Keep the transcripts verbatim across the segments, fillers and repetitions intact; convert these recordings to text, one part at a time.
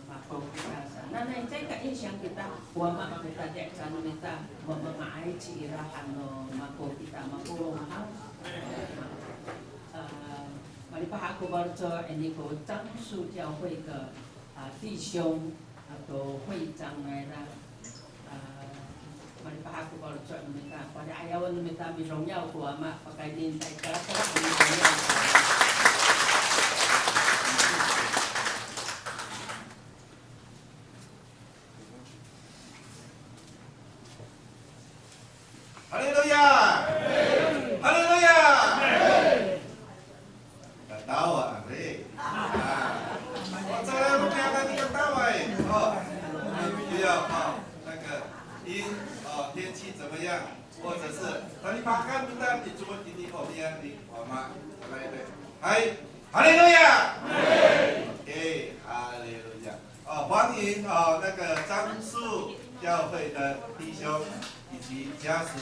Mako kita sa. Nanay caay ka 影响 kita, o Ama, kita, caay ka no mita, ma-, manga'ay cira han no mako kita, mapolong haw. A, malipahak ko faloco' ini ko 樟树教会的, a, 弟兄, ato 会长 nira. A, malipahak ko faloco' no mita, pali'ayawen no mita, mirongaw ko Ama, pakayni i, tayra ko mirongaw ko Ama. 哈利路亚！哈利路亚！Tatawa, ari. A, o calay romi'ad a mitatawa i. O, 不要, o, 那个, 因, o, 天气怎么样？或者是, talipahakan kita, i codad itini, o, miyan i, o, ma, hay, 哈利路亚！OK，哈利路亚。 哦，欢迎，哦，那个樟树教会的弟兄以及家属，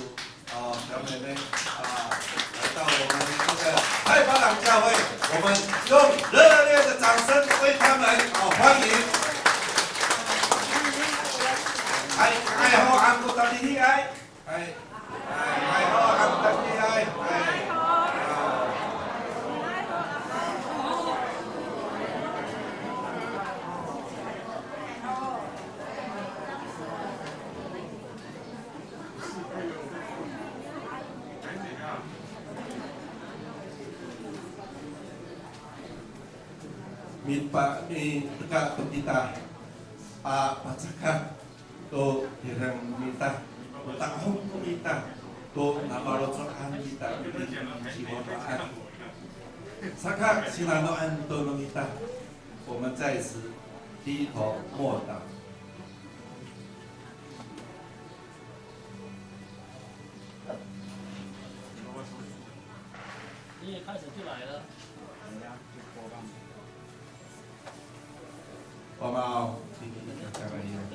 哦，小妹妹，啊，来到我们这个太巴塱教会，我们用热烈的掌声为他们，哦，欢迎。Hay, hay ho, angko tadini, hay. Hay. Hay, hay ho, angko tadini, hay. Hay. Mipa, miteka to kita a pacakat to tireng no mita, to ta'ong no mita, to nafaloco'an no mita, ci Wamaaw. Saka sinanoan to no mita, 我们在此低头默祷。 Wamaaw, itini i kakarayan.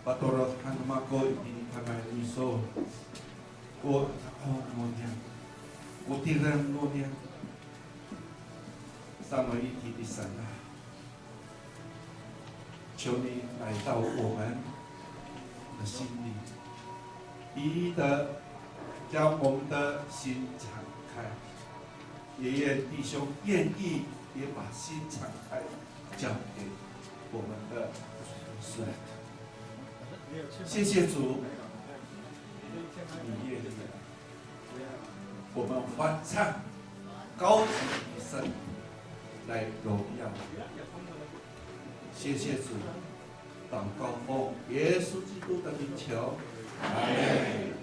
Patorod han no mako itini i kakarayan iso ko ta'ong no niyam, ko tireng no niyam. Sa no itini saan. 求你来到我们的心里，一一的将我们的心敞开，也愿弟兄愿意也把心敞开，交给我们的主耶稣。谢谢主，你愿意来。 我们欢唱高举你的圣名来荣耀你。谢谢主，祷告奉耶稣基督的名求，阿门。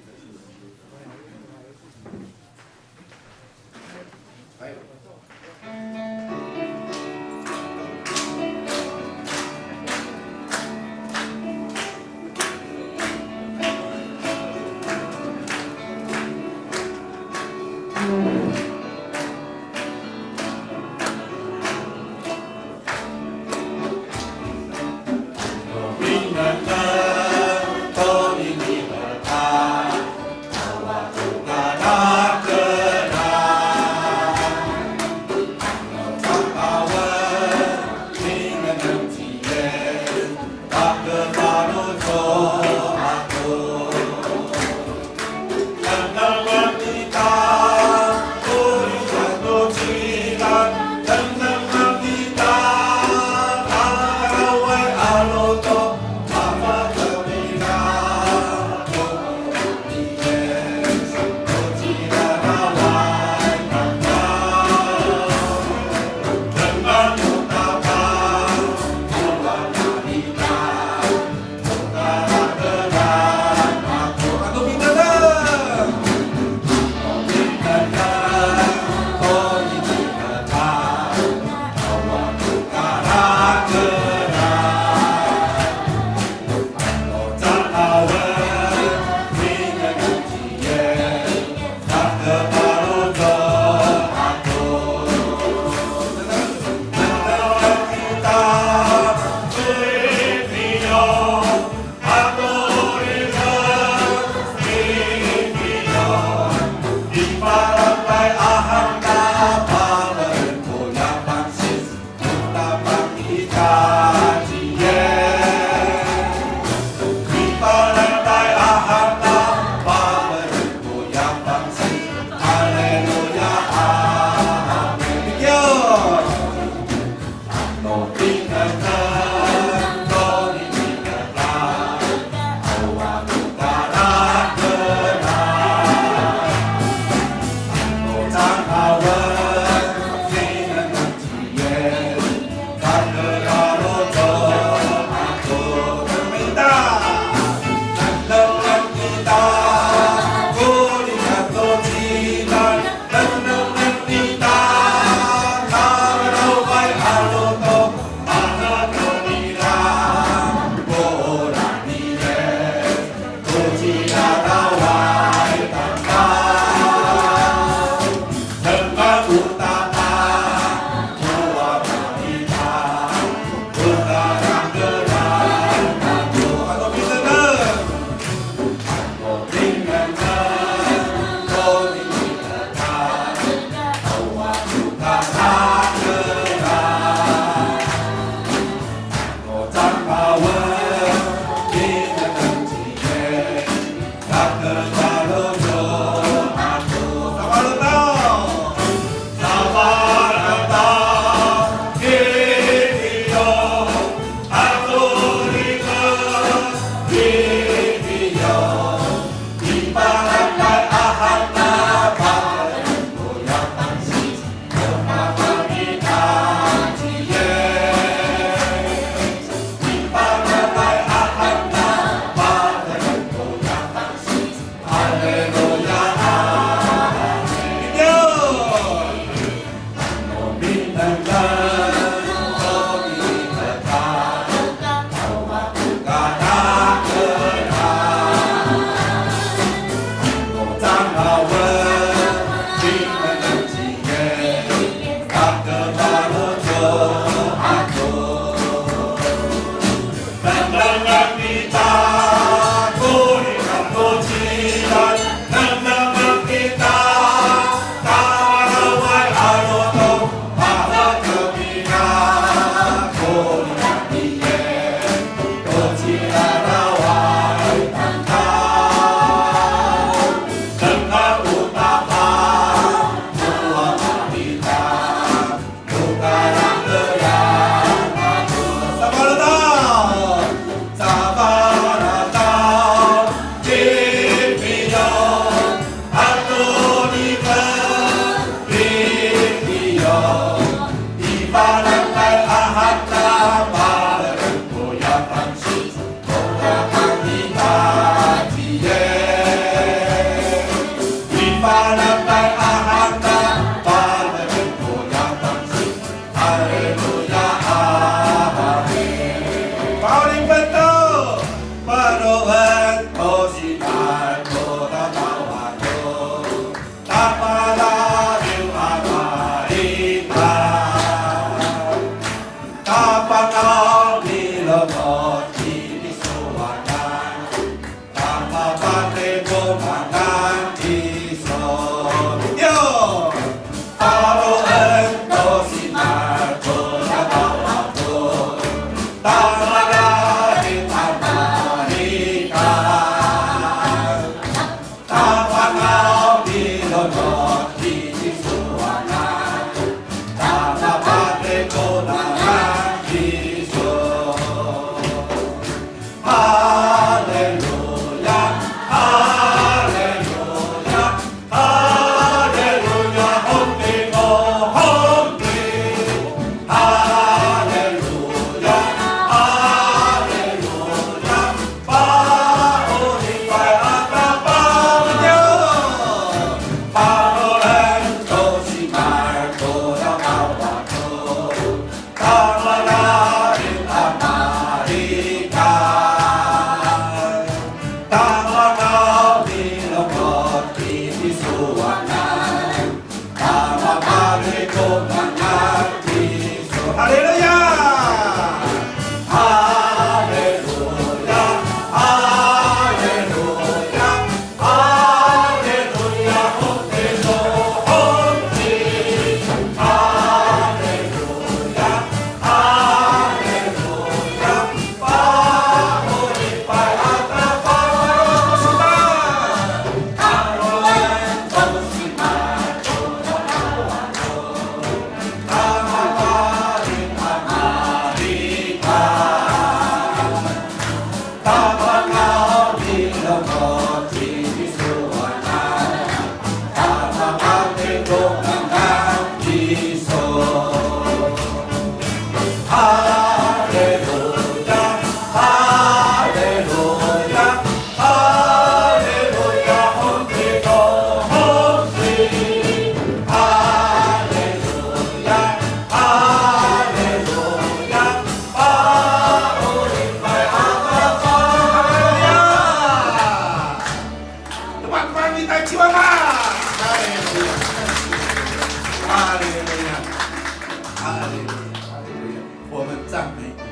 我们赞美你，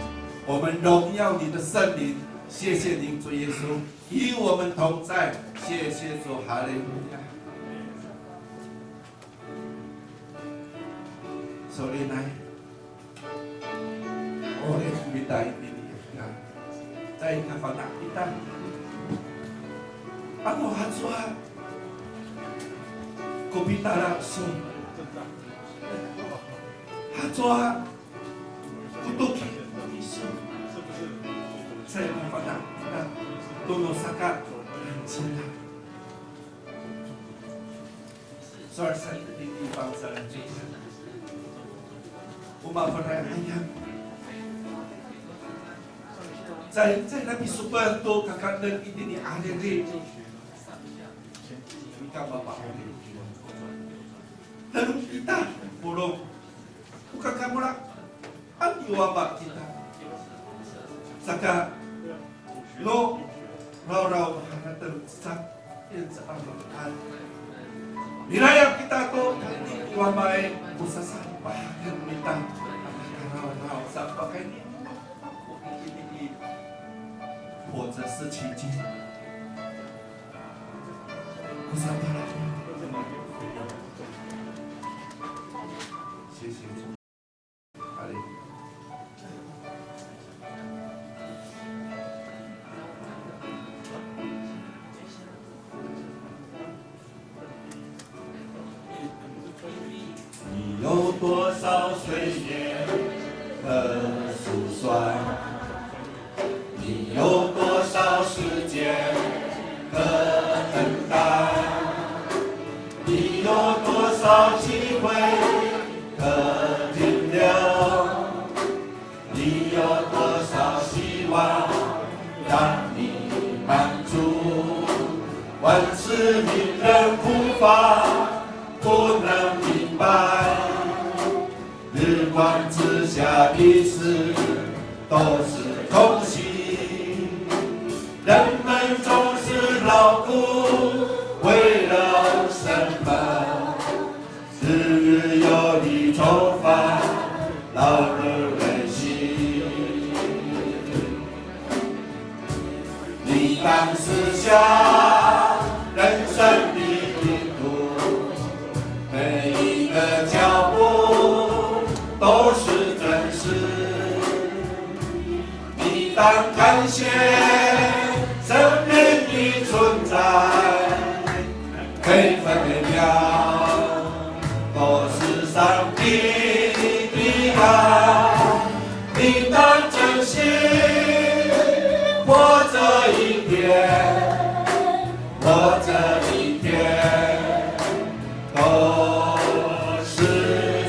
我们荣耀你的圣灵。谢谢您，主耶稣，与我们同在。谢谢主，哈利路亚。Solinay, oren mita itini i hekal, caay kafana' kita. Ano hacowa ko pitala iso, hacowa ko toki iso, caay kafana' kita tono saka. 所以在这个地方，在这里，我们本来还要在在那边说不能多看看那一点点阿里里，你干嘛把阿里里？等一旦不弄，我看看不了。 Ano i Wama kita. Saka, no rawraw maharateng cecay, yan sa ano, an. Milayap kita to, tayni i Wama i, o sasapahaken mita, aka rawraw, sa pakayni, 或者是奇迹。O sapahaken. 谢谢主。 你有多少岁月可数算？你有多少时间可等待？你有多少机会可停留？你有多少希望让你满足？万事令人苦烦，不能明白。日光之下的事都是空虚，人们总是劳苦，为了什么？ 日日有你重返，劳碌累积。你当思想人生的旅途，每一个脚步都是真实。 你当感谢生命的存在，每分每秒都是上帝的爱。你当珍惜活这一天，活这一天都是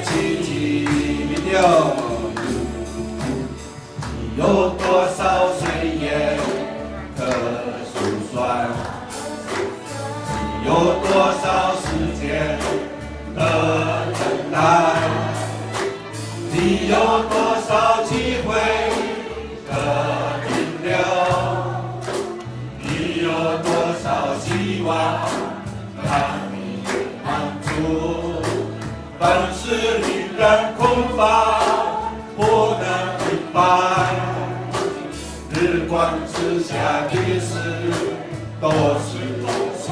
奇迹。 你有多少岁月可数算？你有多少时间可等待？你有多少机会可停留？你有多少希望让你满足？ 凡事令人困乏，不能明白。日光之下的事都是虚。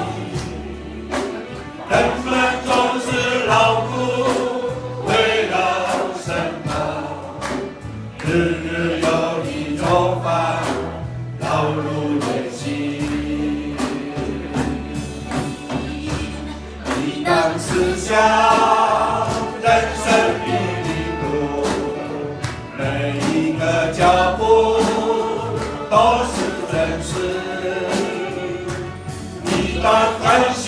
人们总是劳苦，为了什么？ 日日有你重返，劳碌累积。你当思想人生的旅途，每一个脚步都是真实。 你当感谢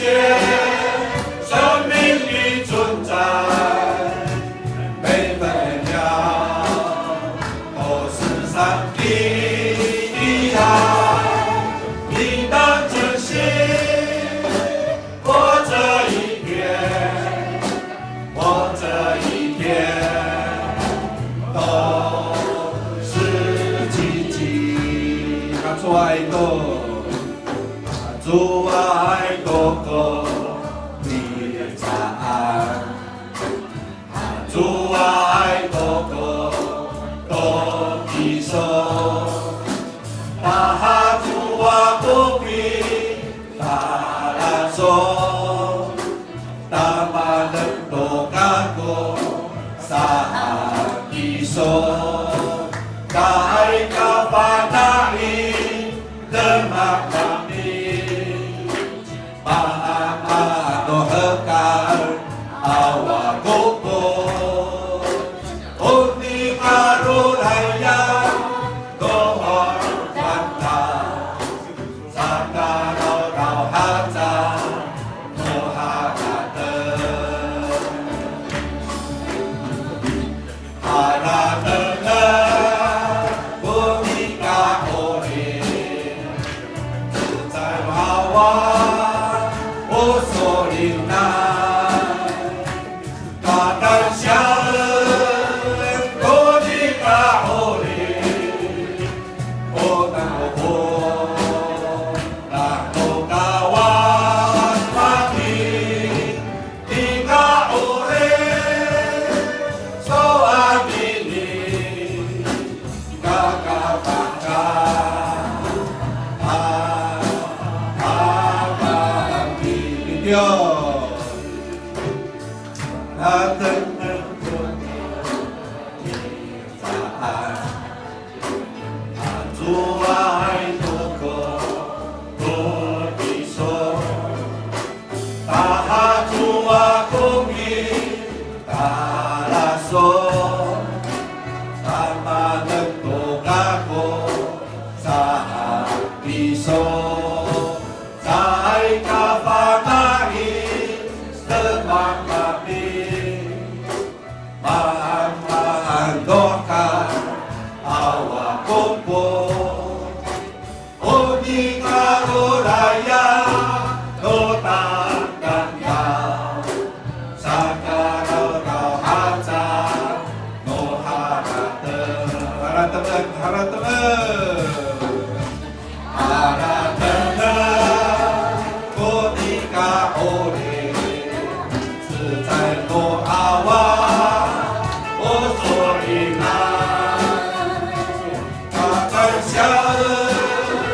生命的存在，每分每秒都是上帝的爱。你当珍惜活这一天，活这一天都是奇迹。 Kacowaay to. Kacowaay to ko mihecaan. Kacowaay to ko to Caay ka fana' i demak kami, maan, maan to hekal, awa ko 'epoc, o nika rorayan to haratengan, saka rawraw haca no harateng. Haratengen ko nika 'orip, cecay wawa o solinay. Kakansiyaen ko nika 'orip, o nano to Kawas maki, nika 'orip, so'anini, kakafahka, a, a, a, a, a, Hatengen ko nika 'orip, caay to ko to piso. Tahacowa ko mitalaso, tamanen to kako sahapiso. Caay ka fana' i demak kami, maan, maan to hekal, awa ko 'epoc, o nika rorayan to tatangkaw, saka rawraw haca no harateng. Haratengen, haratengen. Haratengen ko nika 'orip, cecay no awa o solinay. Kakansiyaen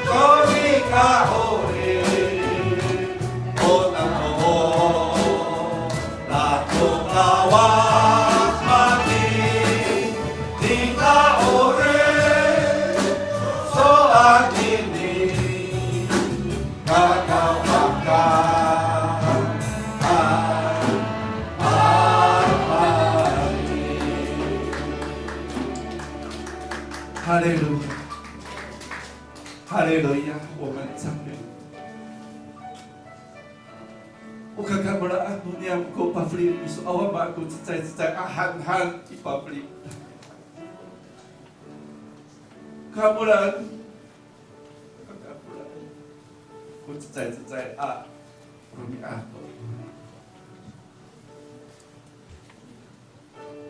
ko nika 'orip, o nano to Kawas maki, nika 'orip, so'anini, kakafahka, a, a, a. 哈利路亚，哈利路亚，我们赞美。 O kakamolaan no niyam ko pafeli iso, awa mako cecay, cecay a hanhan i pafeli. Kamolaan, kakamolaan ko cecay, cecay a romi'ad.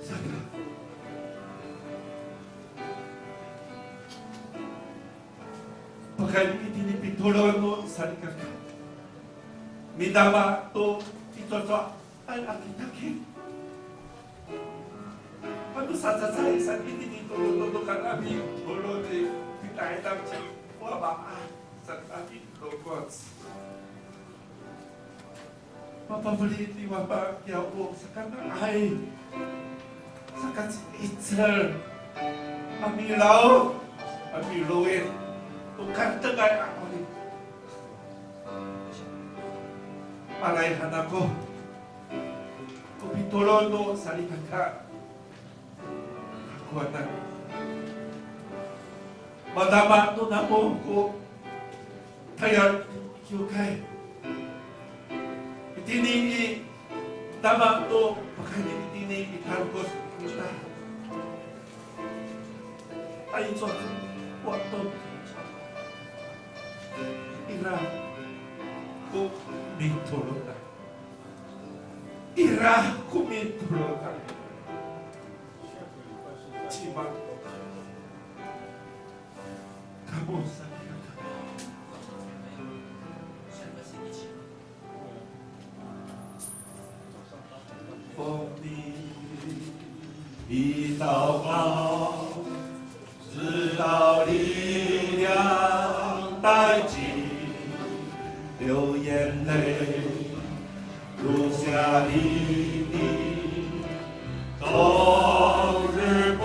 Saka, pakayni itini pitolon no salikaka, midama to picoco'ay a kitakit. Ano sacacay sa itini to, to, to, to, kan a pitolon i pitaytang ci, wa, mamaan sa a pitolon. Mapafeli ni Wama kiya o sakanga'ay, sakaci'icel a milaw, a milowid to karetengay a 'orip. Malay han ako ko pitolon no salikaka. Kakowanan. Madama to namo ko tayal kiwkay. Itini i dama to pakayni itini i tarokos kita. Ay, so, wa to. Ira ko mitolon. Ira ko mitolon. Cima. Kamo sa. Itawkaw. 直到力量殆尽，流眼泪，如下一滴，终日不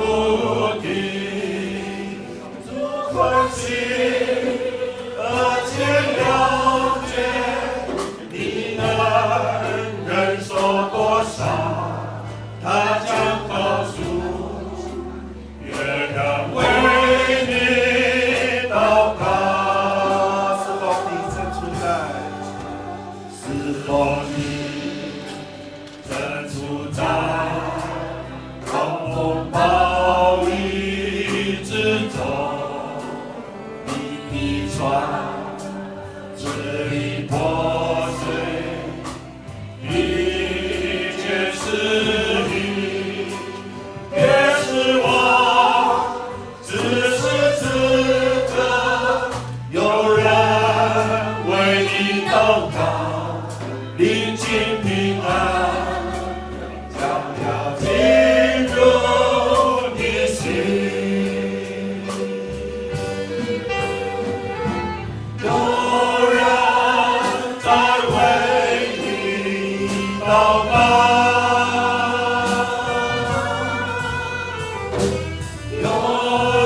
有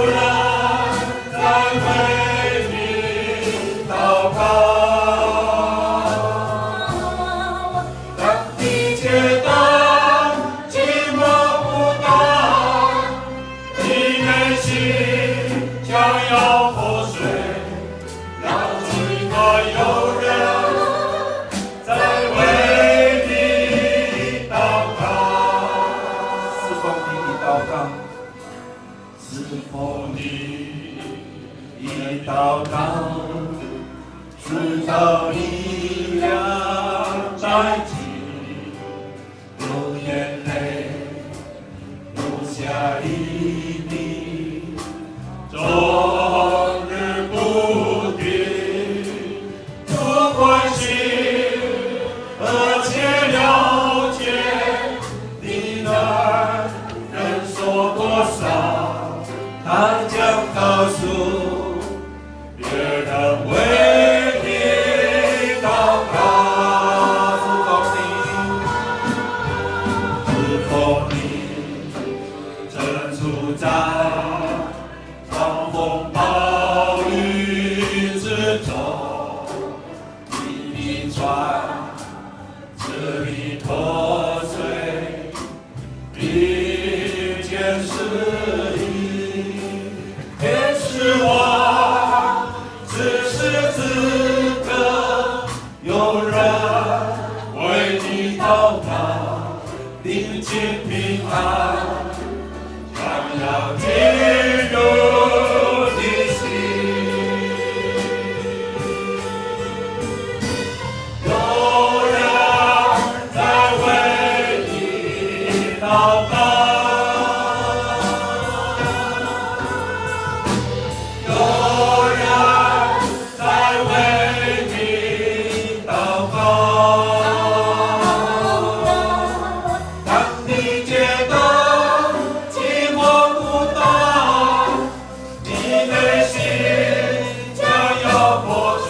人在为你祷告，当你觉得寂寞孤单，你内心将要破碎，要记得有人在为你祷告。是否你祷告？ 是否你已祷告，直到力量衰尽，流眼泪，流下一滴，终日不停，不关心，而且了解，你能忍受多少？ 他将告诉别人为你祷告。是否你，是否你正处在狂风暴雨之中？ 你的船支离破碎，一件事情，也是我此时此刻有人为你祷告，临近平安。 想要进入你心。有人在为你祷告，有人 在为你祷告。当你觉得寂寞孤单，你内心将要破碎，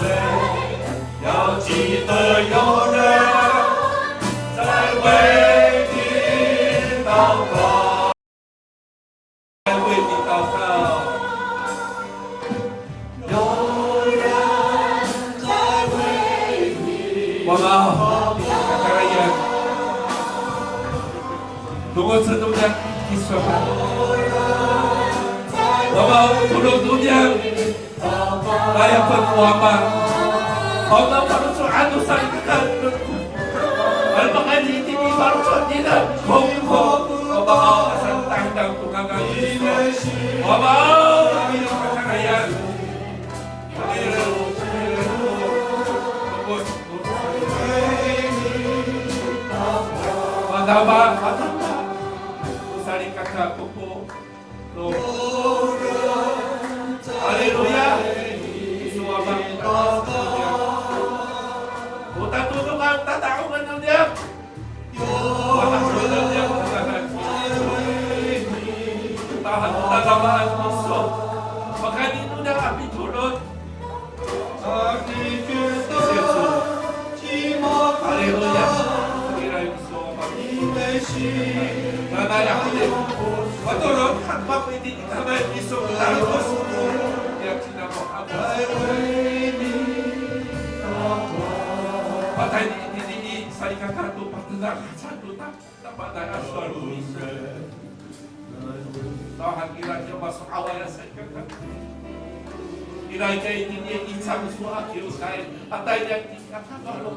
要记得有人在为你祷告。 为你祷告。有人在为你祷告。Wama, kakarayan. Dongoc no niyam kiso. Wama, o tolon no niyam. Layap ko Wama. Aw, na faloco'an no salikaka. Ano pakayni itini faloco' nira. Hongko. Wama, aw, asan tahidang to ngangan Yiso. Wama, aw, ira kakarayan. Matama, matama. Salikaka ko. Haleluya. Iso Wama. O tatodongan, tata'ongan no niyam. O tata'ongan no niyam. Tahan, tatamaan iso. Pakayni no niyam a pitolon. Haleluya. Ira iso, Panginoon. Nanay ako din. Patolon, hatpak iti, nanay iso, talos. Yak sinako ako. Patay ni, ni, ni, ni, salikaka to, patenak, sato, ta, tapanay a sowal ko miso. Tahan ira kiya maso'away a salikaka. Ira kiya itini i cang so a kiwkay. Patay niya itini a kakalo.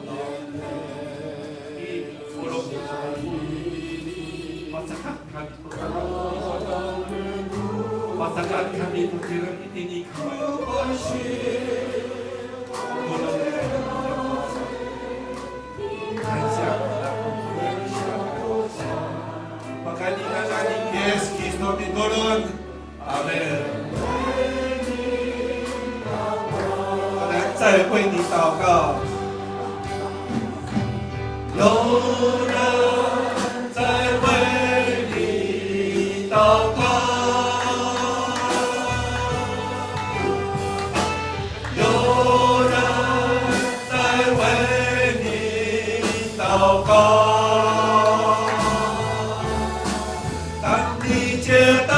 I polong. Pacakat kami to. Pacakat kami to tireng itini. Polong. Pakayni ngangan ni Yis Kristo mitolon. Amin. 我们再为你祷告。有人在为你祷告。 有人在为你祷告。当你觉得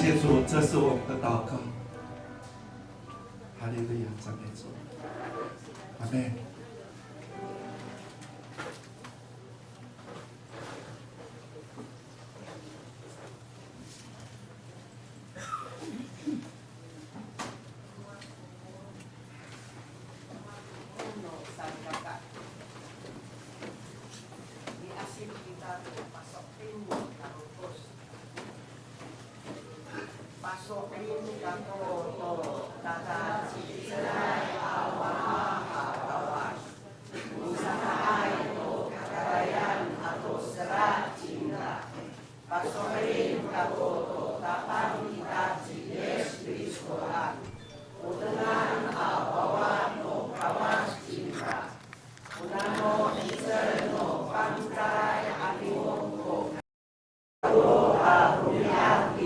谢谢主，这是我们的祷告。哈利路亚，赞美主。阿门。 Paso'elin kako to tataci'icelay a wama a Kawas. Misanga'ay to kakarayan ato sera cingra. Paso'elin kako to Tapang ita ci Yis Kristoan. O dengan a wawa no Kawas cingra. O nano 'icel no fangcalay a 'adingo ko a romi'ad i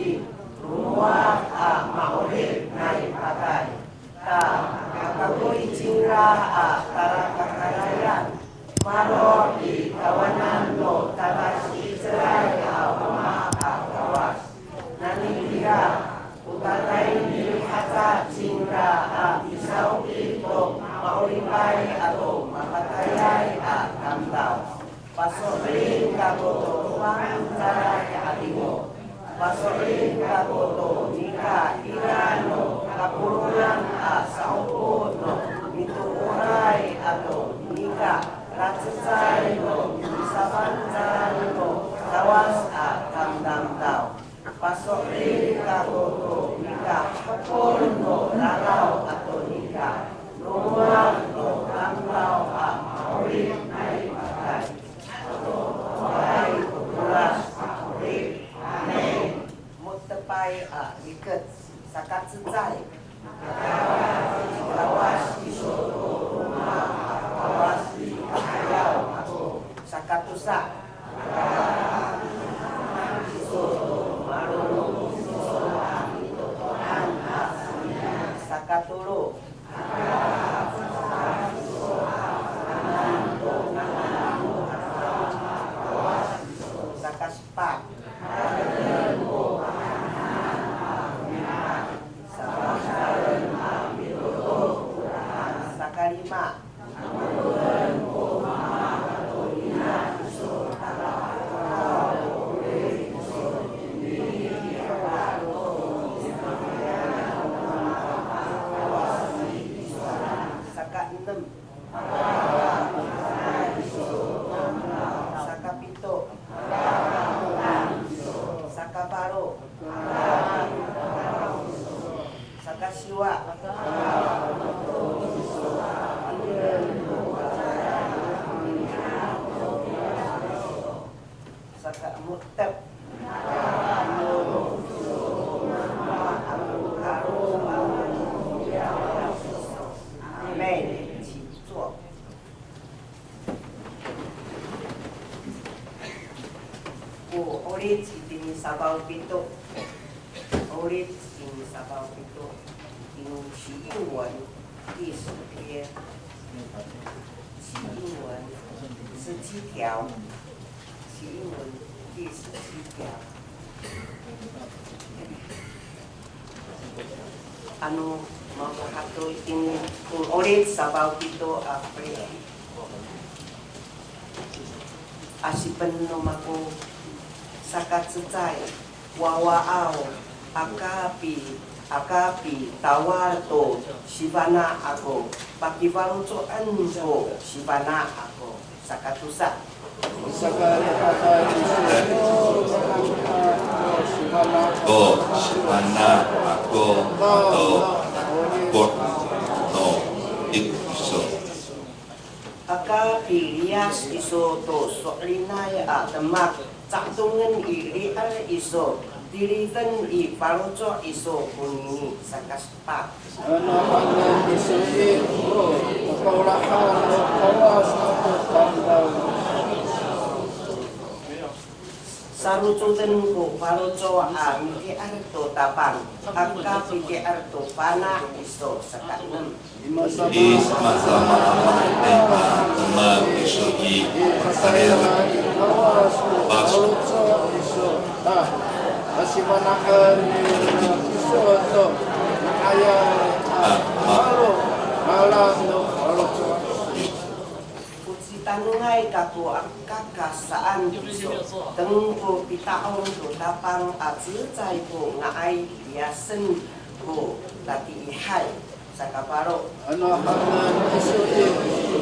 lomowad a ma'orip nai pakay. Ta kakawit cingra a talakakarayan, maro' i kawanan no tataci'icelay a wama a Kawas. Nanitira, o tatayni haca cingra a misawki to ma'oripay ato mapatayay a tamdaw. Paso'elin kako to fangcalay a 'adingo. Paso'elin kako to nika ira no kapolongan a sa'opo no mitooray ato nika lacecay no misafangcal no Kawas a tamdamdaw. Paso'elin kako to nika hepol no raraw ato nika lomowad no tamdaw a ma'orip nai pakay. Ato toloay ko tolas a 'orip. Amin. Mo^tep a rikec, sakacecay. Kawas iso to roma a Kawas i ka'ayaw ako. Sakatosa. Iso to malolong iso a mitotoan a sinian. Sakatolo. Sakasepat. Sakalima. Sakaenem. Sakapito. Sakafalo. Sakasiwa. Saka mo^tep. Amin. 请坐。O 'olic itini safaw pito. 'Olic itini safaw pito. 第十一条，第十七条。 第十七条。Ano, mako hato itini, o 'olic safaw pito a peli. Asipen no mako, sakacecay, wawaaw, aka pi, aka pitawal to sifana' ako, pakifaloco'en ko sifana' ako. Sakatosa. Ko sifana' ako to, to, no, iso. Aka piliyas iso to so'elinay a demak, ca'edongen i li'er iso, tiliden i faloco' iso konini, sakasepat. Nanohanen iso i, o kaolahan no Kawas ato tamdaw. Sarocoden ko faloco' a miti'er to Tapang, aka piti'er to fana' iso, sakaenem. I masamaamaanay a demak iso i, sarira, Kawas ko faloco' iso, a. Masifana'en ni kiso to nga'ayay a malo, ngalang no faloco'. O citanongay kako aka ka saan kiso, tengko pita'ong to Tapang a cecay ko nga'ay piyasen ko tatiihay. Sakapalo. Ano hanen iso i,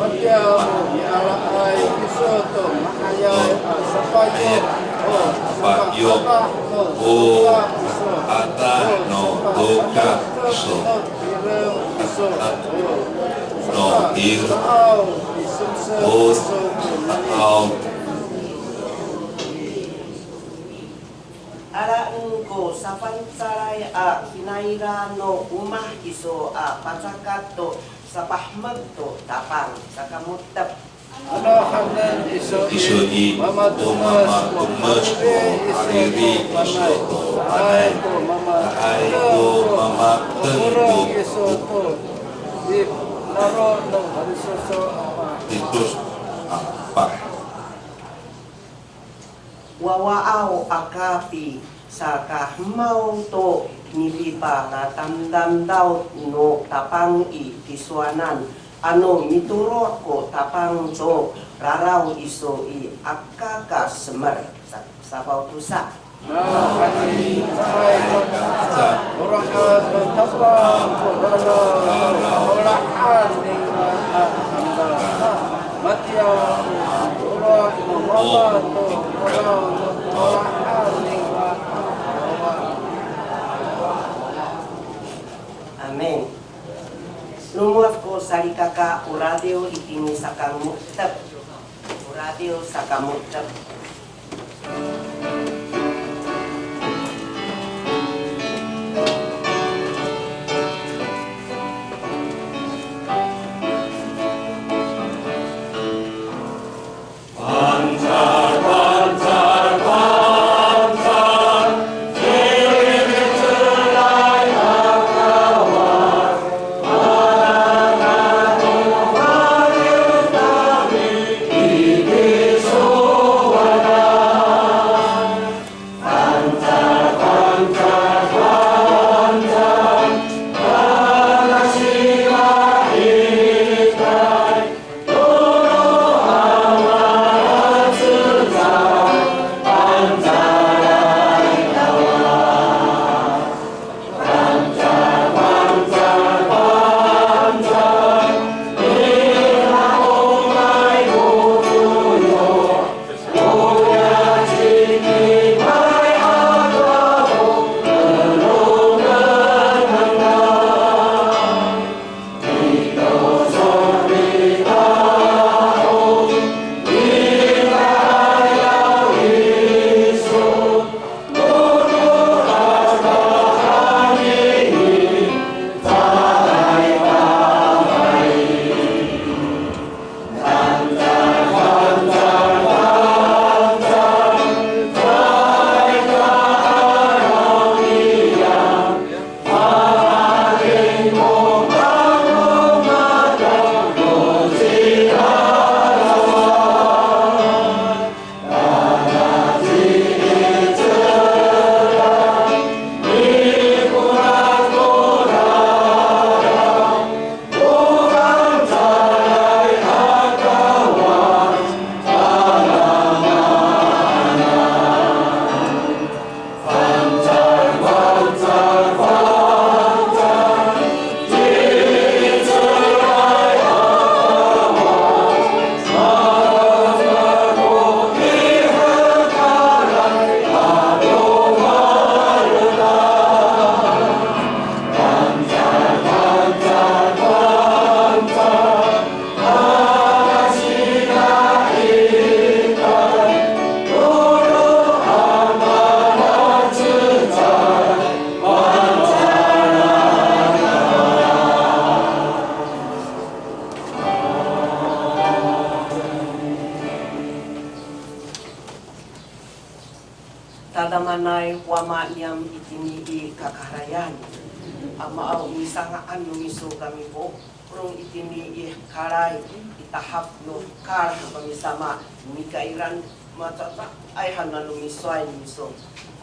matiya o mialaay kiso to nga'ayay a sapayo, o sapayo, sapah no o doka iso, ata no doka iso, no tireng iso, o no tireng, sa'aw i semsem iso ko nani. Alaen ko safanecalay a kinaira no omah iso a pacakat to sapahemek to Tapang, saka mo^tep. Ano hanen iso i, iso i, mamatomes ko, mamatomes ko hariri iso to hanay, sa'aay ko mama, sa'aay ko mamateng ko, polong iso to i naro no halisoso' a pah. Halisoso' a pah. Wawaaw a kapi, sakahemaw to nipipalatamdamdaw no Tapang i tisowanan, ano mitoro' ko Tapang to raraw iso i, aka ka semer. Sa-, safaw tosa. Nawhani caay ka caay ka orah no Tapang ko raraw, olah ni Matiya o olah no mama to, olah no, olah no. Amin. Lomowad ko salikaka o radiw itini saka mo^tep. O radiw saka mo^tep. Tadamaanay Wama niyam itini i kakarayan. Amaaw, misanga'an no miso kami ko polong itini i hekal i tahap no hekal a Kamisama, mikairan Macaca ay han nano miso ay no miso.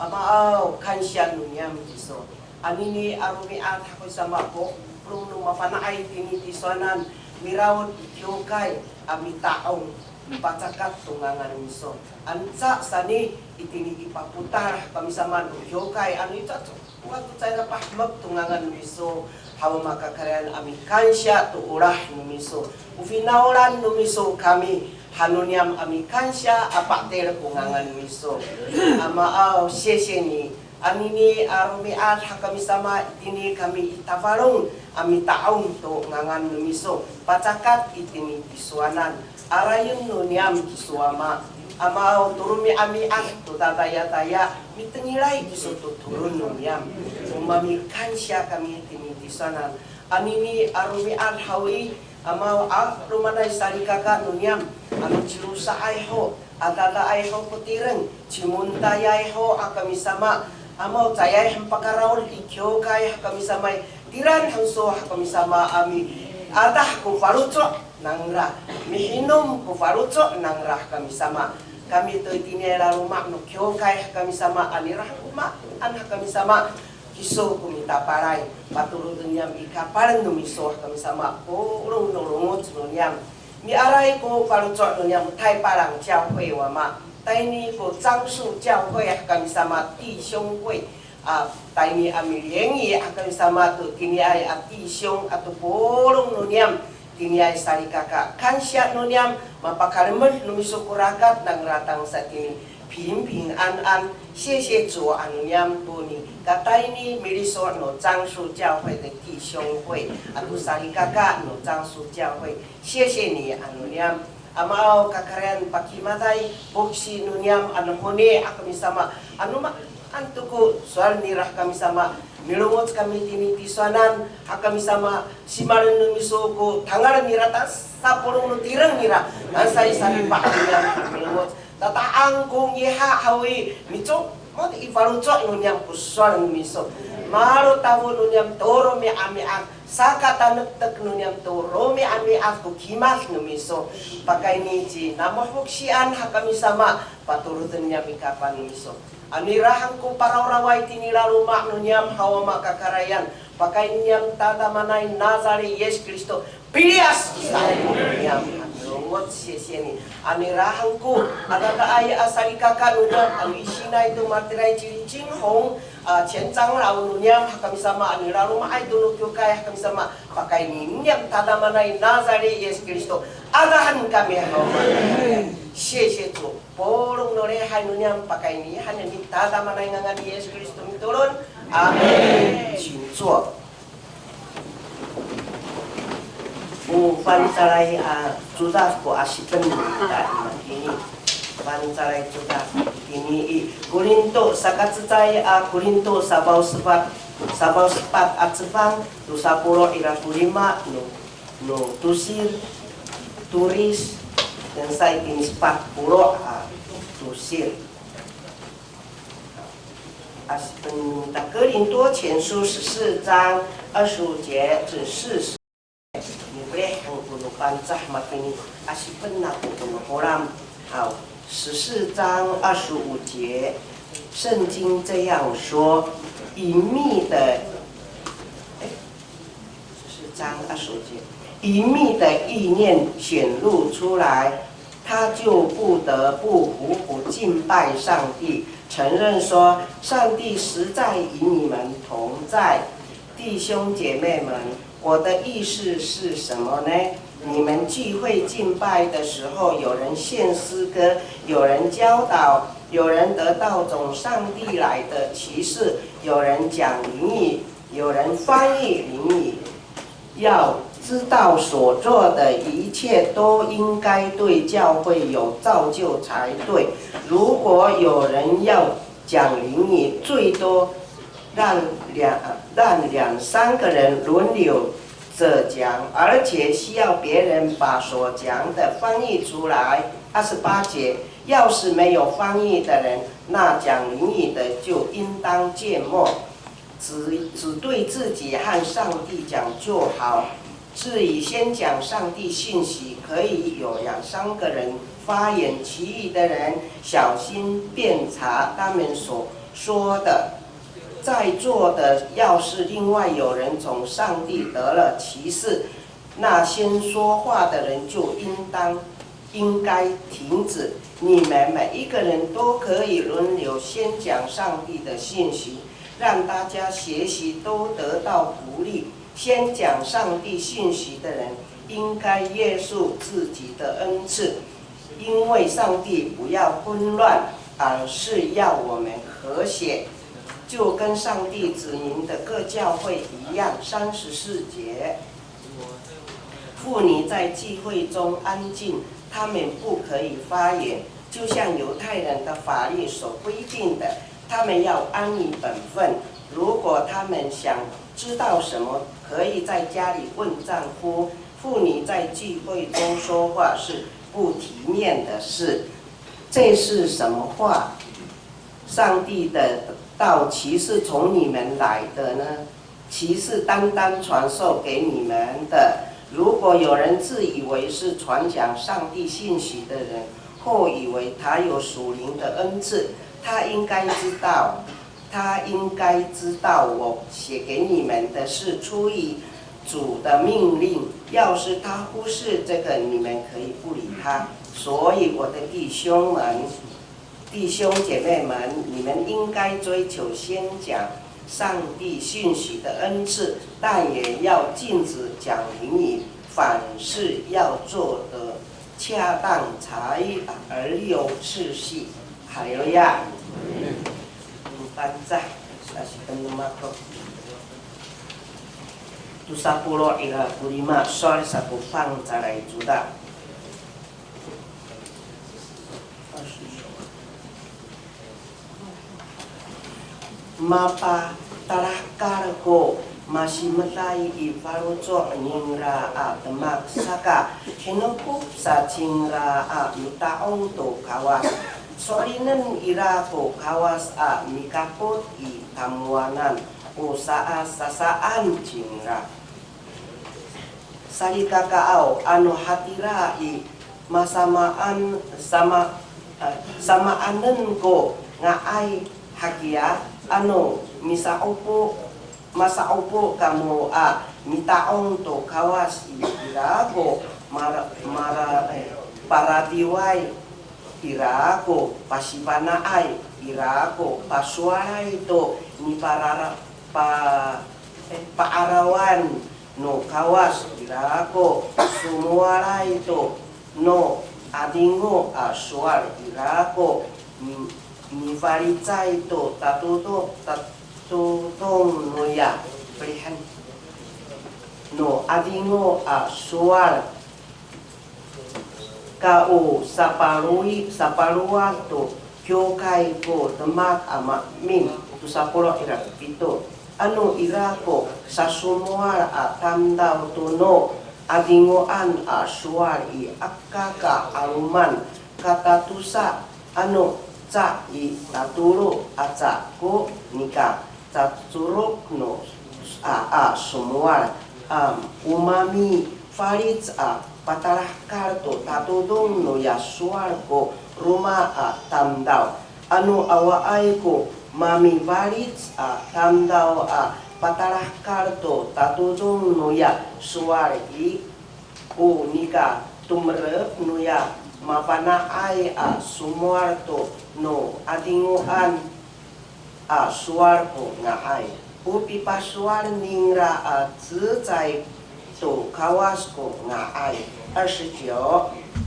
Amaaw, kansiya no niyam kiso. Anini a romi'ad hakowi sama ko polong no mafana'ay tini tisowanan, miraod i kiwkay a mita'ong, pacakat to ngangan no miso. Anca sani itini i papotal kami sama no kiwkay ano icaco. Wa to caira pahemek to ngangan no miso, haw makakarayan a mikansiya to olah no miso. O finawlan no miso kami, hano niyam a mikansiya a pa'edil ko ngangan no miso. Amaaw, siyasiya ni, anini a romi'ad hakami sama itini kami i Tafalong a mita'ong to ngangan no miso. Pacakat itini tisowanan. Arayen no niyam kiso Ama, Amaaw to romi'ami'ad to tatayataya, mitengilay kiso to toron no niyam. O mamikansiya kami tini tisowanan. Anini a romi'ad haw i, Amaaw a romanay salikaka no niyam, ano cilosa'ay ho, adadaay ho ko tireng, cimontayay ho a kami sama, Amaaw caayay han pakaraod i kiwkay a kami sama i, tiraan han so a kami sama a miadah ko faloco' nangra, mihinom ko faloco' nangra a kami sama. Kami to itiniay laloma' no kiwkay a kami sama, anira han ko maan a kami sama, kiso ko mitapalay, patoroden niyam i kapalen no miso a kami sama, polong no longoc no niyam. Miaray ko faloco' no niyam, 太巴塱教会 Wama, tayni ko 樟树教会 a kami sama, 弟兄会, a, tayni a miliyengay a kami sama to tiniay a 弟兄 ato polong no niyam, tiniay salikaka, kansiya no niyam, mapakalemed no miso ko rakat nangra tangsa tini, 平平安安, 谢谢主 ano niyam to nikatayni miliso' no 樟树教会 的弟兄会, ato salikaka no 樟树教会, 谢谢你 ano niyam. Amaaw kakarayan pakimaday, poksi no niyam anohoni a kami sama, ano maan to ko sowal nira a kami sama, milongoc kami tini tisowanan a kami sama, simalen no miso ko tangal nira, ta sapolong no tireng nira, nasa i saripa' niyam milongoc. Tata'ang ko ngiha haw i, mico mot i faloco' no niyam ko sowal no miso. Malo tafo no niyam to romi'ami'ad, sakatanektek no niyam to romi'ami'ad ko kimad no miso. Pakayni ci Namohok Sian a kami sama, patoroden niyam i kapah no miso. Ano ira han ko parawraway tini laloma' no niyam haw Wama kakarayan, pakayni niyam tadamaanay Nazaret Yis Kristo, piliyas kita ko niyam. Longoc, siyasiya ni. Ano ira han ko adadaay a salikaka no niyam, ano isinay to matiraay ci Li Cinghong, a, 前长老 no niyam a kami sama, ano laloma'ay to no kiwkay a kami sama, pakayni niyam tadamaanay Nazaret Yis Kristo, adahen kami haw Wama. 谢谢主, polong no lihay no niyam pakayni han niyam i tadamaanay ngangan ni Yis Kristo mitolon. Amin. 请坐。 O fangcalay a codad ko asipen no mita i matini. Fangcalay codad itini i Korinto, sakacecay a Korinto safaw sepat, safaw sepat a cefang, tosa polo' ira ko lima no, no tosil, toris, tangsa itini sepat polo' a tosil. Asipen no mita, 哥林多前书十四章二十五节至四十。Mipelih han ko no Pangcah matini, asipen ako ko no Holam. 好，十四章二十五节，圣经这样说：隐秘的，哎，十四章二十五节，隐秘的意念显露出来， 他就不得不苦苦敬拜上帝，承认说：上帝实在与你们同在。弟兄姐妹们，我的意思是什么呢？你们聚会敬拜的时候，有人献诗歌，有人教导，有人得到从上帝来的启示，有人讲灵语，有人翻译灵语。 要知道所做的一切都应该对教会有造就才对。如果有人要讲灵语，最多让两，让两三个人轮流着讲，而且需要别人把所讲的翻译出来。二十八节，要是没有翻译的人，那讲灵语的就应当静默。 只，只对自己和上帝讲就好。至于宣讲上帝信息，可以有两三个人发言其余的人小心辨察他们所说的。在座的要是另外有人从上帝得了启示，那先说话的人就应当应该停止。你们每一个人都可以轮流宣讲上帝的信息，让大家学习都得到鼓励。宣讲上帝信息的人应该约束自己的恩赐，因为上帝不要混乱，而是要我们和谐，就跟上帝子民的各教会一样。三十四节，妇女在聚会中安静，她们不可以发言，就像犹太人的法律所规定的，他们要安于本分。如果他们想知道什么，可以在家里问丈夫。妇女在聚会中说话是不体面的事。这是什么话？上帝的道岂是从你们来的呢？岂是单单传授给你们的？如果有人自以为是传讲上帝信息的人，或以为他有属灵的恩赐，他应该知道，他应该知道我写给你们的是出于主的命令。要是他忽视这个，你们可以不理他。所以，我的弟兄们，弟兄姐妹们，你们应该追求宣讲上帝信息的恩赐，但也要禁止讲灵语，凡事要做得恰当才而有次序。哈利路亚。Panca, sasiten no mako. Tosa polo' ira ko lima, sowal sa ko fangcalay codad. Mapatalahekal ko masimeday i faloco' ningra a demak saka, hinokop sa cingra a mita'ong to Kawas. So'elinen ira ko Kawas a mikapot i tamowanan, o sasasaan cingra. Salikakaaw, ano hatira i masamaan, sama, eh, samaanen ko nga'ay hakiya, ano misa'opo, masa'opo kamo a mita'ong to Kawas i, ira ko mara, mara, eh, paradiway, ira ko pasifana'ay, ira ko pasowalay to niparara, pa, eh, pa'arawan no Kawas, ira ko somowalay to no 'adingo a sowal, ira ko mi, mifalicay to tatodong, tatodong noya pelihen no 'adingo a sowal. Ka o sapaloi, sapalowad to kiwkay ko demak a maemin, tosa polo' ira pito. Ano ira ko sasomowal a tamdaw to no 'adingoan a sowal i, aka ka 'aloman katatosa, ano ca i tatolo aca ko nika cacorok no a, a somowal, a, o mamifalic a patalahekal to tatodong noya sowal ko roma a tamdaw. Ano awaay ko mamifalic a tamdaw a patalahekal to tatodong noya sowal i, o nika tomerep noya mafana'ay a somowal to no 'adingoan a sowal ko nga'ay. O pipasowal ningra a cecay to Kawas ko nga'ay. 二十九,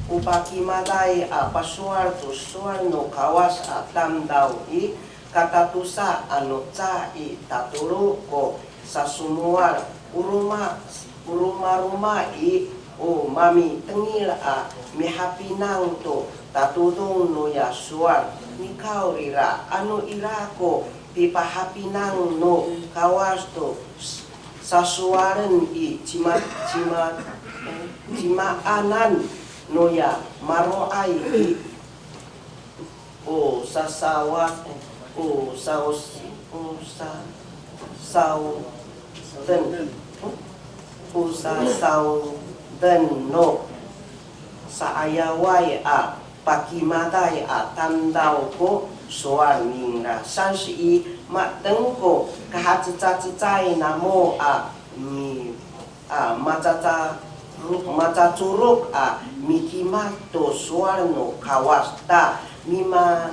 o pakimaday a pasowal to sowal no Kawas a tamdaw i, katatosa ano ca i tatolo ko sasomowal, o roma, o romaroma i, o mamitengil a mihapinang to tatodong noya sowal. Nikawrira, ano ira ko pipahapinang no Kawas to s, sasowalen i, cima, cima, eh, cimaanan noya maro'ay i, o sasawa, o saos, o sa, sawden, o sasawden no sa'ayaway a pakimaday a tamdaw ko sowal ningra. 三十一, mateng ko kahacecacecay namo a mi, a macaca, macacorok a mikimad to sowal no Kawas ta mima,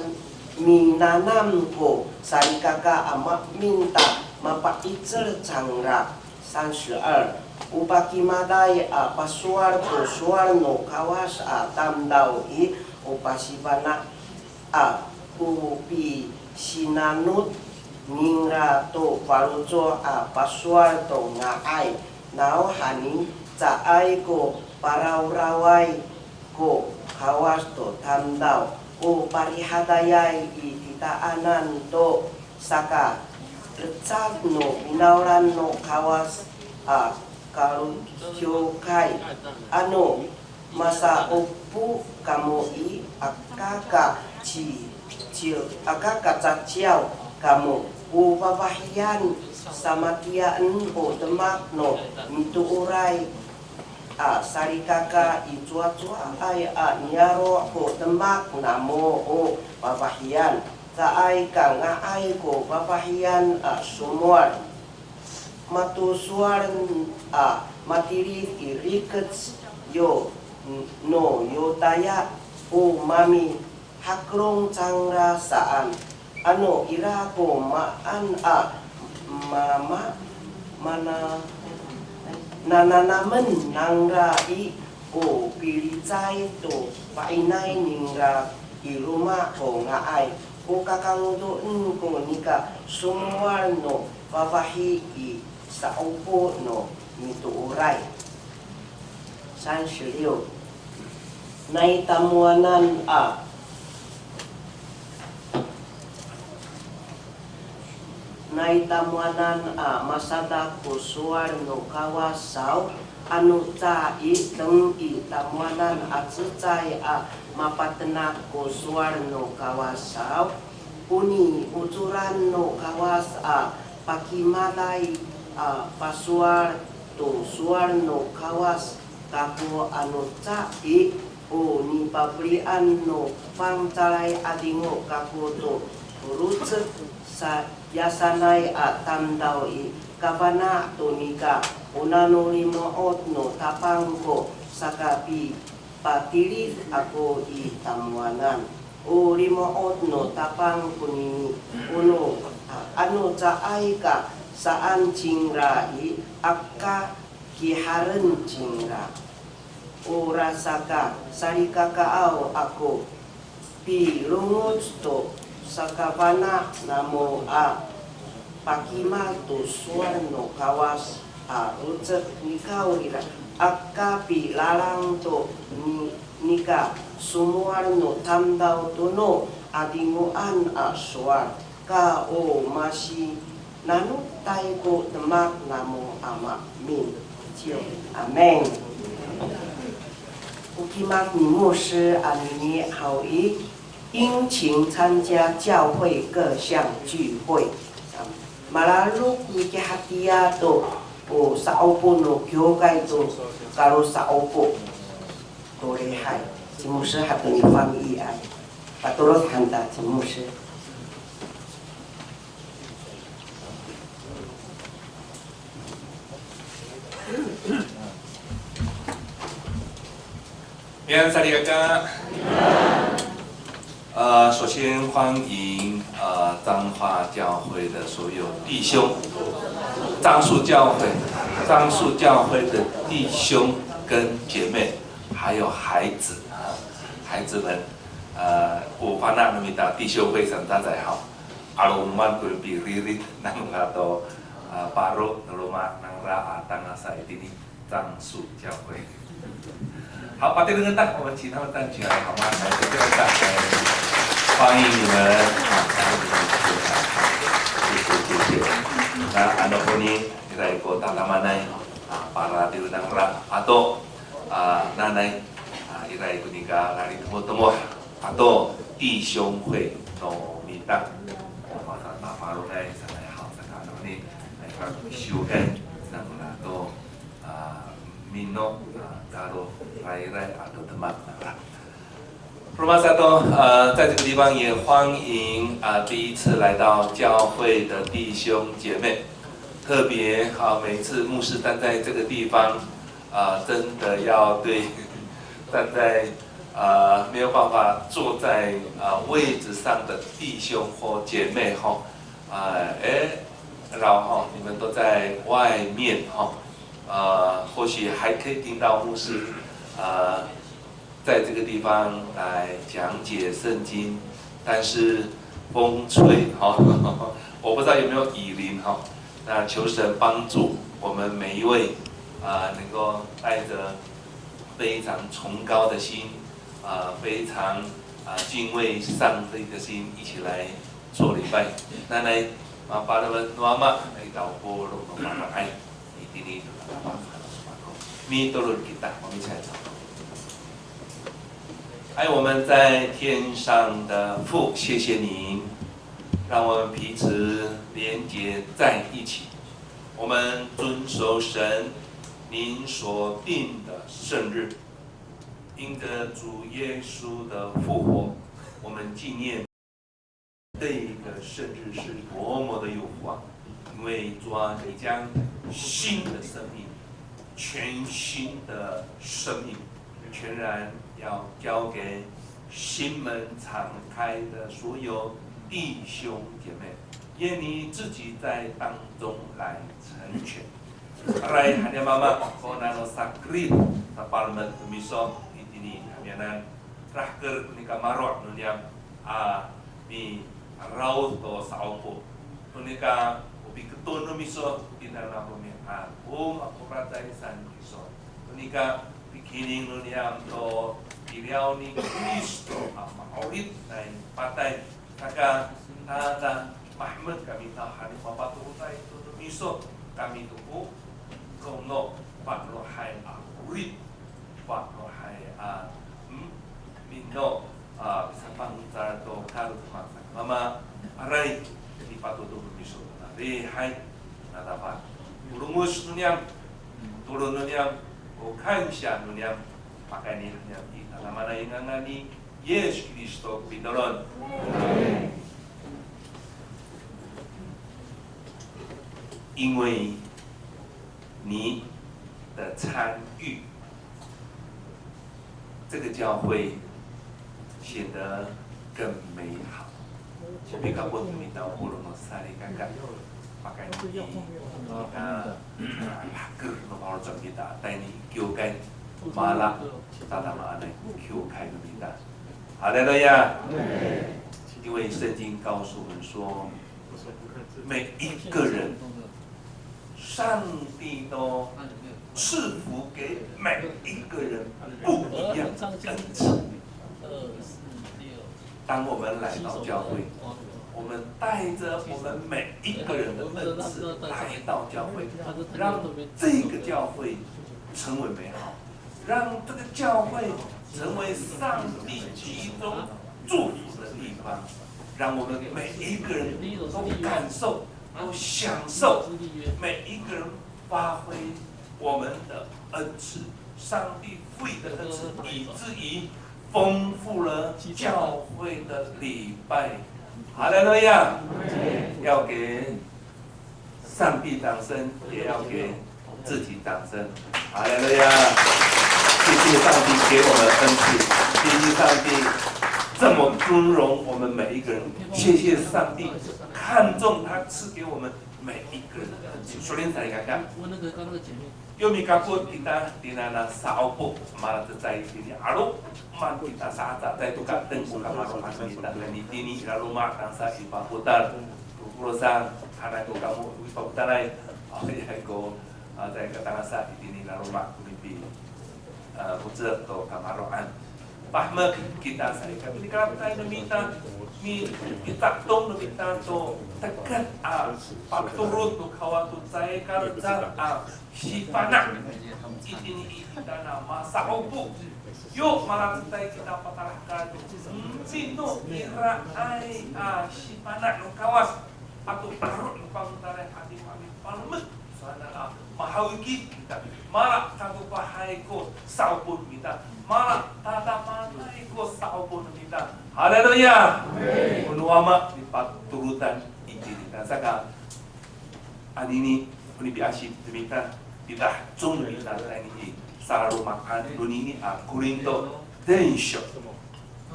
minanam ko salikaka a maemin ta mapa'icel cangra. 三十二, o pakimaday a pasowal to sowal no Kawas a tamdaw i, o pasifana' a o pisinanot ningra to faloco' a pasowal to nga'ay. Nawhani caay ko parawraway ko Kawas to tamdaw, o parihadayay i titaanan to sakalecad no finawlan no Kawas a kalociwkay. Ano masa'opo kamo i, aka ka ci, ci, aka ka caciyaw kamo. O fafahiyan samatiyaen o demak no mitooray a salikaka i cowacowaay a niyaro' ko demak namo o fafahiyan. Caay ka nga'ay ko fafahiyan a somowal. Mato sowal a matilid i rikec yo no Yotaya o mami hakelong cangra saan. Ano ira ko maan a mama, mana, nananamen nangra i, o pilicay to fa'inay ningra i loma' ko nga'ay. O kakangodoen ko nika somowal no fafahi i sa'opo no mitooray. 三十六, nai tamowanan a, nai tamowanan a masadak ko sowal no Kawas saw, ano ca i, teng i tamowanan a cecay a mapatenak ko sowal no Kawas saw, o niocoran no Kawas a pakimaday a pasowal to sowal no Kawas kako, ano ca i, o nipafelian no fangcalay 'adingo kako to rocek sa, yasanay a tamdaw i, kafana' to nika o nano limo'ot no Tapang ko sakapipatilid ako i tamowanan. O limo'ot no Tapang konini, o no, a, ano caay ka saan cingra i, aka kiharen cingra. Orasaka salikakaaw ako pilongoc to sakafana' namo a pakimad to sowal no Kawas a rocek, nikawrira aka pilalang to ni, nika somowal no tamdaw to no 'adingoan a sowal. Ka o masinanotay ko demak namo a maemin. Amin. O kimad ni 牧师 anini haw i, 殷勤参加教会各项聚会. Malalok mikihatiya to o sa'opo no kiwkay to kalosa'opo to lihay. Ci 牧师 hato ni famiiay. Patorod han ta ci 牧师. 平安 salikaka. 呃，首先欢迎，呃，彰化教会的所有弟兄，樟树教会，樟树教会的弟兄跟姐妹，还有孩子啊，孩子们，呃，o fana' no mita 弟兄会 saan, tatayra haw. 'Aloman ko piririd nangra to, a, paro no loma' nangra a tangasa itini, 樟树教会. 好, patirengen ta, 我们请他们站起来好吗？来，这边站起来，欢迎你们，啊，欢迎你们，谢谢，谢谢。那 ano koni, ira ko tadamaanay, a, paratiyod nangra ato, a, nanay, a, ira ko nika lalitemotemoh ato 弟兄会 no mita. Masa taparongay sanay haw, saka ano ni, ay, pag-, siyokan nangra to, a, mino, a, kalo rayray ato demak nangra. Roma sato，呃，在这个地方也欢迎啊、第一次来到教会的弟兄姐妹，特别啊、每一次牧师站在这个地方，啊、真的要对站在呃没有办法坐在啊、位置上的弟兄或姐妹吼，啊、哎，然后你们都在外面吼，呃，或许还可以听到牧师啊、在这个地方来讲解圣经，但是风吹哈，我不知道有没有雨淋哈。那求神帮助我们每一位啊、能够带着非常崇高的心啊、非常啊、敬畏上帝的心一起来做礼拜。那来，啊，para no ama, ay tawpolo no ama ay. Itini to tatapan han no mako. Mitolon kita, 我们一起来祷告。爱我们在天上的父，谢谢您，让我们彼此连结在一起。我们遵守神您所定的圣日，因着主耶稣的复活，我们纪念 这一个圣日是多么的有福啊！因为主啊，你将新的生命，全新的生命，全然要交给心门敞开的所有弟兄姐妹，愿你自己在当中来成全。Aray, haniya mama, ko nano sakrit, sapalemed no miso, itini hamiyanan, rahker ko nika maro' no niyam, a, miraod to sa'opo. To nika o piketon no miso, tina na romi'ad, o makoraday san kiso. To nika pikining no niyam to piliyaw ni Kristo a ma'orip nai patay. Saka, tada mahemek kami nawhani mapato'oday to no miso kami to ko, ko no pa'elohay a 'orip, pa'elohay a, hmm, mino, a, sapangcal to kalotoman saka. Mama, aray, mipatoto no miso to na lihay, na dapat. O rongos no niyam, tolon no niyam, o kansiya no niyam, pakayni niyam i tadamaanay ngangan ni Yis Kristo ko mitolon. 因为你的参与，这个教会显得更美好。Salikaka no mita o polong no salikaka, pakayni i, a, haker no faloco' no mita, tayni i kiwkay, mala tadamaanay ko kiwkay no mita. Haleluya! 因为圣经告诉我们说，每一个人，上帝都赐福给每一个人不一样的恩赐。当我们来到教会，我们带着我们每一个人的恩赐来到教会，让这个教会成为美好。 让这个教会成为上帝集中祝福的地方，让我们每一个人都感受、都享受，每一个人发挥我们的恩赐，上帝赋予的恩赐，以至于丰富了教会的礼拜。哈利路亚！要给 上帝掌声，也要给自己掌声。哈利路亚！谢谢上帝给我们恩赐，谢谢上帝这么尊荣我们每一个人，谢谢上帝看重他赐给我们每一个人的恩赐。So'elinay, salikaka. Yo mikapot kita tina na sa'opo, malacecay tini 'aloman kita sa'acecay to ka, tengko kamaro'an kita, nani tini i laloma' tangsa i papotal. Roporosang, hanay ko kamo i papotalay. Ayay ko, a, caay ka tangasa itini laloma' ko mipi, a, ko^cel to kamaro'an. Pahemek kita salikaka, mikalatay no mita, mi, mita'tong no mita to tekad a patorod no Kawas to caay kalecad a sifana'. Itini i kita na masa'opo. Yo malacecay kita patalahekal to, mm, cino iraay a sifana' no Kawas ato aro' no papotalay a mipalemed. Saan a mahawikid kita. Mala tatopahay ko sa'opo no mita. Mala tadamaanay ko sa'opo no Haleluya. Amin. O no Wama nipatorodan itini. Saka, anini, o nipiasi mita, mita, cong mita, tayni i saloma'an, tonini a Korinto, densyo.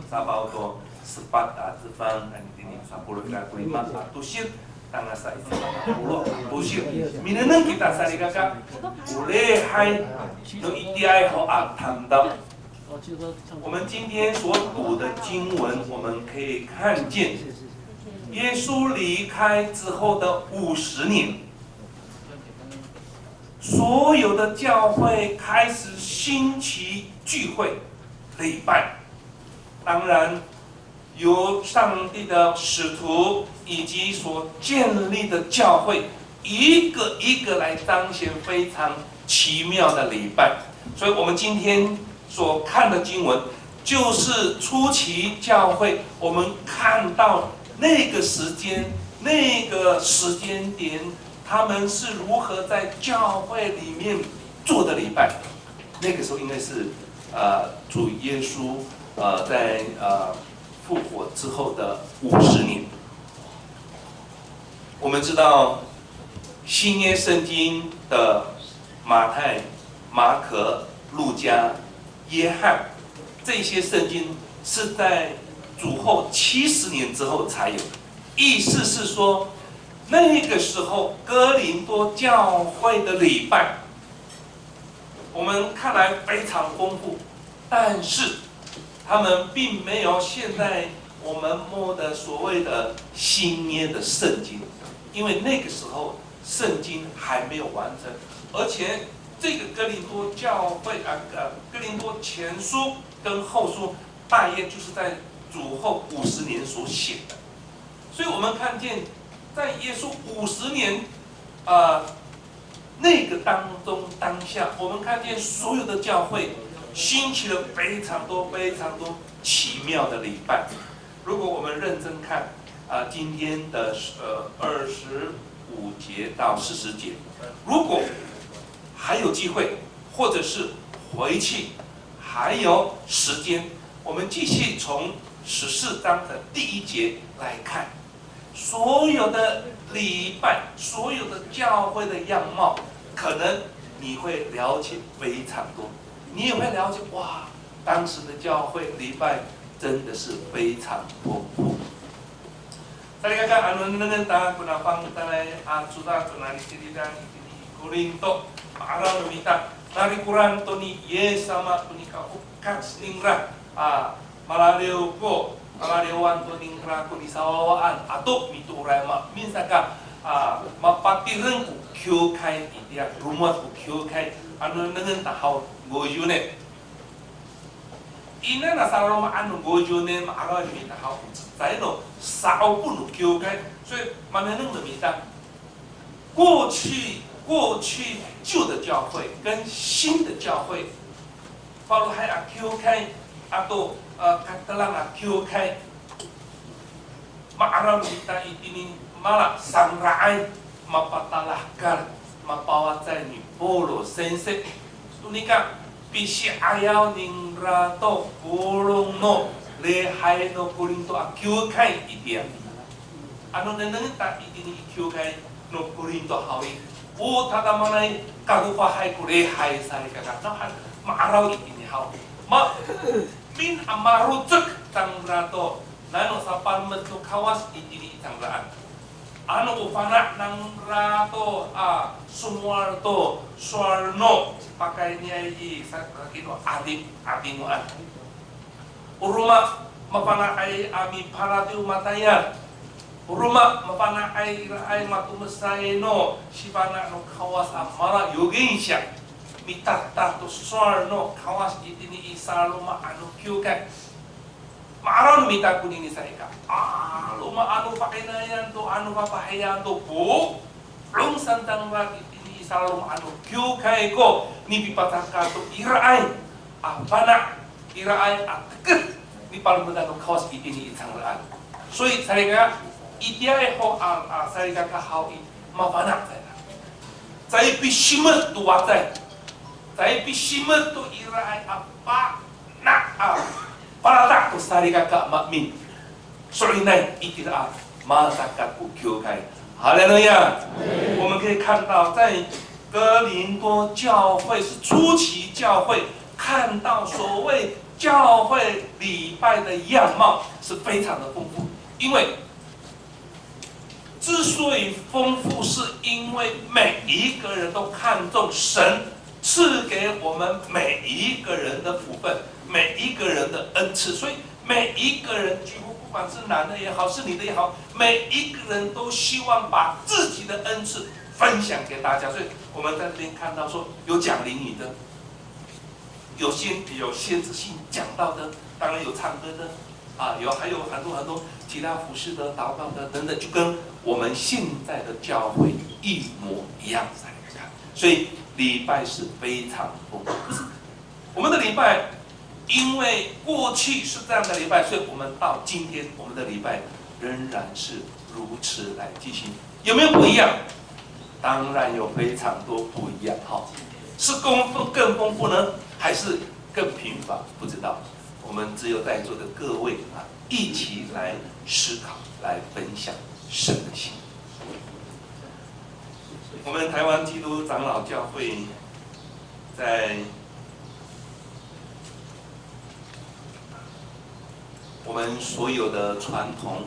Sapaw to sepat a cefang, anini, sapolo ira ko lima a tosil, tangasa i sapolo a tosil. Minengneng kita salikaka, o lihay no itiyaay ho a tamdaw. 我们今天所读的经文，我们可以看见，耶稣离开之后的五十年，所有的教会开始兴起聚会、礼拜。当然，由上帝的使徒以及所建立的教会，一个一个来彰显非常奇妙的礼拜。所以我们今天所看的经文，就是初期教会，我们看到那个时间，那个时间点，他们是如何在教会里面做的礼拜。那个时候应该是，呃，主耶稣，呃，在，呃，复活之后的五十年。我们知道新约圣经的马太、马可、路加、约翰，这些圣经是在主后七十年之后才有的。意思是说，那个时候哥林多教会的礼拜，我们看来非常丰富，但是他们并没有现在我们摸的所谓的新约的圣经，因为那个时候圣经还没有完成，而且这个哥林多教会，啊，呃，哥林多前书跟后书大约就是在主后五十年所写的。所以我们看见，在耶稣五十年，呃，那个当中，当下，我们看见所有的教会兴起了非常多、非常多奇妙的礼拜。如果我们认真看，啊，今天的，呃，二十五节到四十节，如果还有机会，或者是回去还有时间，我们继续从十四章的第一节来看。所有的礼拜，所有的教会的样貌，可能你会了解非常多，你也会了解，哇，当时的教会礼拜真的是非常丰富。Salikaka, ano nengnengen ta kona fangcalay a codad to nani Tilidan itini i Korinto, ma'araw no mita, narikoran to ni Yis sama to nika fokac ningra, a, malaliw ko, malaliwan to ningra ko nisawawaan ato mitooray maemin saka, a, mapatireng ko kiwkay itiya, lomowad ko kiwkay, ano nengnengen ta haw, ngoyo ne. Ina na saloma'an no ngoyo ne ma'araw no mita haw, o cecay no sa'opo no kiwkay, 所以 manengneng no mita. 过去，过去旧的教会跟新的教会，falohay a kiwkay ato, e, katelang a kiwkay. Ma'araw no mita itini mala sangra'ay, mapatalahekal, mapawacay ni Polo singsi. To nika pisi'ayaw ningra to polong no lihay no Korinto a kiwkay itiya. Ano nengnengen ta itini i kiwkay no Korinto haw i, o tadamaanay kadofahay ko lihay salikaka, nawhan ma'araw itini haw. Ma, min a marocek cangra to nano sapalemed no Kawas itini i cangraan. Ano o fana' nangra to a somowal to sowal no pakayniay i sa, saki no 'ading, 'adingoan. O roma mafana'ay a mipalatiw matayal. O roma mafana'ay iraay matomesay no sifana' no Kawas a mala 預言者. Mitatah to sowal no Kawas itini i saloma'an no kiwkay. Ma'araw no mita konini salikaka. A, loma' ano fa'inayan to, ano fafahiyan to, polong sa cangra itini i saloma'an no kiwkay ko nipipacakat to iraay a fana', iraay a teked nipalemedan no Kawas itini i cangraan. 所以 salikaka, itiyaay ho a, a, salikaka haw i, mafana' sa ira. Caay pisimet to wacay. Caay pisimet to iraay a fana' a Palata' to salikaka a maemin. So'elinay itira a masakat ko kiwkay. 哈利路亚！我们可以看到，在哥林多教会是初期教会，看到所谓教会礼拜的样貌是非常的丰富，因为之所以丰富，是因为每一个人都看重神赐给我们每一个人的福分，每一个人的恩赐。所以每一个人几乎不管是男的也好，是女的也好，每一个人都希望把自己的恩赐分享给大家。所以我们在这边看到说有讲灵语的，有先有先知性讲道的，当然有唱歌的，啊，有还有很多很多其他服饰的、祷告的等等，就跟我们现在的教会一模一样才看。所以礼拜是非常丰富。可是我们的礼拜，因为过去是这样的礼拜，所以我们到今天，我们的礼拜仍然是如此来进行。有没有不一样？当然有非常多不一样哈。是更丰更丰富呢，还是更贫乏？不知道。我们只有在座的各位啊，一起来思考，来分享神的心。我们台湾基督长老教会在我们所有的传统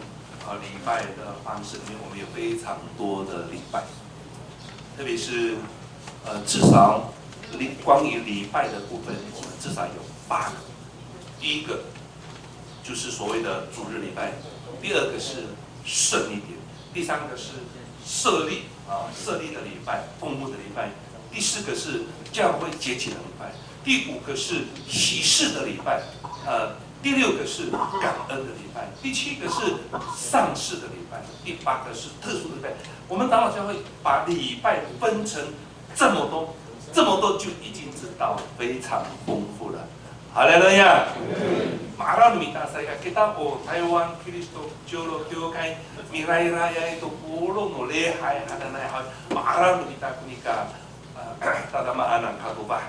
啊礼拜的方式里面，我们有非常多的礼拜，特别是呃至少礼关于礼拜的部分，我们至少有八个。第一个就是所谓的主日礼拜，第二个是圣礼典，第三个是设立啊设立的礼拜，公布的礼拜，第四个是教会节期的礼拜，第五个是喜事的礼拜，呃，第六个是感恩的礼拜，第七个是丧事的礼拜，第八个是特殊的礼拜。我们长老教会把礼拜分成这么多，这么多就已经知道非常丰富了。哈利路亚！Ma'araw no mita sa ika kita ko Taywan Kilisito Ciwlo Kiwkay, mirayrayay to polong no lihay hananay haw. Ma'araw no mita ko nika, a, tadamaan a katofah.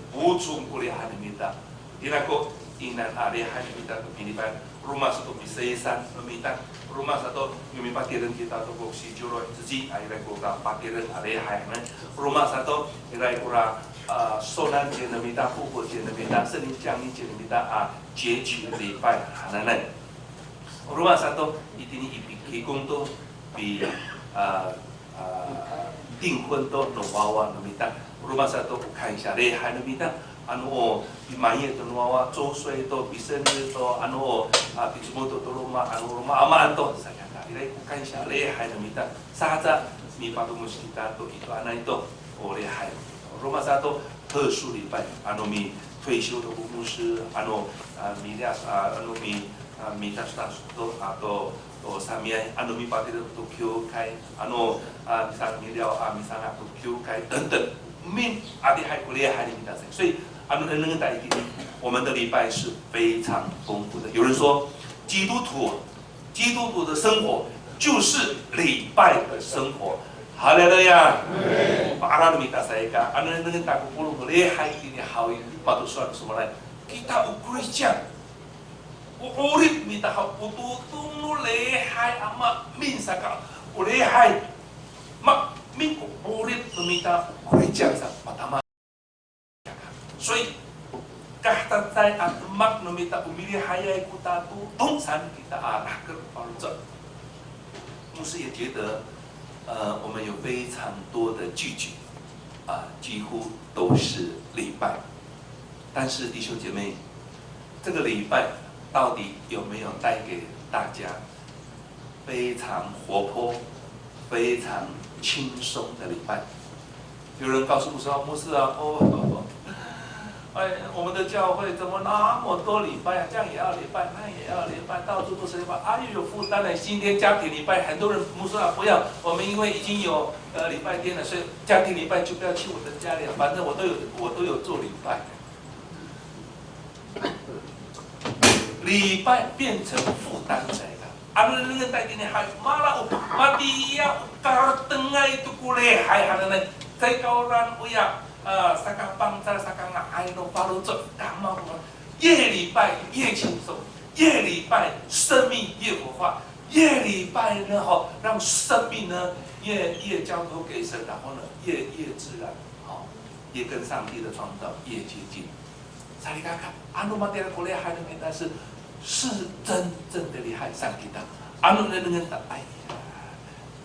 Pocong ko lihay no mita. Tina ko, inan a lihay no mita to pilipan, roma sato pisaysan no mita, roma sato yo mipatireng kita to ko siciwlo ceci, a, iray ko kapatireng a lihay, ne. Roma sato iray kora, a, 受难节 no mita, 复活节 no mita, 圣灵降临节 no mita, a, 节期礼拜 hananay. Roma sato itini i pikikong to pi, a, a, 订婚 to no wawa no mita. Roma sato o 感谢礼 no mita. Ano o pimaye to no wawa, 周岁 to, 生日 to, ano o, a, picomod to to loma', ano loma' amaan to, saka ka. Iray ko 感谢礼 no mita. Sahaca mipatomos kita to ito anay to, o lihay. Roma sato 特殊礼 ano mi退休 to ko 牧师, ano, a, miliyas, a, ano mi, a, mitastas to, a, to, to samiay, ano mipatireng to kiwkay, ano, a, misang miliyaw, a, misanga' to kiwkay 等等. Min, adihay ko lihay no mita sa. 所以, ano nengneng ta itini, 我们的礼拜是非常丰富的。有人说，基督徒 基督徒的生活就是礼拜的生活。哈利路亚！Ma'araw no mita sa ika, ano nengneng ta ko polong no lihay itini haw i, mato sowal no somowalay. Kita o Kristiyan. O 'orip mita haw, o totong no lihay a maemin saka, o lihay maemin ko 'orip no mita o Kristiyan sa matama. 所以, kahecacecay a demak no mita o milihayay ko tatodong saan kita a rahker a faloco'. 牧师也觉得，呃，我们有非常多的聚集，啊，几乎都是礼拜。但是弟兄姐妹，这个礼拜到底有没有带给大家 非常活泼、非常轻松的礼拜。有人告诉我说：“牧师啊，哦，哎，我们的教会怎么那么多礼拜啊？这样也要礼拜，那也要礼拜，到处都是礼拜，啊，又有负担了。今天家庭礼拜，很多人牧师啊，不要，我们因为已经有呃礼拜天了，所以家庭礼拜就不要去我的家里了，反正我都有我都有做礼拜。” 礼拜变成负担 sa ira. Ano nengneng ta itini hay, mala o matiya o karetengay to ko lihay hananay. Caay ka oran oya, a, sakafangcal, sakanga'ay no faloco', kama ko. 越礼拜越轻松，越礼拜生命越活化，越礼拜呢，吼，让生命呢越越交托给神，然后呢越越自然，好，也跟上帝的创造越接近。Salikaka, ano matira ko lihay no mita 是是真正的 lihay sa kita. Ano nengnengen ta, ay,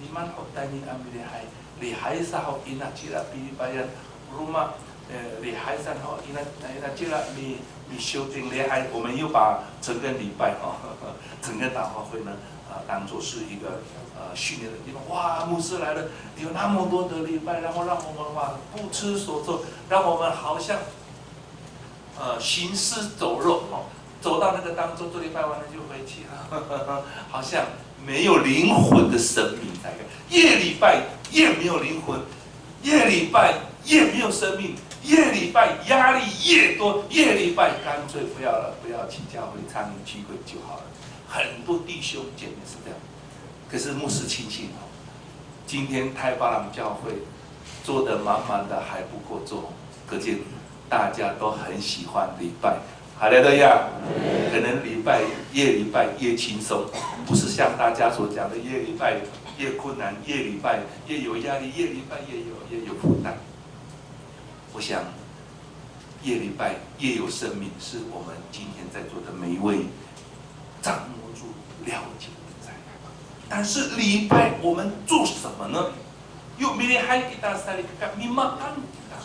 nimaan ho tayni a milihay, lihay sa ho inacila pilipayan roma, eh, lihay sa ho ina, inacila mi, mi shopping lihay, 我们又把整个礼拜哈，整个祷告会呢，呃，当作是一个呃训练的地方。哇，牧师来了，有那么多的礼拜，然后让我们哇不知所措，让我们好像呃，行尸走肉，哦，走到那个当中，做礼拜完了就回去，好像没有灵魂的生命在。越礼拜越没有灵魂，越礼拜越没有生命，越礼拜压力越多，越礼拜干脆不要了，不要去教会参与聚会就好了。很多弟兄姐妹是这样。可是牧师庆幸哦，今天太巴朗教会坐得满满的还不够坐，可见大家都很喜欢礼拜。哈利路亚！可能礼拜越礼拜越轻松，不是像大家所讲的越礼拜越困难，越礼拜越有压力，越礼拜越有越有负担。我想，越礼拜越有生命，是我们今天在座的每一位掌握住、了解的在。但是礼拜我们做什么呢？Yo milihay kita salikaka, mimaan kita.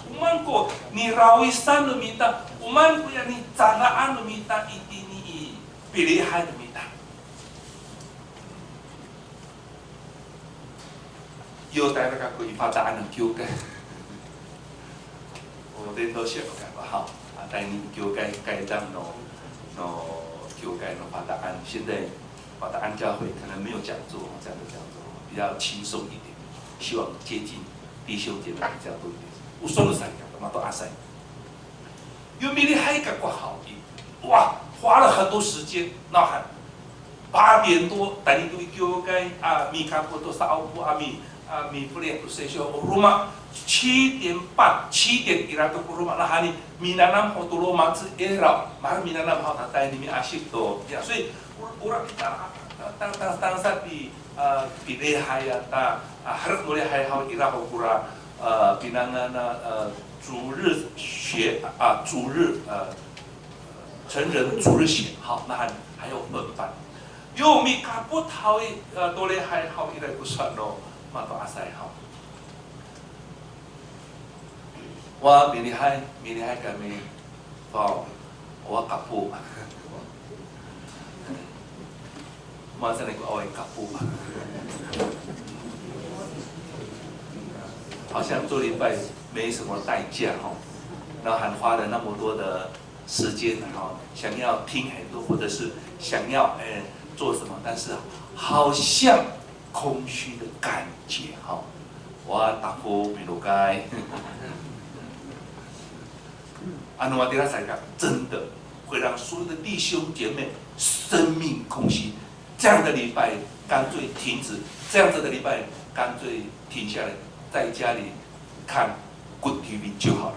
O maan ko nirawisan no mita, o maan ko ya nicadaan no mita itini i pilihay no mita. Yo tayra kako i Fata'an no kiwkay. O tento siya ka ba, ha. A, tayni i kiwkay, kaytang no, no kiwkay no Fata'an. 现在 Fata'an 教会可能没有讲座，这样的讲座比较轻松一点，希望接近弟兄姐妹比较多一点。O sowal sa ka, mato'asay. Yo milihay kako haw i, 哇，花了很多时间，呐喊。八点多，tayni to i kiwkay a mikapot to sa'opo a mi, a mifelihay to sesyo o roma. 七点半，七点 ira to ko roma, nawhani minanam ho to loma' ci ira, mahaen minanam haw tatayni miasip to. Ya, 所以 ora kita, ta, ta, ta, tangsa pi, a, pilihay a ta, a, herek no lihay haw ira ho kora, a, pinangan a, a, 主日学, a, 主日, a, 成人主日学, haw, nawhani, 还有分班. Yo mikapot haw i, a, to lihay haw ira ko sowal no mato'asay haw. Wa milihay, milihay kami, wa, wa kapo. Masanay ko awaay kapo. 好像做礼拜没什么代价哈，然后还花了那么多的时间哈，想要听很多，或者是想要，哎，做什么，但是好像空虚的感觉哈。Wa tako milokay. Ano matira salikaka, 真的会让所有的弟兄姐妹生命空虚。这样的礼拜干脆停止，这样子的礼拜干脆停下来，在家里看 Good T V 就好了。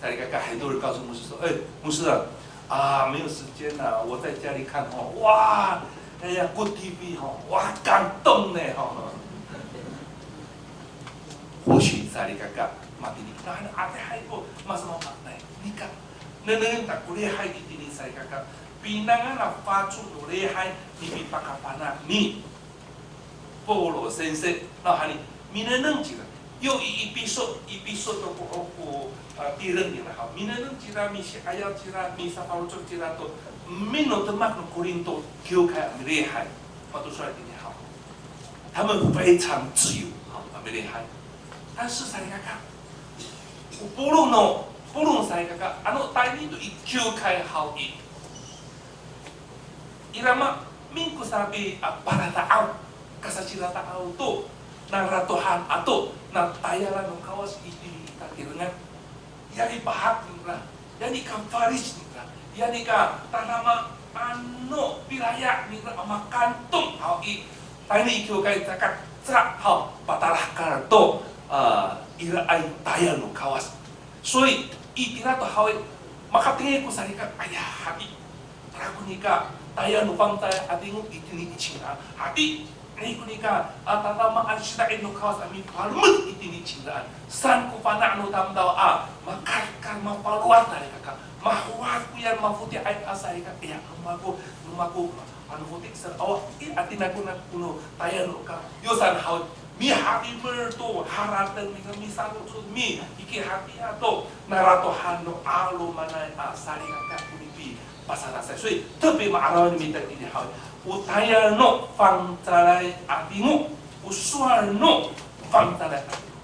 Salikaka, 很多人告诉牧师说：“哎，牧师啊，啊，没有时间了，我在家里看哦，哇，哎呀，Good T V 哦，哇，感动呢，哦。”或许 salikaka, matini, na, na, ate hay ko, mas mapatay. Nika, nengnengen ta ko lihay itini salikaka, pinangan a faco no lihay, nipipakafana' ni Polo sensei, nawhani, minengneng cira. Yo i Episo, Episo to ko, ko, a, tireng nira haw. Minengneng cira, misi'ayaw cira, misafaloco' cira to, mino demak no Korinto kiwkay a milihay. Pato sowal itini haw. 他们非常自由，好，a milihay. 但是 salikaka, o polong no, polong salikaka, ano tayni to i kiwkay haw i. Ira ma, mingko sapi a palata'aw, kasacila ta'aw to, naratohan ato, na tayalan no Kawas i, i tatirengan. Ya i pahak ningra, ya nika falic ningra, ya nika tadama ano pilaya ningra a makantong haw i, tayni i kiwkay caka, caka haw, patalahekal to, a, iraay tayal no Kawas. 所以 Itira to haw i, makatengil ko salikaka, aya, hati. Tara ko nika, tayal no fangcalay a 'adingo itini i cingraan. Hati, ira ko nika, a, tadamaan sida'it no Kawas a mipalemed itini i cingraan. Saan ko fana' no tamdaw a, makakar mapalowad salikaka. Mahowad koya mafoti'ay a salikaka. Iya, no mako, no mako, ano foti' sa, awa, i, atinako na kono tayal no ka. Yo saan haw, mihatimer to, harateng nika misangko to, mi, iki hati ato, naratohan no 'alomanay a salikaka ko nipi. Pasalasay. 所以特别 ma'araw no mita itini haw i, o tayal no fangcalay a 'adingo, o sowal no fangcalay a 'adingo.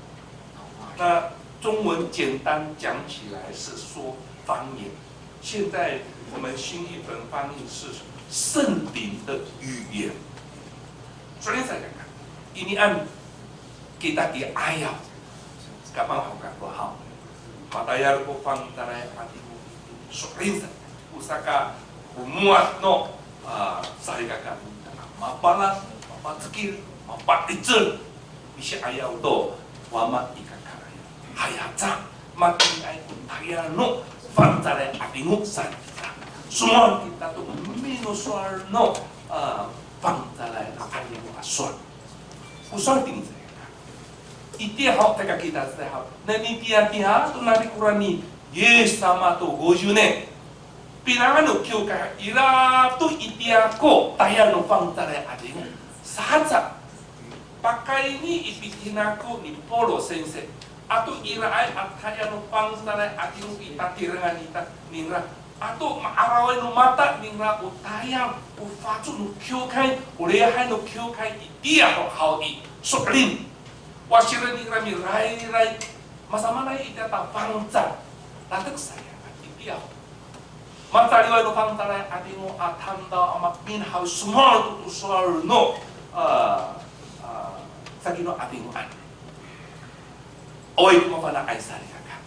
那中文简单讲起来是说方言，现在我们新译本翻译是圣灵的语言。所以 sa, inian kita ki'ayaw. Kapang haw kako haw. Matayal ko fangcalay a 'adingo. So'elin sa. O saka, o mowad no, a, salikaka. Mapalang, mapacekil, mapa'icel. Misi'ayaw to, wama i kakarayan. Hay haca, matiniay ko tayal no fangcalay a 'adingo saan. Somowal kita to, mi no sowal no, a, fangcalay a 'adingo a sowal. O sowal itini sa. Itiya haw, teka kita sa haw. Nani tiya tiya to nani korani Yis sama to goju nen. Pinangan no kiwkay ira to itiya ko tayal no fangcalay a 'adingo. Sahaca, pakayni i pitinako ni Polo sensei. Ato iraay a tayal no fangcalay a 'adingo i tatirengan nita ningra. Ato ma'araway no mata ningra o tayal, o faco no kiwkay, o lihay no kiwkay itiya ho haw i. So'elin. Wa siren ningra mirayray. Masamaanay itiya ta fangcal. Latek saya itiya ho. Mataliway no fangcalay a 'adingo a tamdaw a mamin haw i somowal to to sowal no, a, a, saki no 'adingoan. Awaay ko mafana'ay salikaka.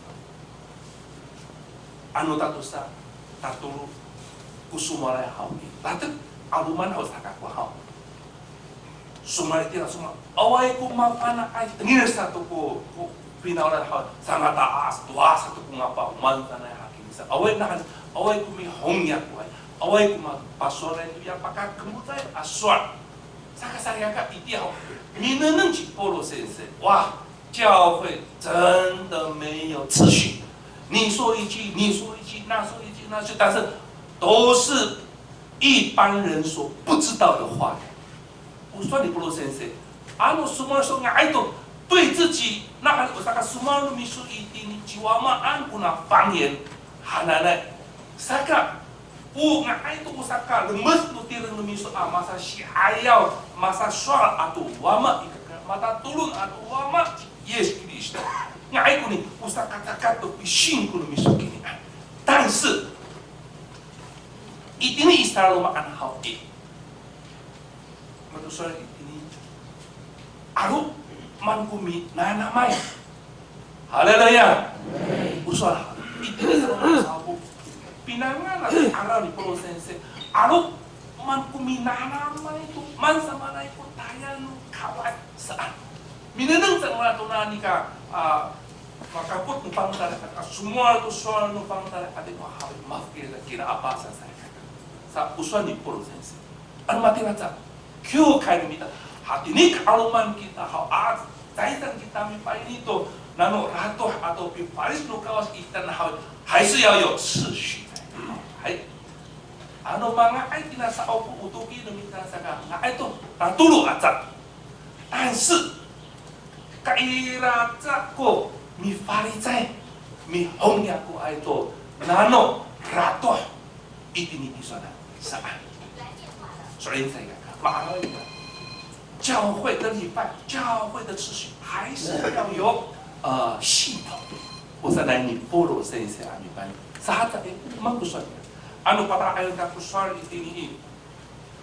Ano tatosa, tatolo, ko somowalay haw i. Latek, 'aloman haw sa kako haw. Somowal itira somowal. Awaay ko mafana'ay, tengil sato ko, ko finawlan haw, sangataas, towa sato ko ngapa, o maan sanay hakiin sa. Awaay nahan, awaay ko mihongya ko ay. Awaay ko ma, pasowalay to ya pakakemocay a sowal. Saka salikaka itiya ho. Minengneng ci Polo sensei. Wa, 教会真的没有次序。你说一句，你说一句，那说一句，那说，但是都是一般人所不知道的话语。O sowal ni Polo sensei, ano somowal so nga'ay to, 对自己，那还有 saka somowal no miso itini ci Wamaan kona 方言 hananay. Saka, o nga'ay to o sakalemed no tireng no miso a masasi'ayaw, masasowal ato Wama i kaka, matatolon ato Wama ci Yis Kristo. Nga'ay koni, o sakacakat to pisingko no miso kinian. 但是, itini i salalomaan haw i, mato sowal itini, 'aloman ko minanamay. Haleluya. O sowal haw. Itini sa ko, pinangan a 'araw ni Polo sensei. 'Aloman ko minanamay to, maan samaanay ko tayal no Kawas saan. Minengneng cangra to nani ka, a, makapot no fangcalay a, somowal to sowal no fangcalay a, 'adingo haw i, mafokil kira a pasasay. Sa o sowal ni Polo sensei. Ano matira ca, kiwkay no mita, hatini ka'aloman kita haw, a, caay saan kita mipa'ini to nano ratoh ato pifalic no Kawas i kitanan haw, 还是要有次序。Hay. Ano manga'ay tina sa'opo o toki no mita saka, nga'ay to, tatolo aca. 但是, kaira ca ko mifalicay, mihongya ko ay to nano ratoh itini i tisowanan saan. So'elin sa i kaka, ma'araw i kaka. 教会的礼拜，教会的秩序还是要有，呃，系统。O sanay ni Polo sensei a mipa'ini. Sahaca i, o maan ko sowal. Ano pata'ayan kako sowal itini i,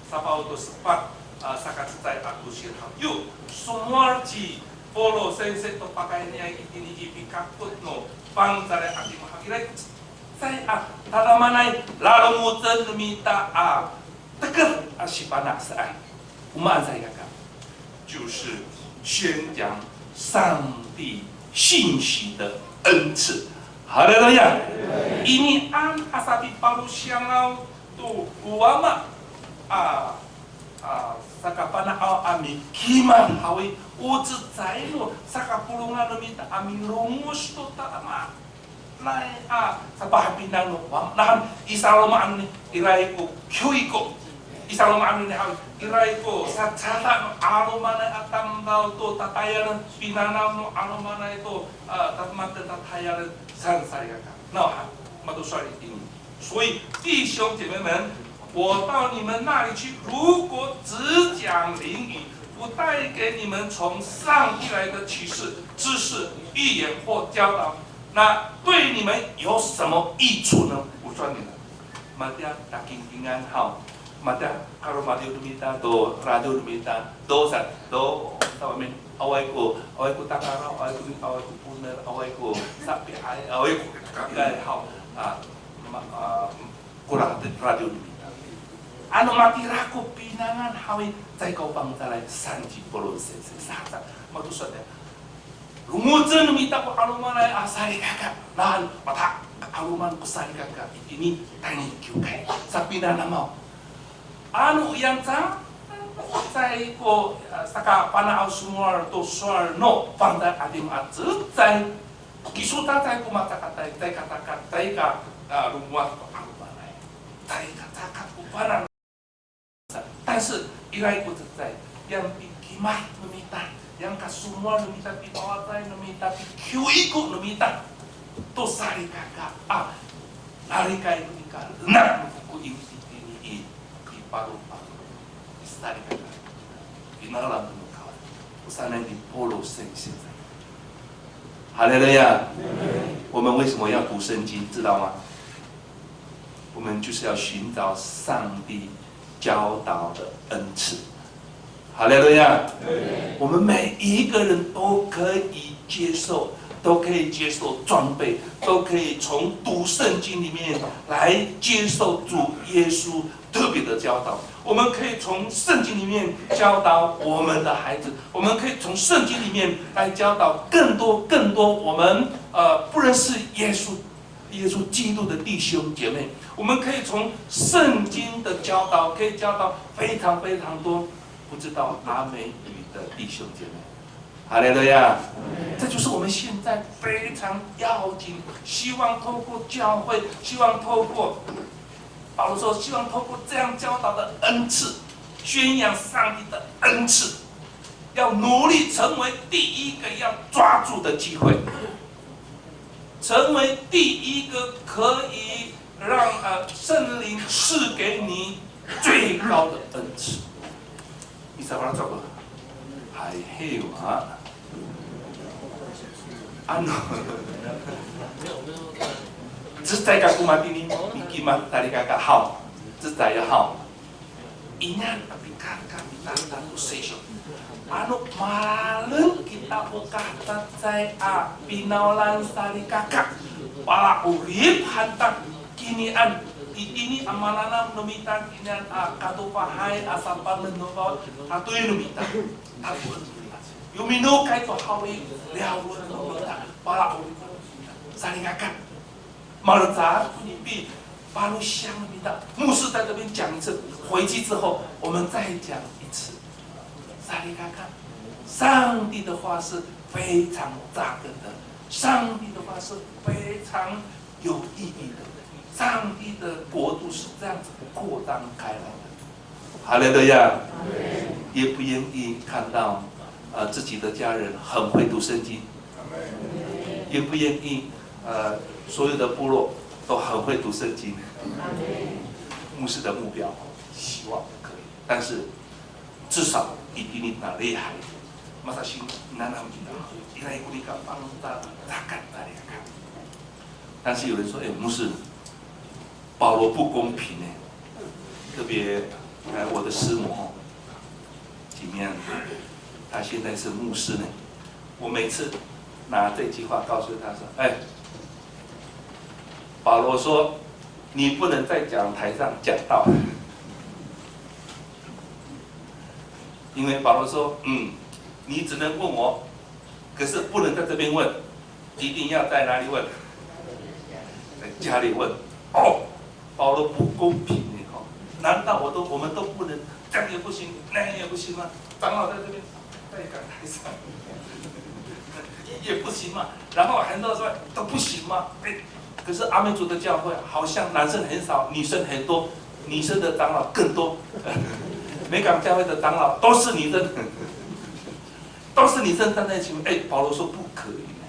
safaw to sepat, a, sakacecay a kosir haw. Yo, somowal ci Polo sensei to pakayniay itini i pikapot no fangcalay a 'adingo haw i, ira ko cecay a tadamaanay lalomocen no mita a teked a sifana' saan. O maan sa i kaka, 就是宣讲上帝信息的恩赐， Haleluya. Inian a sapipalowangaw to wama a, a, sakafana'aw a mikimad haw i, o cecay no sakapolongan no mita a milongoc to tadamaanay a sapahapinang no wama. Nahan i saloma' ano ni, ira i ko kiwiko. I saloma' ano ni haw i, ira i ko sacada no 'alomanay a tamdaw to tatayalen, pinanam no 'alomanay to, a, tatmaten tatayalen saan salikaka. Nawhani, mato sowal itini. 所以，弟兄姐妹们，我到你们那里去，如果只讲灵语，不带给你们从上帝来的启示、知识、预言或教导，那对你们有什么益处呢？我说你们，matiya takingkingan haw, matiya kalomadiw no mita to, radiw no mita, do sa, do, sa amin, awaay ko, awaay ko takaraw, awaay ko, awaay ko poner, awaay ko sapi'ay, awaay ko kakay haw, a, ma, a, ko radiw no mita. Ano matira ko pinangan haw i, caay ka o fangcalay sanci polong singsi saca. Mato sowal, longocen no mita ko 'alomanay a salikaka. Nahan, mata, 'aloman ko salikaka itini tayni kiwkay. Sapinanamaw. Ano 'oyang cecay ko, a, sakafana'aw somowal to sowal no fangcalay a demak a cecay. Kiso cecay ko macakatay, caay ka cakat, caay ka, a, lomowad ko 'alomanay. Caay ka cakat ko fana'. 但是 ira ko cecay, yang pikimad no mita, yang kasomowal no mita, pipawacay no mita, pikiwiko no mita to salikaka a, salikaka no mita, na ko ini itini i, i paro paro, i salikaka, i nalang no Kawas, o sanay ni Polo singsi. 哈利路亚！我们为什么要读圣经，知道吗？我们就是要寻找上帝教导的恩赐。哈利路亚！我们每一个人都可以接受，都可以接受装备，都可以从读圣经里面来接受主耶稣特别的教导。我们可以从圣经里面教导我们的孩子，我们可以从圣经里面来教导更多更多我们，呃，不认识耶稣，耶稣基督的弟兄姐妹。我们可以从圣经的教导，可以教导非常非常多不知道阿美语的弟兄姐妹。哈利路亚！这就是我们现在非常要紧，希望透过教会，希望透过，保罗说，希望透过这样教导的恩赐，宣扬上帝的恩赐，要努力成为第一个要抓住的机会，成为第一个可以让，呃，圣灵赐给你最高的恩赐。你怎么了？怎么了？还黑有啊？Ano, cecay kako matini, mikimad salikaka haw. Cecay haw. Inian a pikaka mita to sesyo. Ano ma'edeng kita o kacecay a finawlan salikaka, pala'orip han ta kinian, itini a mananam no mita kinian a kadofahay a sapanen no fawad, tatoy no mita. Tatoy no mita. Yo minokay to haw i, liyawen no mita, pala'orip han ta salikaka. Malecad ko nipi, palo siyang no mita. 牧师在这边讲一次，回去之后我们再讲一次。Salikaka, 上帝的话是非常扎根的，上帝的话是非常有意义的，上帝的国度是这样子扩张开来的。哈利路亚！愿不愿意看到，呃，自己的家人很会读圣经？愿不愿意，呃，所有的部落都很会读圣经？牧师的目标，希望可以，但是至少一定要厉害一点。Masa sing nanam kita, ira ko nika pangta takat tadi. 但是有人说，哎，牧师，保罗不公平哎，特别，哎，我的师母哦，怎么样？她现在是牧师呢。我每次拿这句话告诉她说，哎，保罗说，你不能在讲台上讲道，因为保罗说，嗯，你只能问我，可是不能在这边问。 一定要在哪里问？家里问，哦，保罗不公平呢，哦，难道我都我们都不能这样也不行，那样也不行吗？长老在这边，在讲台上，也不行嘛。然后很多说都不行嘛，哎，可是阿美族的教会好像男生很少，女生很多，女生的长老更多。美港教会的长老都是女生，都是女生站在一起。哎，保罗说不可以呢，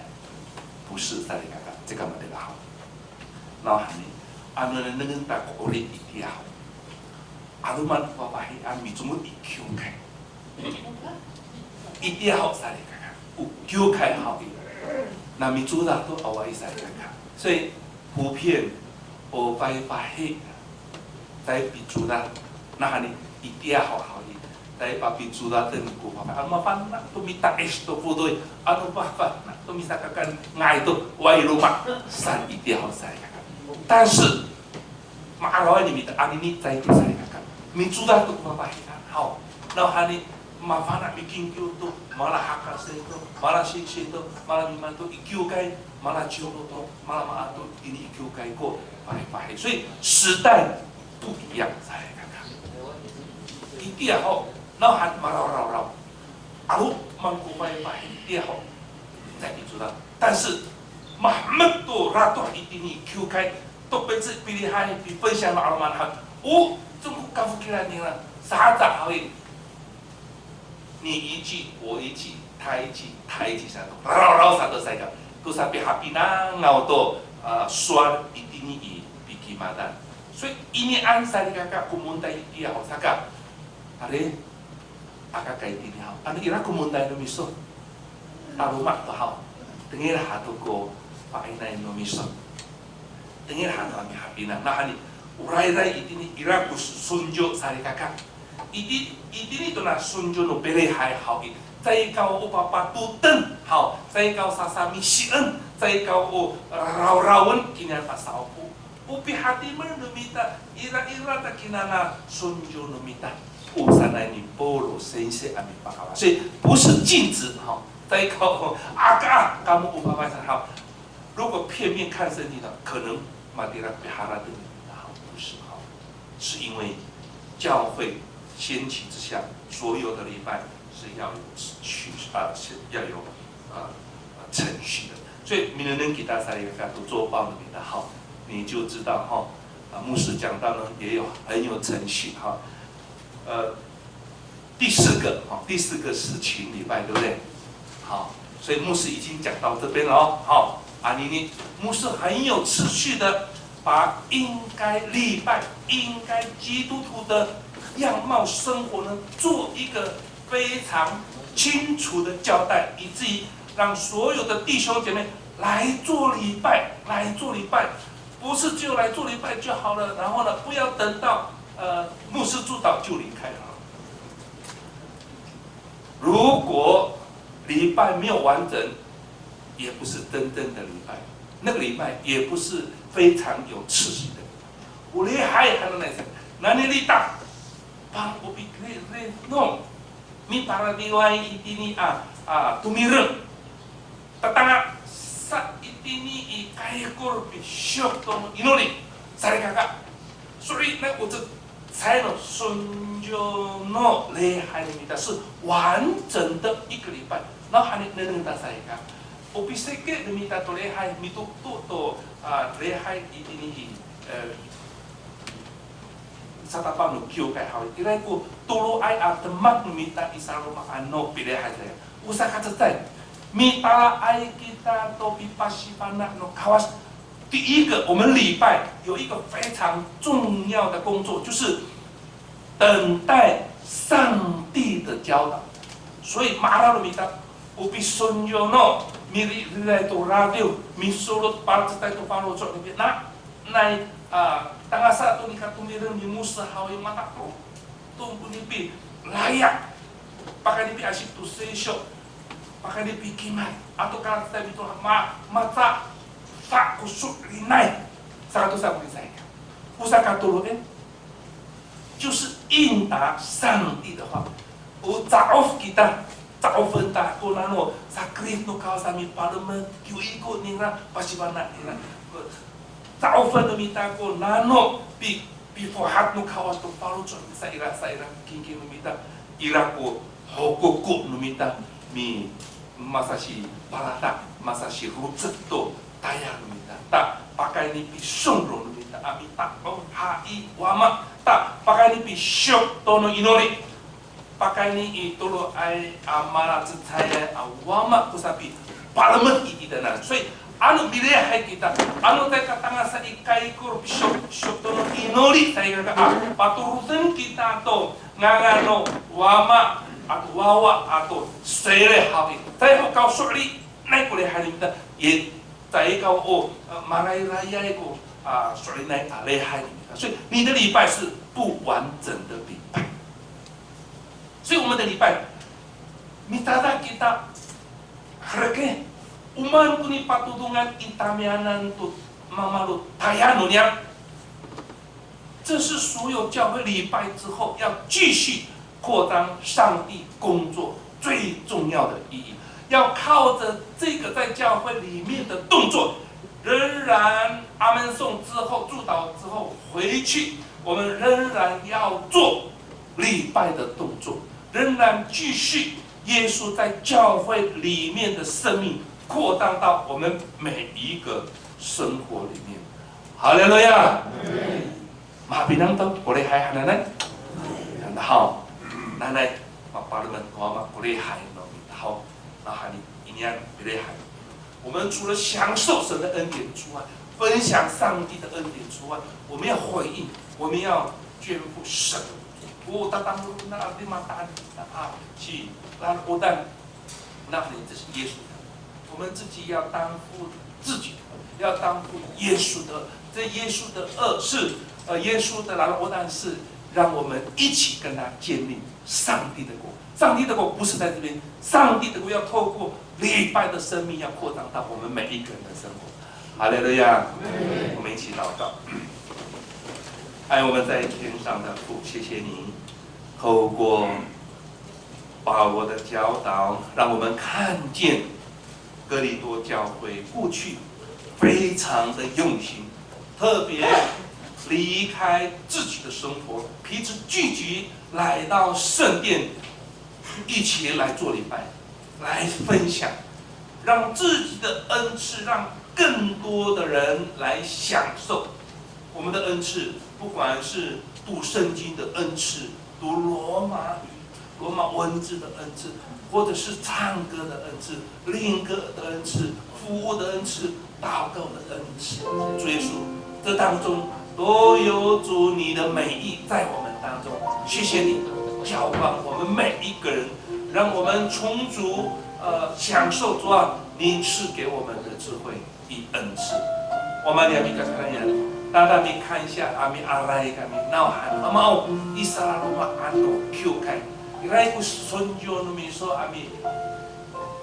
不是，salikaka，这个没得好。Nawhani, ano nengneng ta ko 'orip itiya ho. 'Aloman ko fafahi a micomod i kiwkay. Itiya ho salikaka. O kiwkay haw i. Na micomod to awaay salikaka. 所以普遍 o fafahi caay picomod. Nawhani itiya ho haw i. Caay papicodaten ko fafahi. Ano mafana' to mita'is to fodoy. Ano mafana' to misakakan nga'ay to. Awaay loma' saan itiya ho salikaka. 但是 ma'araway no mita anini caay to salikaka. Micodad to ko fafahian haw. Nawhani mafana' mikingkiw to, mala hakasay to, mala singsi to, mala mimaan to i kiwkay, mala ciwlo to, mala maan to, ini i kiwkay ko fafahi. 所以时代不一样，salikaka. Itiya ho, nawhan marawrawraw. 'Aloman ko fafahi itiya ho. Caay picodad. 但是 mahemek to ratoh itini kiwkay, to peci pilihay, pifensiyan no 'aloman han. O, congko kafokilan nira, sahaca haw i. 你一句，我一句，他一句，他一句 sato. Rarawraw sato salikaka. To sapihapinangaw to, a, sowal itini i pikimadan. 所以 inian salikaka ko monday itiya ho saka. Ari, aka kay itini haw. Ano ira ko monday no miso. Taloma' to haw. Tengil han to ko fa'inay no miso. Tengil han to a mihapinang. Nawhani, o rayray itini ira ko sonjo salikaka. Iti, itini tona sonjo no pilihay haw i. Caay ka o papatoten haw. Caay ka o sasamisi'en. Caay ka o rarawrawen kinian a sa'opo. O pihatimen no mita, ira, ira ta kinian a sonjo no mita. O sanay ni Polo singsi a mipakawa. 所以不是禁止哈，再告诉aka kamo o papay saan 哈。如果片面看圣经的，可能 matira piharateng 哈，不是哈，是因为教会兴起之下，所有的礼拜是要有去啊，是要有啊程序的。所以 minengneng kita salikaka to 周报里面的哈，你就知道哈，啊，牧师讲道呢也有很有程序哈。呃，第四个哈，第四个是请礼拜，对不对？好，所以牧师已经讲到这边了哦。好，anini，牧师很有次序的把应该礼拜、应该基督徒的样貌生活呢，做一个非常清楚的交代，以至于让所有的弟兄姐妹来做礼拜，来做礼拜，不是只有来做礼拜就好了，然后呢，不要等到呃牧师祝祷就离开了。如果礼拜没有完整，也不是真正的礼拜，那个礼拜也不是非常有次序的礼拜。O lihay hananay sa, nani lita, pang o pikiri no, miparadiway itini a, a, tomireng. Tatanga sa itini i kaikor pisiyok to inoli, salikaka. So'elinay, o cecay no sonjo no lihay no mita 是完整的一个礼拜。Nawhani nengneng ta salikaka. O pisiki' no mita to lihay, mitoto to, a, lihay itini i, e, satapang no kiwkay haw i. Iray ko toloay a demak no mita i saloma'an no pilihay sa. O sakacecay, mitalaay kita to pipasifana' no Kawas. 第一个，我们礼拜有一个非常重要的工作，就是等待上帝的教导。所以 ma'araw no mita, o pisonjo no, miririday to radiw, misolot, palacecay to faloco' no mita. Nay, a, tangasa to nika tomireng ni Musa haw i, mata to, to ko nipi laya', pakayni pi asip to sesyo, pakayni pi kimad, ato kalacecay mito ma, maca, fa ko so'elinay, saka to sa ko lisay ka. O sakatolo i, 就是应答上帝的话。O ca'of kita, ca'ofen ta ko nano, sakrit no Kawas a mipalemed, kiwiko nira, pasifana' nira. Sa'ofen no mita ko nano pi, pifohat no Kawas to faloco' sa ira, sa ira kingking no mita, ira ko hokoko no mita, mi, masasipalata, masasirocek to tayal no mita. Ta, pakayni pisongrong no mita a mita'ong ha i Wama. Ta, pakayni pisiok to no inori. Pakayni i toloay a malacecayay a Wama ko sapipalemed i titaanan. 所以 ano milihay kita, ano caay ka tangasa i kaikor pisiok, pisiok to no inori sa ira ka a, patoroden kita to ngangan no Wama ato Wawa ato Seyrey haw i. Caay ho kaw so'elinay ko lihay no mita, i, caay ka o, e, marayrayay ko, a, so'elinay a lihay no mita. 所以你的礼拜是不完整的礼拜。 所以我们的礼拜，mitada kita, herek, o maan ko nipatodongan i tamiyanan to mama no tayal no niyam. 这是所有教会礼拜之后要继续扩张上帝工作最重要的意义。要靠着这个在教会里面的动作，仍然阿门颂之后、祝祷之后回去，我们仍然要做 礼拜的动作，仍然继续耶稣在教会里面的生命扩张到我们每一个生活里面。哈利路亚！Mahapinang to, ko lihay hananay. Nanay, mapalemed ko Wama ko lihay no mita haw. Nawhani, inian pilihay. 我们除了享受神的恩典之外，分享上帝的恩典之外，我们要回应，我们要捐付神。O tata'ang no mita a limataan a, ci, lala'odan, 那你这是耶稣的。我们自己要担负自己的，要担负耶稣的。这耶稣的轭是，呃，耶稣的 lala'odan 是让我们一起跟他建立上帝的国。上帝的国不是在这边，上帝的国要透过 礼拜的生命要扩张到我们每一个人的生活。哈利路亚！我们一起祷告。爱我们在天上的父，谢谢你透过保罗的教导，让我们看见哥林多教会过去非常的用心，特别离开自己的生活，彼此聚集来到圣殿，一起来做礼拜。 来分享，让自己的恩赐，让更多的人来享受我们的恩赐，不管是读圣经的恩赐，读罗马语、罗马文字的恩赐，或者是唱歌的恩赐、灵歌的恩赐、服务的恩赐、祷告的恩赐。主耶稣，这当中都有主你的美意在我们当中。谢谢你，浇灌我们每一个人，让我们充足，呃，享受主啊，你赐给我们的智慧与恩赐。我们两个看一下，大家你看一下，阿弥阿来，阿弥，那我喊阿妈哦，伊莎拉罗马安哦，Q开，伊来个孙女那么说阿弥。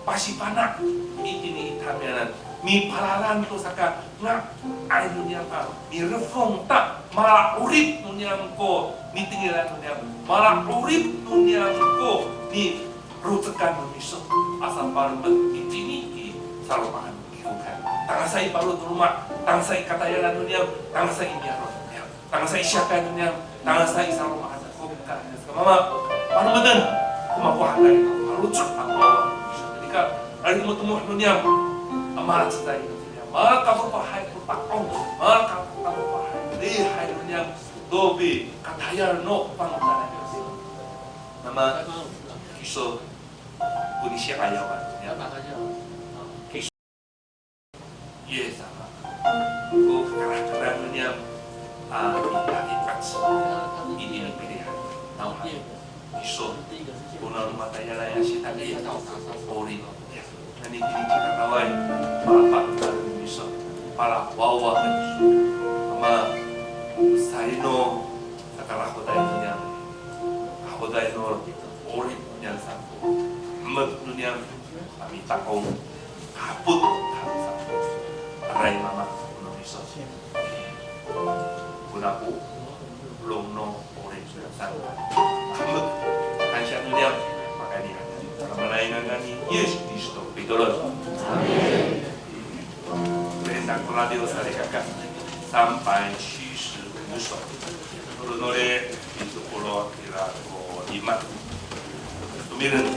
Pasifana' itini i tamiyanan, mipalalan to saka nga'ay no niyam a mirefong ta, mala'orip no niyam ko nitengilan no niyam, mala'orip no niyam ko nirocekan no miso, asa palemed itini i saloma'an kiwkay. Tangasa i paro to loma', tangasa i katayalan no niyam, tangasa i niyaro' no niyam. Tangasa i siyakay no niyam, tangasa i saloma'an ko mekal niyam. Saka mama, palemeden ko makohatay, maloco' a wawa. Nika, ari tomotomo no niyam, a malacecay no niyam. Malakafofahay to ta'ong, malakafofahay, lihay no niyam, to pikatayal no fangcalay niyam. Mama, kiso, ko nisi'ayaw no niyam. Kiso. Yis sama. Ko kakarakeran no niyam, a, itini i pilihan. Nawhani, iso, ko nano matayalay a sitaki, 'orip. Ya, nani tini ci Kakaway, palapang no miso, palawawa no miso. Ama, saino, sakarahoday no niyam, ahoday no 'orip no niyam sako. Emek no niyam, a mita'ong, kapot, kapot sa. Aray mama, no miso. Kona ko, long no, 'orip no niyam sako. Emek, kansiya no niyam, pakayni. Sa maanay ngangan ni Yis Kristo, pitolon. Amin. Renda ko radio salikaka. 三百七十五首。Tolo no ri, pitopolo' ira ko lima. Tomireng.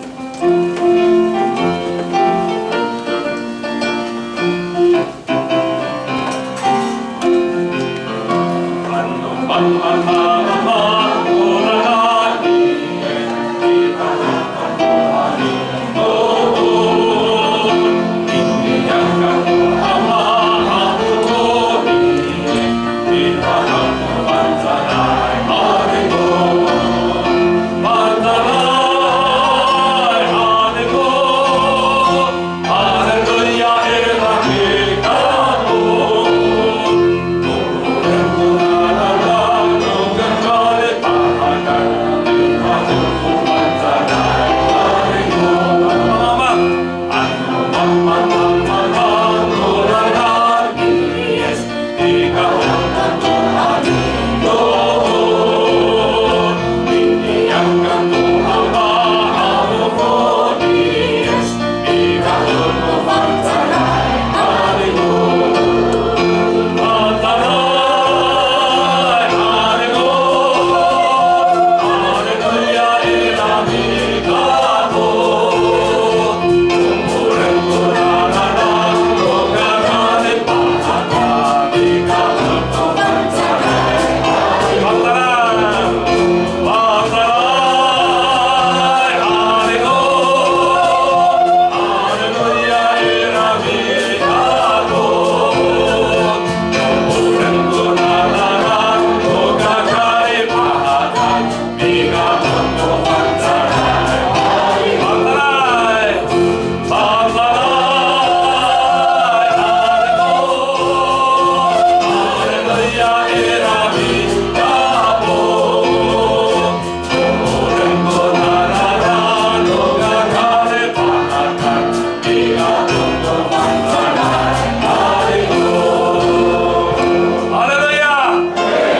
Haleluya!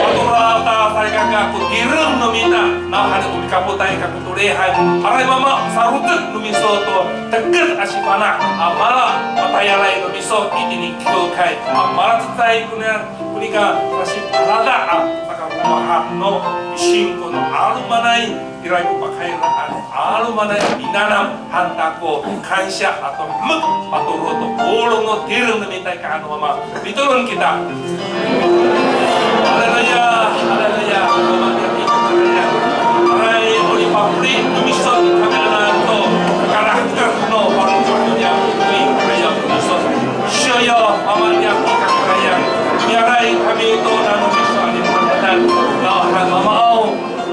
Patorata salikaka ko tireng no mita, nawhani o mikapotay kako to lihay. Aray Mama, sarocod no miso to teket a sifana', a mala matayalay no miso itini i kiwkay, a malacecay konian, konika sasipalada a saka ko mahaen no misingko no 'alomanay, ira ko pakayraan 'alomanay minanam han ta ko kansiya ato hemek patoro to polong no tireng no mita i ka'ayaw no Mama. Mitolon kita. Haleluya, haleluya. Mama, aray, o nipafeli no miso i kamiyanan to kalahker no faloco' niyam i ka'ayaw no miso. Siyo, Mama, niyam i kakarayan. Miaray kami to nano miso a nipahadan. Nawhan Mama aw,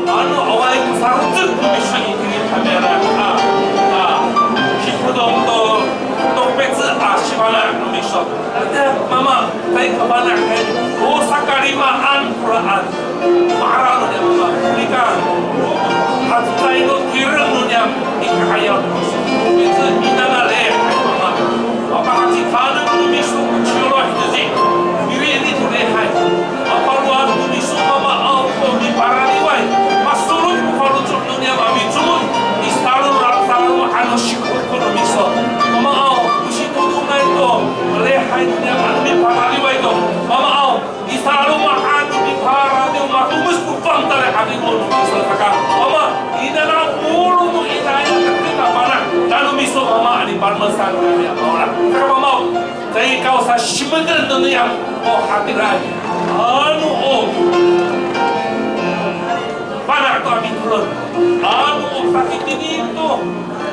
ano awaay ko sarocod no miso itini i kamiyanan a, a, sipodong to tokpec a sifana' no miso. Ata Mama, caay ka fana' kay, o sakalimaan koraan. Ma'araw no niyam Mama, konika hacecay no tireng no niyam i ka'ayaw no miso. Tokpec i nana lihay Mama. Mapakacifaneng no miso ko ciwlo hitini. Iri ini to lihay. Mapalowad no miso Mama aw ko miparaliway. Masolot ko faloco' no niyam a micomod i salomsaloma' no sikoko no miso. Mama aw, o sitodongay to lihay no niyam a miparaliway to. Mama aw, i saloma'an no miparaliw matomes ko fangcalay a 'adingo no miso saka. Mama, ina na polong no inaya keketapana nano miso Mama a nipalomesaan niyam a maolah. Saka Mama aw, caay ka o sasimeken no niyam o hatiraay. Ano o fana' to a mitolon. Ano o sakitini to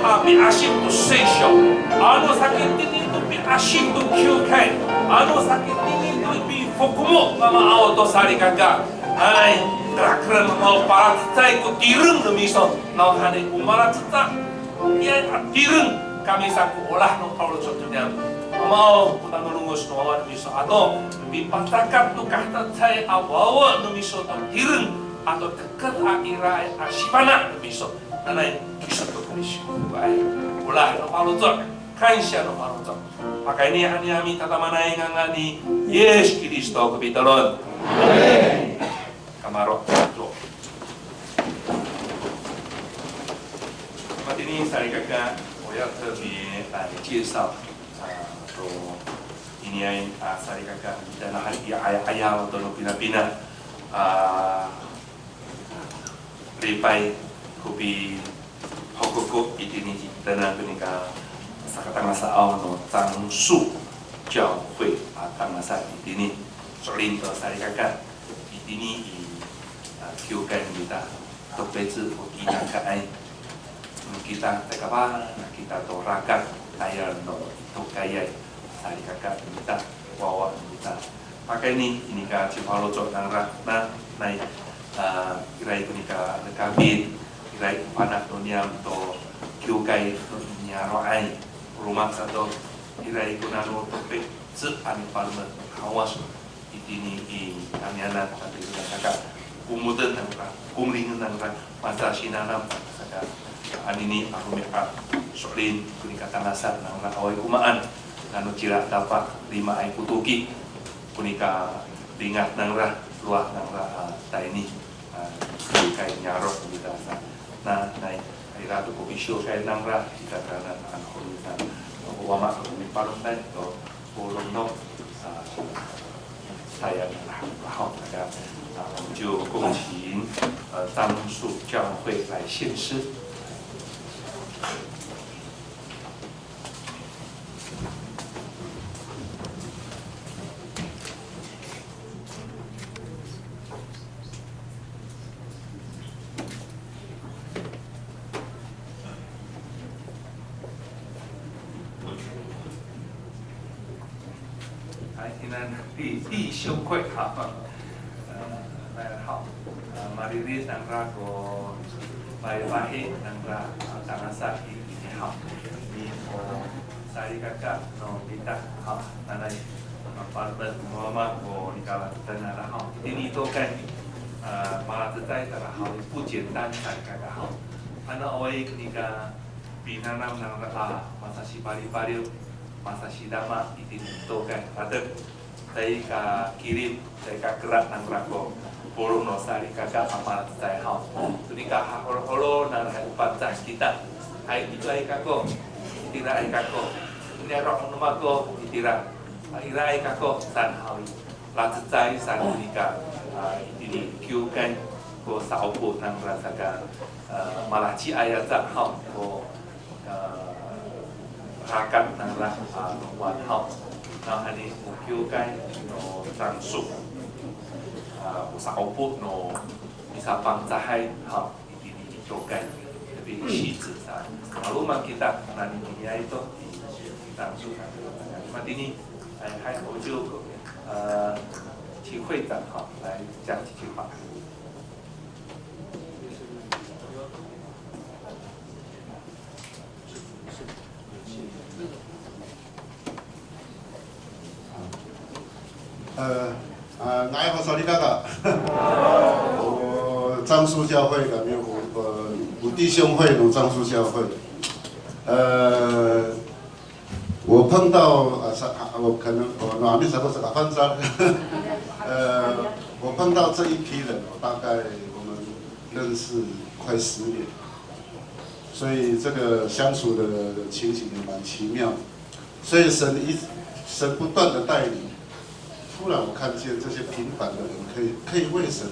a miasip to sesyo. Ano sakitini to miasip to kiwkay. Ano sakitini to mifokomo Mama aw to salikaka. Hay, terakhir Mama aw, palacecay ko tireng no miso. Nawhani ko malacecay a tireng kami sa ko olah no faloco' to niyam. Mama aw, ko tanolongoc no wawa no miso ato mipacakat to kahacecay a wawa no miso to tireng ato teket a iraay a sifana' no miso. Nanay kiso to ko miso ay olah no faloco', kansiya no faloco'. Pakayni han niyam i tadamaanay ngangan ni Yis Kristo ko pitoron. Amin. Kamaro' to. Matini salikaka, 我要特别来介绍，啊，说，因 Niay a salikaka, kita na hali i 'aya'ayaw to no pinapina a lipay ko pihokoko itini i tana ko nika sakatangasaaw no 樟树教会 a tangasa itini. So'elin to salikaka, itini i a kiwkay no mita, tokpeci o kinakaay no kita, caay ka fana' kita to rakat tayal no i tokayay salikaka no mita, wawa no mita. Pakayni i nika cifaloco' nangra na, nai, a, iray ko nika lekapit, iray ko fana' no niyam to kiwkay no niyaro'ay. Roma sato, iray ko nano tokpeci a nipalemed hawas itini i tamiyanan, tatirengan saka komoden nangra, komlingen nangra, masasinanam saka anini a romi'ad, so'elin ko nika tangasa nangra, awaay ko maan, nano cila dapa limaay ko toki, ko nika lingad nangra, lowad nangra, a, tayni, a, kiwkay niyaro' kita sa. Na, nai, ira to ko pisiwkay nangra, kita kanan, a, ko kita, ko wama, ko mipalong tay to polong no, a, saya, a, haw, a, a, 就恭请，呃，樟树教会来献诗。 Hay, ina, 弟，弟兄会，好。呃，来，好。呃，malirid nangra ko fahifahi nangra, a, tangasa i, ini, haw. Ini ko salikaka no mita, haw. Nanay, a, palemed no mama ko nika lacecay nangra, haw. Itini i tokay, a, malacecay tara, haw, 不简单 salikaka, haw. Ano awaay ko nika pinanam nangra, a, masasipalipaliw, masasidama itini i tokay. Latek, caay ka kilim, caay ka kera nangra ko polong no salikaka a malacecay, haw. To nika haholoholo nangra hay o Pangcah kita. Hay, itoay kako, itiraay kako. Niyaro' no mako, itira. A, iraay kako, san, haw. Lacecay san ko nika, a, itini kiwkay ko sa'opo nangra saka, a, malaheciay aca, haw, ko, a, rakat nangra, a, no wan, haw. Nawhani o kiwkay no 樟树, a, o sa'opo no misaPangcahay, haw. Itini i kiwkay, tapi 习字 sa. Maloman kita, nani itiniay to, i, i 樟树 sa. Matini, hay, hay, 我就，呃，请会长，好，来讲几句话。 呃，啊，nga'ay ho salikaka. 我樟树教会 kami, 我，呃，我弟兄会 no 樟树教会. 呃，我碰到，啊，sa-，啊，我可能，我，no, amin sa ko saka Pangcah. 呃，我碰到这一批人，我大概我们认识快十年，所以这个相处的情形也蛮奇妙。 所以神一，神不断的带领，突然我看见这些平凡的人可以，可以为神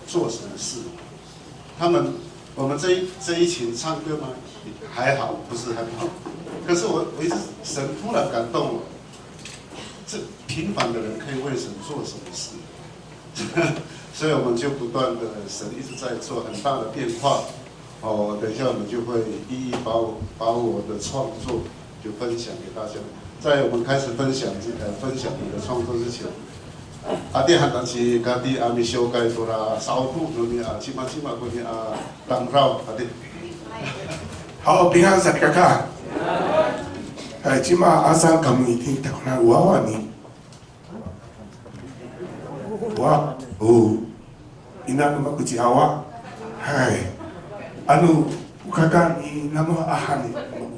做什么事。他们，我们这一，这一群唱歌吗？还好，不是很好。可是我，我一直，神突然感动我，这平凡的人可以为神做什么事？ 所以我们就不断的，神一直在做很大的变化。哦，等一下我们就会一一把我，把我的创作就分享给大家。在我们开始分享之，呃，分享我的创作之前，Ati han, ci Kati a misiwkay tora sa'opo no mita, cimacima ko mita tamdaw, Ati. Haw, pingan salikaka. Hay, cima asa kamo itini i takowanan wawa ni Wa, o, ina no mako ci Awa. Hay. Ano, o kaka ni namo ahan ni,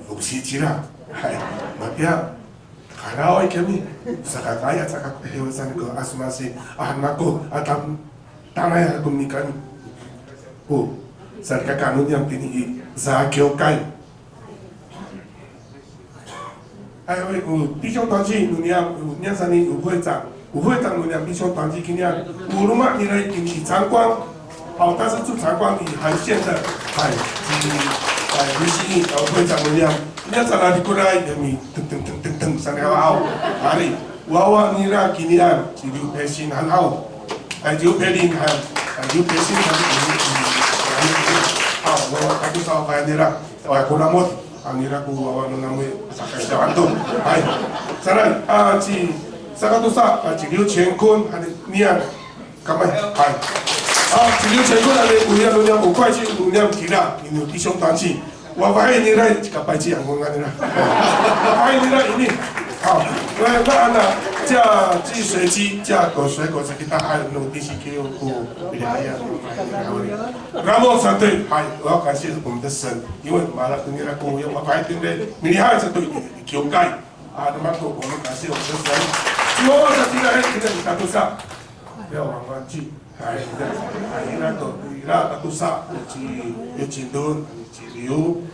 o sicira. Hay. Matiya, karaway kami. Sakakaya, saka ko hiwasan ko asmasi. Ahan mako, atam, tanay ako ni kami. O, salikaka no niyam tini i, sa kiwkay. 还有，有弟兄团契，有你们，有你们三人，有会长，有会长，有你们弟兄团契，今天有罗马尼来给你参观，好，他是住参观里海线的，哎，哎，有心意，呃，会长，有你们，你们三人过来，有你等等等等等，三人好，哪里？Wawa nira kinian, ci Liw Pesin han haw. Ay, Liw Pelin han. Ay, Liw Pesin han. Haw, wawa kako sa kaya nira. Wawa ko namot. Ang nira ko wawa no namo i, saka siya to. Hay. Saray, a, ci, saka tosa, a, ci Liw Chenkon, han, nian. Kamay. Hay. A, ci Liw Chenkon, han, o niyam, o niyam, o kwai ci, o niyam kira. Ino 弟兄团契. Wafahi nira, cika payci ang kongan nira. Wafahi nira ini. Haw. 那，那，那，这，这水鸡，这个水果是给他还有弄这些给我，给我，给他呀。Ramo 才对，还，我要感谢我们的神，因为马拉跟你那个，我要把白天的，你还是对，给我盖。啊，那么我们感谢我们的神。主啊，在今天，今天你看多少？不要忘记。 Hay, ira, ira to, ira tatosa, ci, ci Cindon, ci Liw.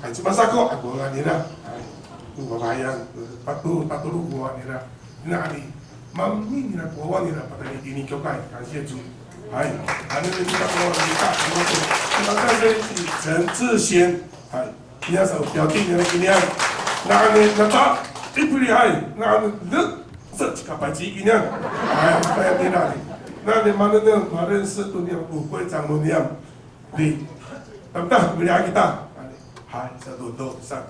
Hay, ci Masako, ako nganira. Hay, to babayan, pato, patolo ko nganira. Ina ani, mami nira ko wawa nira, patay itini kiwkay, 感谢主. Hay, ano nira ko wawa nira, ano to. Patay sa ci 陈志贤, hay. Niya sa o piyawti niya kinian. Nani nata ipilihay. Nani de se cika payci kinian. Hay, payci nani. Nani manengneng, marenses to niyam, 会长 no niyam. Di, tamta, milihay kita. Hay, sa dodo, sa.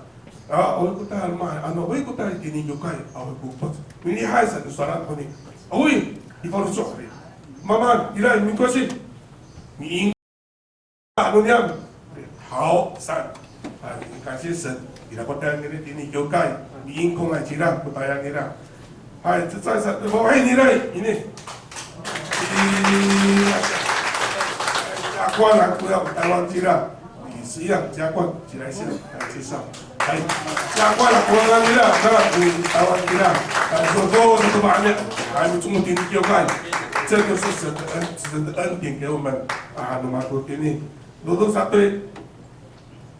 A, awi ko ta, ma, ano, awi ko ta, itini kiwkay, awi ko pot. Milihay sa, sowal ko ni. Awi, i faloco', awi. Maman, ira, mikosi. Miing ano niyam. Haw, san. A, 感谢神, ira ko tayal nira itini kiwkay, miingkong a cira ko tayal nira. Hay, cecay sa, maway nira ini. Jakowan ako ya, Taywan cira. Siyang, Jakowan, cira siyang, cira. Hay, Jakowan ako nganira, na, Taywan cira. Hay, so, so, so, to maannya. Hay, micomod itini kiwkay. 这就是神的恩，神的恩典给我们。 A, no mako itini. Dodo satoy,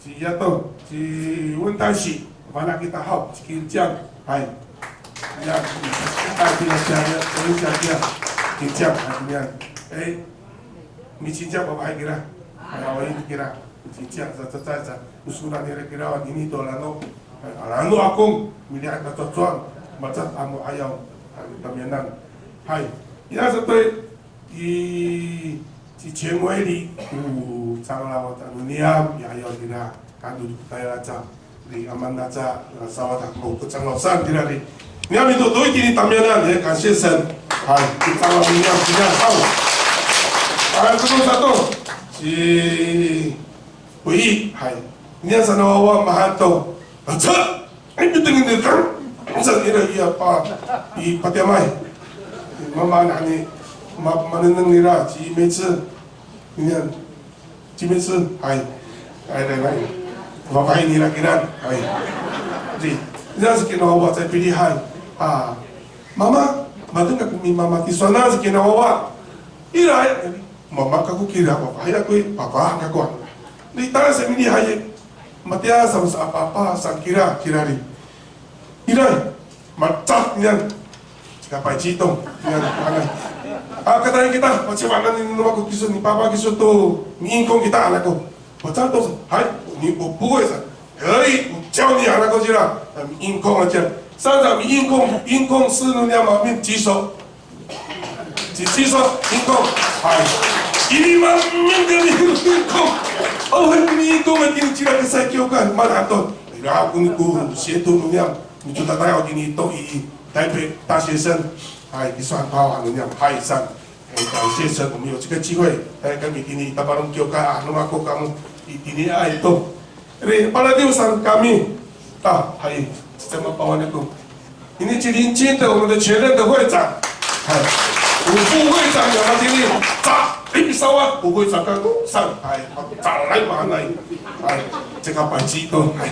ci Yato, ci Wentasi, fana' kita haw, ci Kincang, hay. Ya, hay, kita, kita, kita, Kincang, hay, niyan. E, mi Kincang, babahay kira. Hay, awaay kira. Kincang, sa, sa, sa, sa. Usonan nira kira, ini to lano. Hay, lano ako, milihay kacocoan, macad amo ayaw, hay, tamiyanan. Hay, ina satoy, I, ci Cengweli, o, 长老 no niyam, i ayaw nira, kado ko tayal aca, ri aman aca, sawad ako ko 长老 san nira ri. Niyam ito to itini tamiyanan, ya, 感谢神. Hay, ko 长老 niyam, niyam, haw. Hay, sato, sato. Ci Wei, hay. Niyam sa no wawa mahaen to. Aca! Ay, pitengil nira, sa ira iya pa, i patiyamay. Mama nani, ma, manengneng nira, ci Meci. Niyan, ci Meci, hay. Hay, hay, hay. Babahay nira kiran, hay. Di, niyan saki no wawa caay pilihay. A, mama, matengil ko mi mama tisowanan saki no wawa. Ira, ay, mama kako kira, babahay ako i, papa kako. Di, tala sa milihay i. Matiya sa, sa papa, sa kira, kira ri. Iray, macad niyan. Cika payci to, niyan, ano. A, katayal kita, maciwanan ni no mako kiso, ni papa kiso to, miingkong kita, ano ko. Macad to, hay, ni, o, 不会 sa. Hay, o, 教你 ano ko cira, miingkong aca. Saan sa miingkong, 应公司 no niyam a, min ciso. Ci, ciso, ingkong. Hay. Ini ma, min kami ingkong. Aw, hay, ini ingkong, ini cira kisay kiwkay, mana to. Ira ako ni ko siyetong no niyam, micodaday ako ini to i Taipei 大学生. Hay, kiso han to haw no niyam, hay, san. Hay, 感谢神, 我们有这个机会, hay, kami itini i Tabalong kiwkay, a, no mako kamo itini ay to. Ri, paladiw saan kami. A, hay, cecay mapawan ako. Ini ci Lin Cin to, 我们的前任的会长. Hay. O 副会长 ya matini. Ca, i, sawad, 副会长 kako, san. Hay, calay maanay. Hay, cika payci to. Hay.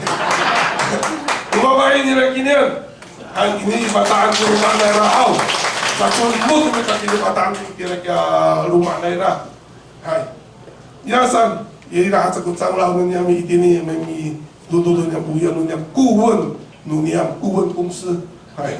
O babahay nira kinian. Hay, ini Fata'an ko loma' nira haw. Sacomod nira kini Fata'an ko kira kiya loma' nira. Hay. Ira saan, ira haca ko 长老 no niyam itini, mami, dodo no niyam, o 长老 no niyam, 顾问. no niyam 顾问公司，哎，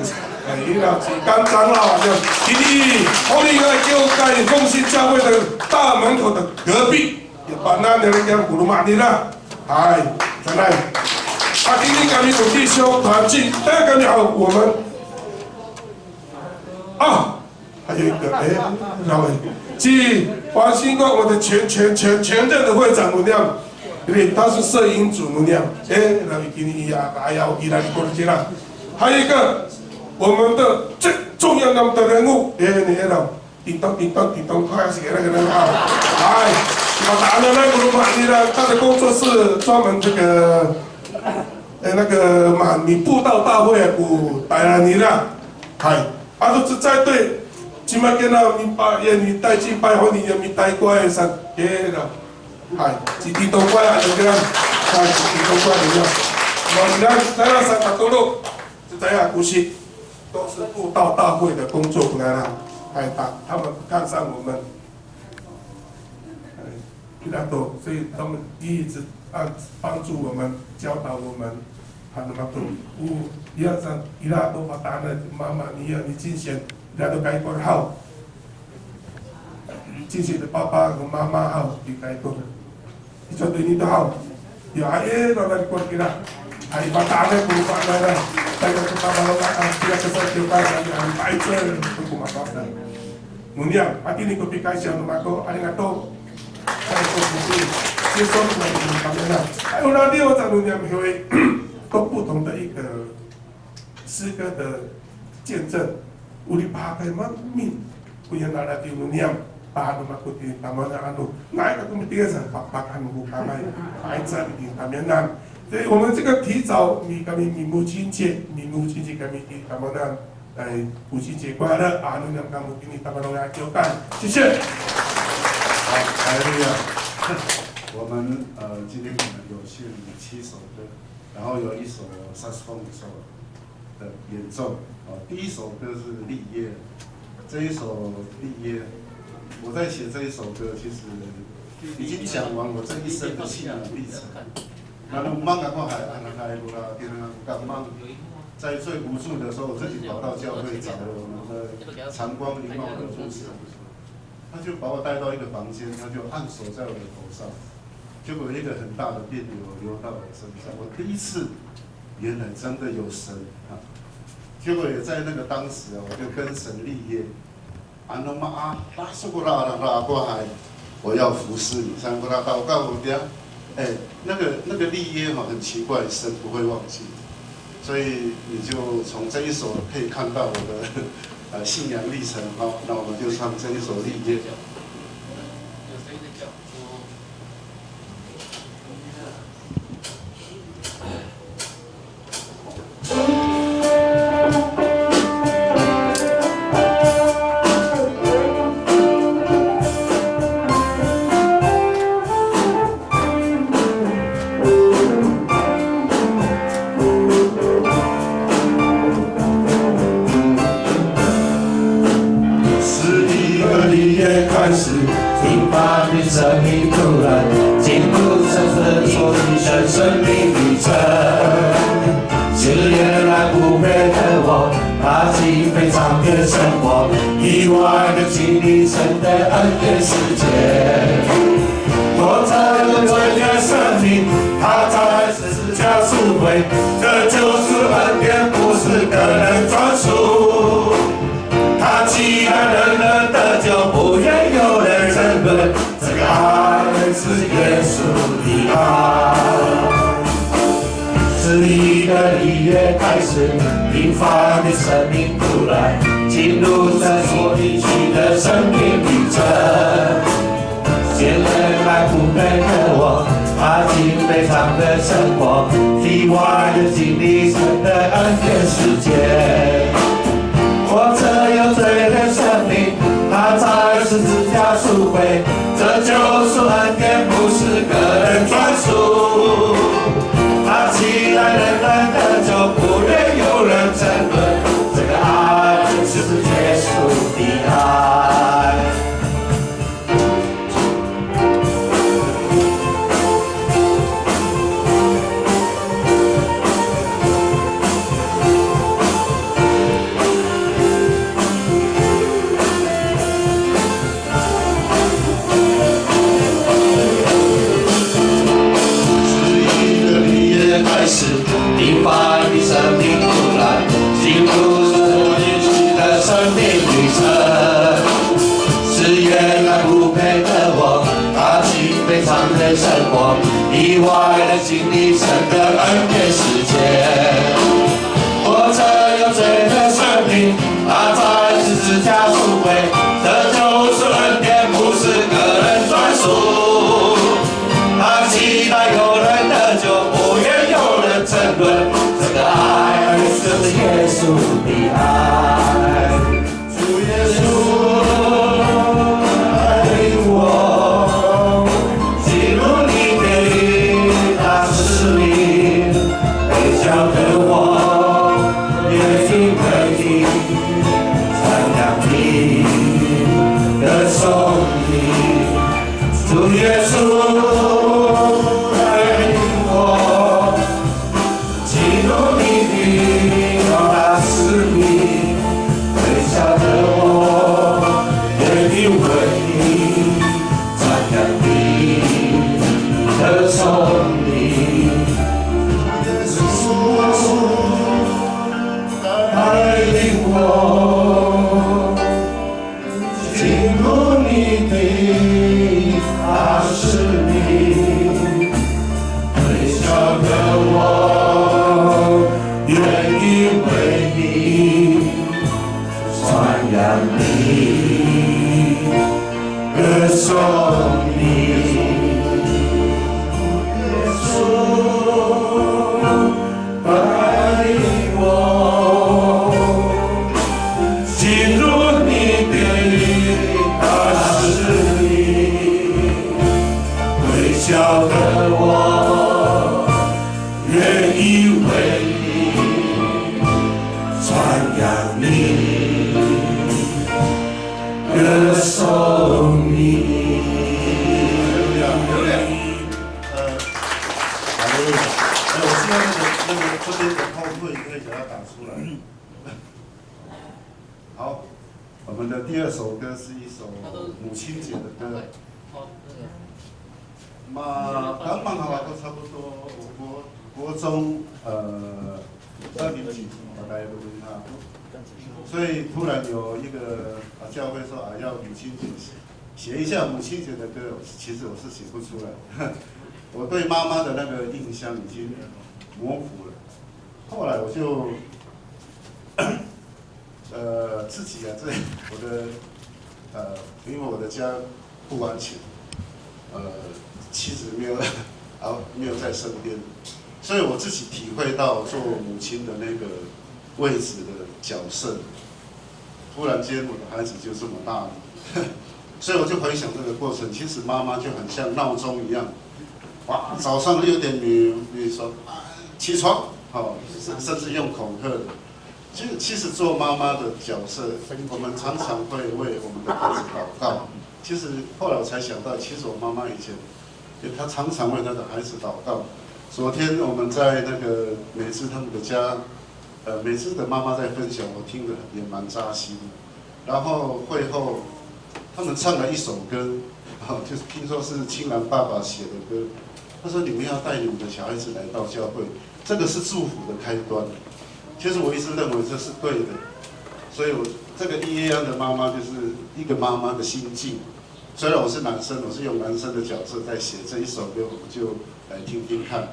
哎，ira ci 甘长老，这样，第一，后面一个给我在中心教会的大门口的隔壁，也把那两个 ko loma' nira，哎，再来，啊，今天 kami 有弟兄团契，大家 kami 好，我们啊。 还有一个，哎，那位，是华新馆我们的前前前前任的会长 no niyam，因为他是摄影组 no niyam，哎，那位今天呀，哎呀，我给他一个了。还有一个，我们的最重要的人物，哎，你看到，叮当叮当叮当，快要是给那个人啊，哎，把他拿来给我们，你呢，他的工作室专门这个，哎，那个嘛，你布道大会啊，我带了你了，嗨。 啊，都是在对，起码给那明白，也你带进拜会，你也没带过来上，给了，哎，几滴都怪啊，你看，哎，几滴都怪你看，我你看，在那三个多路，就这样，不是，都是布道大会的工作不来了，哎，他他们不看上我们。 哎，Pilato，所以他们一直啊帮助我们，教导我们。Ano mato, o, ira sa, ira to Fata'an, 妈妈，你要你敬献，ira to kaikor haw. 敬献的爸爸和妈妈 haw, 你 kaikor. 你说对你的好。 Yo, ay, no, na, ko kira. Ay, Fata'an ko Fata'an. Tayo ko Fata'an, ah, kira ko sa kira, ay, ay, ay, ko Fata'an. Ngunyan, pati ni ko pikay siya no mako, arigato. Ay, ko pusi. Siya sa ko na kami na. Ay, o radio sa ngunyan, hiway. 都不同的一个 诗歌的见证。O lipahakay maemin, koya na radio no niyam, pahano mako tini tamowanan ano, nga'ay kako mitiya sa pakpak ano ko kamay, nga'ay sa tini tamowanan. 所以我们这个提早，你 kami 你母亲节，你母亲节 kami tini tamowanan, 哎，母亲节快乐，ano niyam kamo tini tamowanan a kiwkay，谢谢。好，哈利路亚。我们呃今天可能有献七首歌，然后有一首 saxophone solo。 的演奏。哦，第一首歌是《绿叶》，这一首《绿叶》，我在写这一首歌，其实已经讲完我这一生的信仰历程。那么慢慢过来，啊，那个，在最无助的时候，我自己跑到教会找了我们的长光林茂德牧师。 他就把我带到一个房间，他就按手在我的头上，结果一个很大的电流流到我身上，我第一次原来真的有神啊！结果也在那个当时啊，我就跟神立约，ano ma a, 我要服侍你，像我祷告我的，哎，那个那个立约哈，很奇怪，神不会忘记。 所以你就从这一首可以看到我的呃信仰历程哈。那我们就唱这一首《绿叶》。生活，意外的经历神的恩典实践。活着有罪的生命，他在十字架赎回，这就是恩典，不是个人专属。他期待有人得救，不愿有人沉沦。这个爱就是耶稣的爱。 主耶稣带领我进入你的大使命，微小的我也因为你传扬你的生命。主耶稣带领我 进入你的大使命，微小的我，愿意为你传扬你的生命。耶稣带领我 进入你的大使命，微小的我愿意为你传扬你的生命。耶稣 带领我进入你的大使命，微小的我愿意为你传扬你的生命。哈利路亚。哎，我希望那个，那个这边的PowerPoint可以给它打出来。好，我们的第二首歌是一首母亲节的歌。那个，刚刚好都差不多，我国，国中，呃，二年级，大概都是他。所以突然有一个，啊，教会说，啊，要母亲节，写一下母亲节的歌，其实我是写不出来。我对妈妈的那个印象已经模糊了。后来我就，呃，自己啊，这我的，呃，因为我的家不完全，呃，妻子没有，啊，没有在身边，所以我自己体会到做母亲的那个位置的角色。 突然间，我的孩子就这么大了。所以我就回想这个过程，其实妈妈就很像闹钟一样，哇，早上六点你，你说，啊，起床，哦，甚，甚至用恐吓的。其实，其实做妈妈的角色，我们常常会为我们的孩子祷告。其实后来我才想到，其实我妈妈以前，她常常为她的孩子祷告。昨天我们在那个美智他们的家， 呃，美智的妈妈在分享，我听得也蛮扎心的。然后会后，他们唱了一首歌，啊，就是听说是青兰爸爸写的歌。他说：“你们要带你们的小孩子来到教会，这个是祝福的开端。”其实我一直认为这是对的，所以我这个E A N的妈妈就是一个妈妈的心境。虽然我是男生，我是用男生的角色在写这一首歌，我们就来听听看。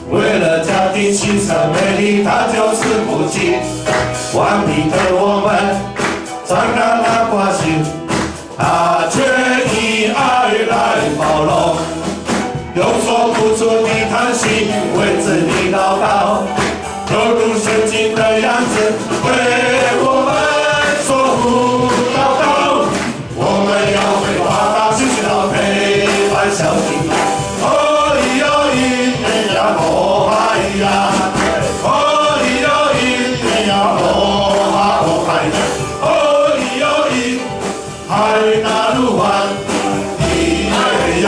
为了家庭牺牲美丽，她就是母亲。顽皮的我们，常让她挂心，她却以爱来包容。用说不出的叹息，为子女祷告，犹如圣经的样子，为我们守护祷告。 我们要为她祈祷，陪伴孝敬。哦咿哟咿呀，哦嗨呀，哦咿哟咿呀，哦哈哦嗨呀，哦咿哟咿，嗨那鲁湾，咿耶呀，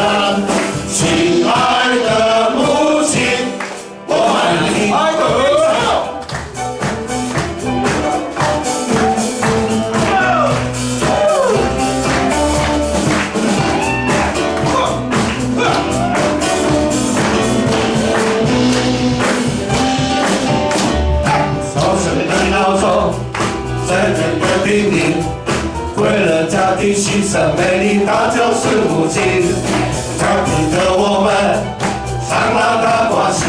亲爱的母亲。 早晨的闹钟，深夜的叮咛，为了家庭牺牲美丽，她就是母亲。顽皮的我们，常让她挂心，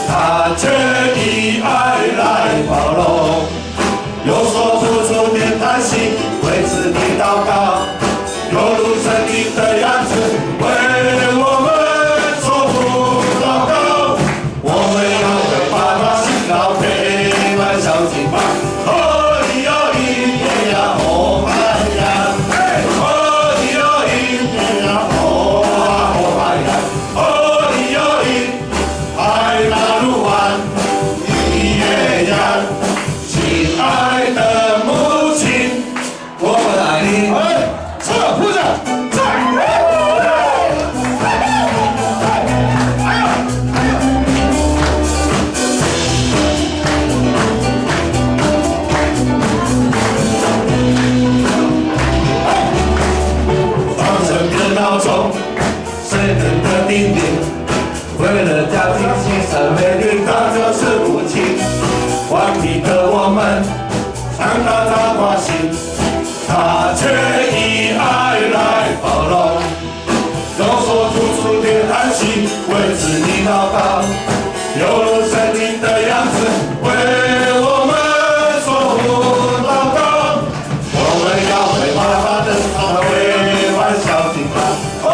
她却以爱来包容。用说不出的叹息，为子女祷告，犹如圣经的样子，为我们守护祷告。 我们要为她祈祷，陪伴孝敬吧。哦咿哟咿呀，哦嗨呀，哦咿哟咿呀，哦啊哦嗨呀，哦咿哟咿，嗨那鲁湾，咿耶呀，亲爱的母亲。 我们爱你。哎，是，鼓掌，是。哎呦，哎呦。早晨的闹钟，深夜的叮咛，为了家庭牺牲美丽，她就是母亲。顽皮的我们，常让她挂心， 她却以爱来包容，用说不出的叹息，为子女祷告，犹如圣经的样子，为我们守护祷告。我们要为妈妈的慈爱，为万孝敬拜。哦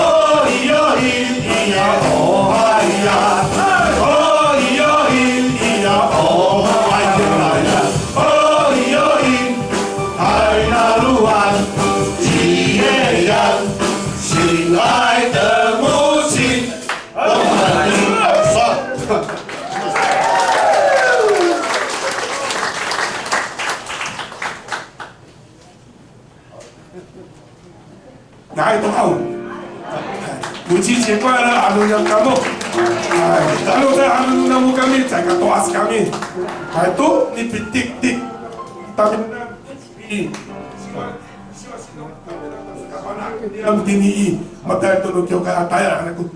咿哟咿咿呀，哦嗨呀，哦咿哟咿咿呀，哦嗨呀嗨呀，哦咿哟咿。 嗨那鲁湾，咿耶呀，亲爱的母亲。我们来听。Nga'ay to haw. Moci ci Pala, ano niyam kamo. Ay, talo sa ano namo kami, caay ka to'as kami. Ay, to, nipitiktik. Tami, i, niyam tini i, matay to no kiwkay a tayal, ano ko.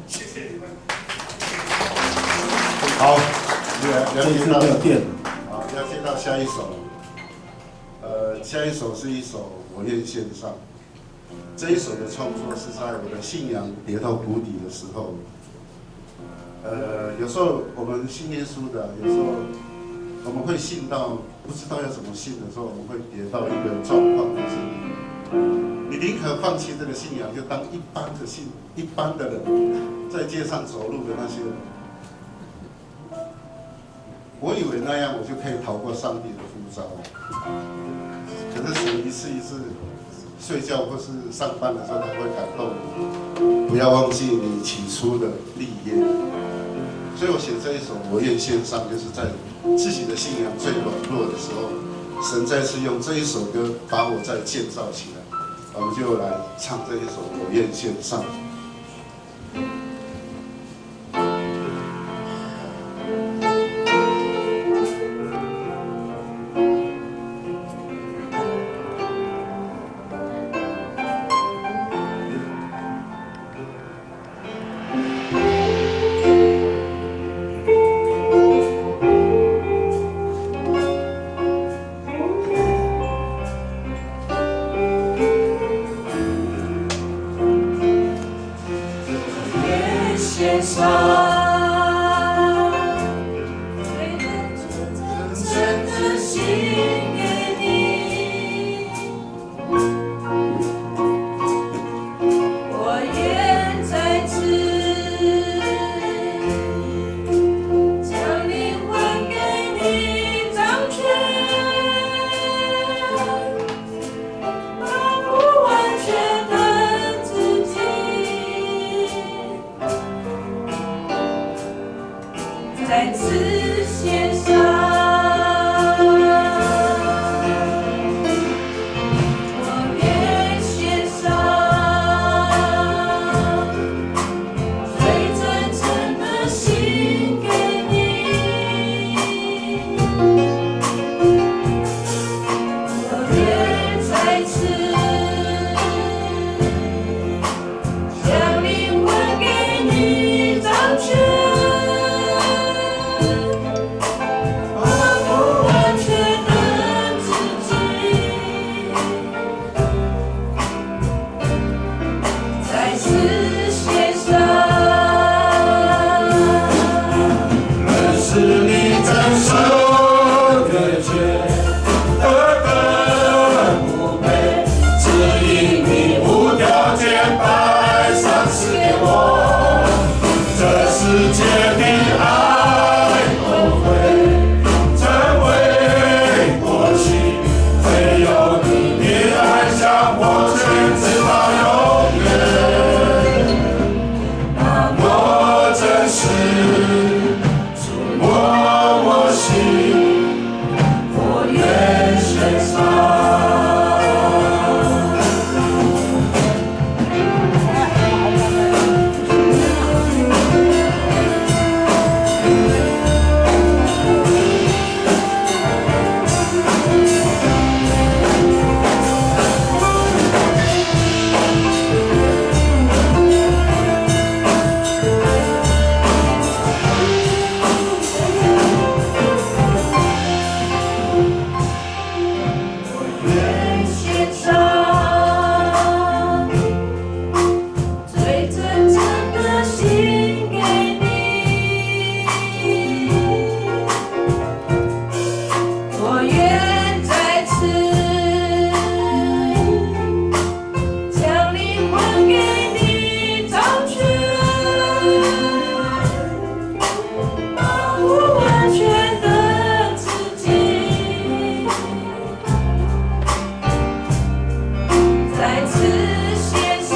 好，了解到，好，了解到下一首。呃，下一首是一首《我愿献上》。 这一首的创作是在我的信仰跌到谷底的时候。呃，有时候我们信耶稣的，有时候我们会信到不知道要怎么信的时候，我们会跌到一个状况，就是你宁可放弃这个信仰，就当一般的信，一般的人，在街上走路的那些人。 我以为那样我就可以逃过上帝的呼召，可是神一次一次睡觉或是上班的时候，他会感动你，不要忘记你起初的立业。所以我写这一首《我愿献上》，就是在自己的信仰最软弱的时候，神再次用这一首歌把我再建造起来。我们就来唱这一首《我愿献上》。真诚的心给你，我愿再次将灵魂给你掌权，把不完全的自己 再次献上，我愿献上最真诚的心给你，我愿再次 将灵魂给你掌权，把不完全的自己再次献上。认识你真实的 何等不配，只因你无条件把爱赏赐给我。这世界的爱都会成为过去，唯有你的爱向我存直到永远。那么真实， 触摸我心，我愿献上。我愿献上最真诚的心给你，我愿再次 将灵魂给你掌权，把不完全的自己再次献上。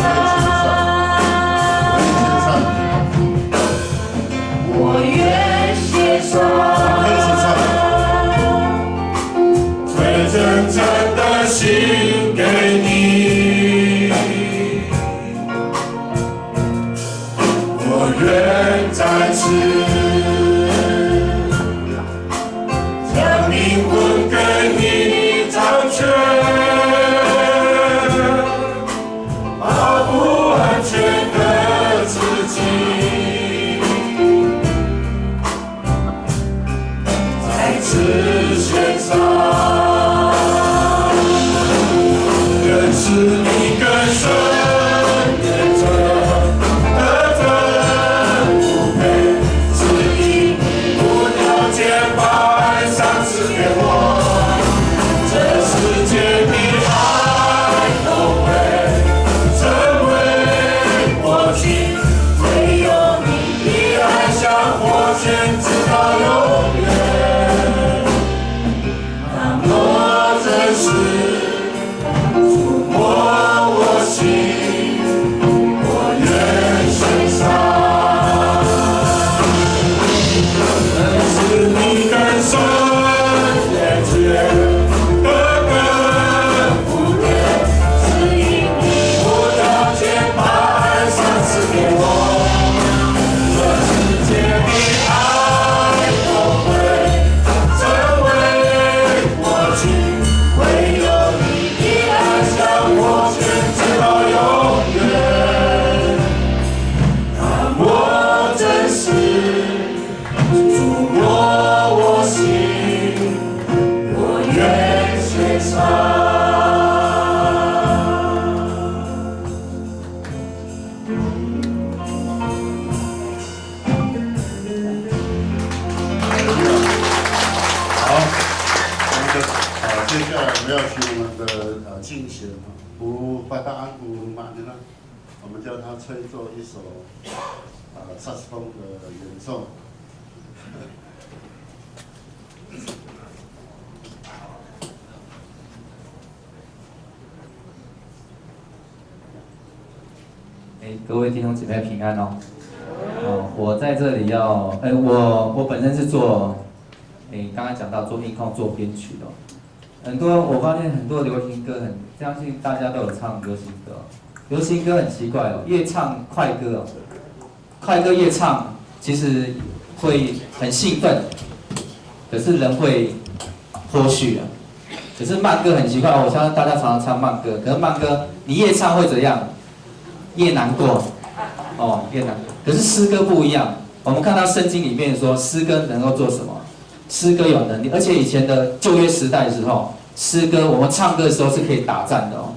我愿献上最真诚的心给你。我愿再次将灵魂给你掌权。 把不完全的自己再次献上，愿使你更深变成何等不配，只因你无条件把爱赏赐给我。 这世界的爱都会成为过去，唯有你的爱向我存直到永远。那么真实，触摸我心， 我愿献上，能使你更深了解，何等不配，只因你无条件把爱赏赐给我。这世界的爱要请我们的呃敬贤，不，巴达安古马尼拉，我们叫他吹奏一首呃萨克斯风的演奏。哎，各位弟兄姊妹平安哦。哦，我在这里要，哎，我我本身是做，哎，刚刚讲到做音控、做编曲的哦。很多我发现很多流行歌很，相信大家都有唱流行歌哦。流行歌很奇怪哦，越唱快歌哦，快歌越唱，其实会很兴奋，可是人会脱序啊。可是慢歌很奇怪，我相信大家常常唱慢歌，可是慢歌你越唱会怎样？越难过，哦，越难过。可是诗歌不一样，我们看到圣经里面说，诗歌能够做什么？诗歌有能力，而且以前的旧约时代的时候，诗歌我们唱歌的时候是可以打赞的哦。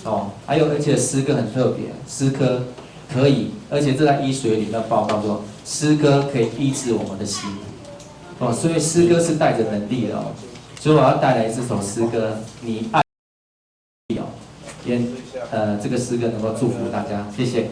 哦，还有，而且诗歌很特别，诗歌可以，而且这在医学里面报告说，诗歌可以医治我们的心。哦，所以诗歌是带着能力的哦。所以我要带来这首诗歌，你爱哦，愿呃这个诗歌能够祝福大家，谢谢。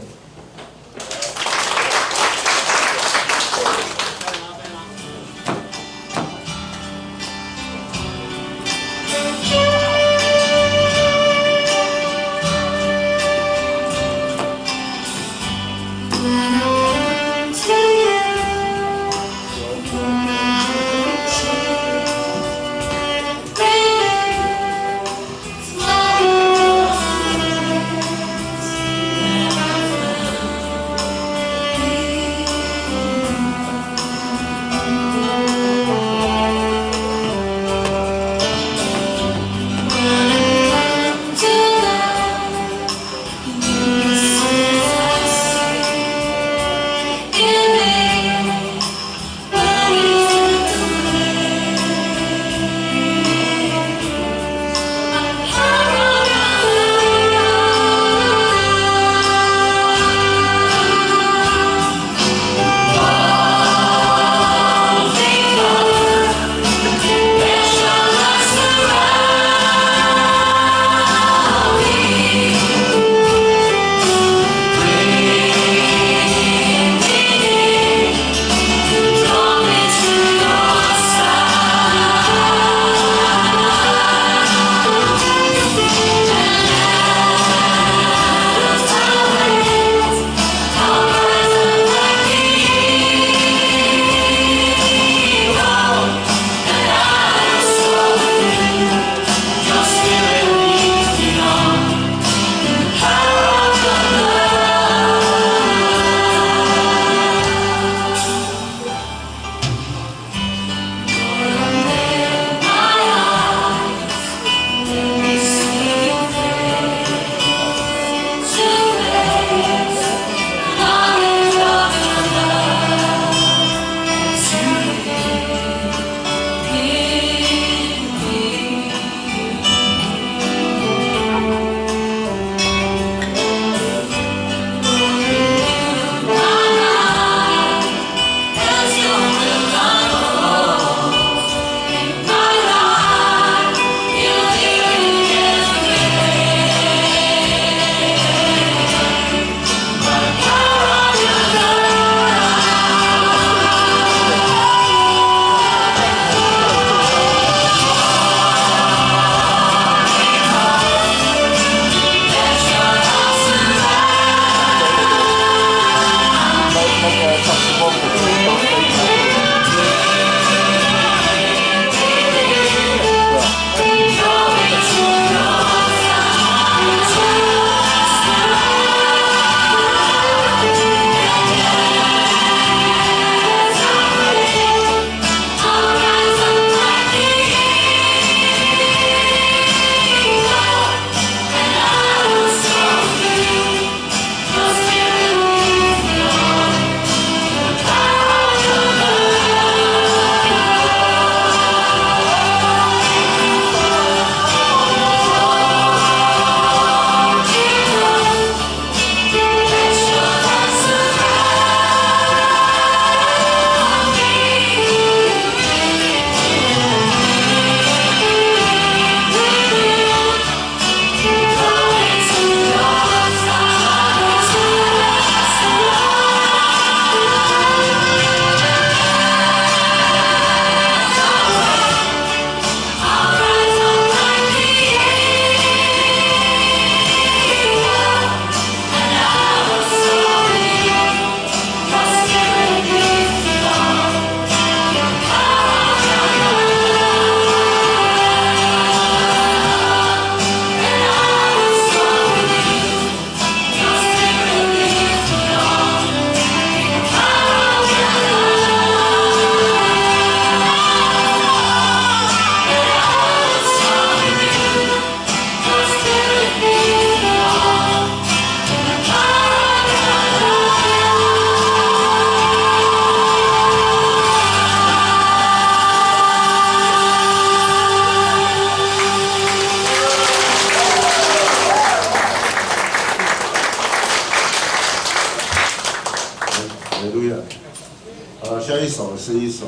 呃，下一首是一首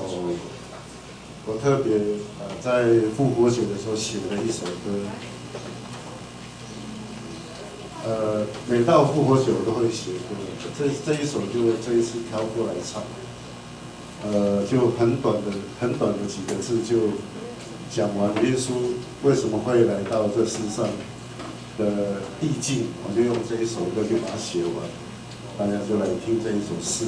我特别呃在复活节的时候写的一首歌。呃，每到复活节我都会写歌，这这一首就这一次挑过来唱。呃，就很短的很短的几个字，就讲完耶稣为什么会来到这世上的意境，我就用这一首歌就把它写完。大家就来听这一首诗。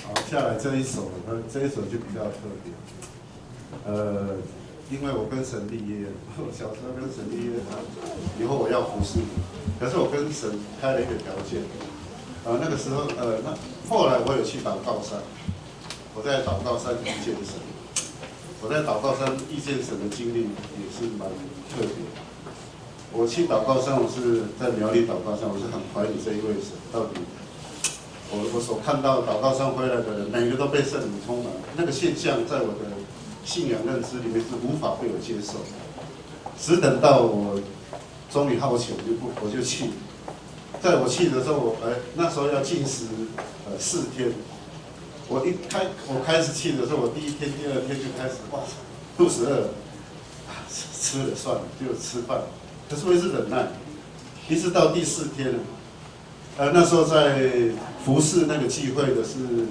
好，下来这一首，它这一首就比较特别。呃，因为我跟神立约，我小时候跟神立约，啊，以后我要服侍你。可是我跟神开了一个条件，呃，那个时候，呃，那后来我有去祷告山，我在祷告山遇见神，我在祷告山遇见神的经历也是蛮特别的。我去祷告山，我是在苗栗祷告山，我是很怀疑这一位神到底。我我所看到祷告山回来的人，每个都被圣灵充满，那个现象在我的信仰认知里面是无法被我接受。只等到我终于好奇，我就不我就去。在我去的时候，我呃那时候要禁食呃四天，我一开我开始去的时候，我第一天、第二天就开始哇肚子饿了，啊吃吃了算了，就吃饭。可是我一直忍耐，一直到第四天了。呃，那时候在服侍那个聚会的是，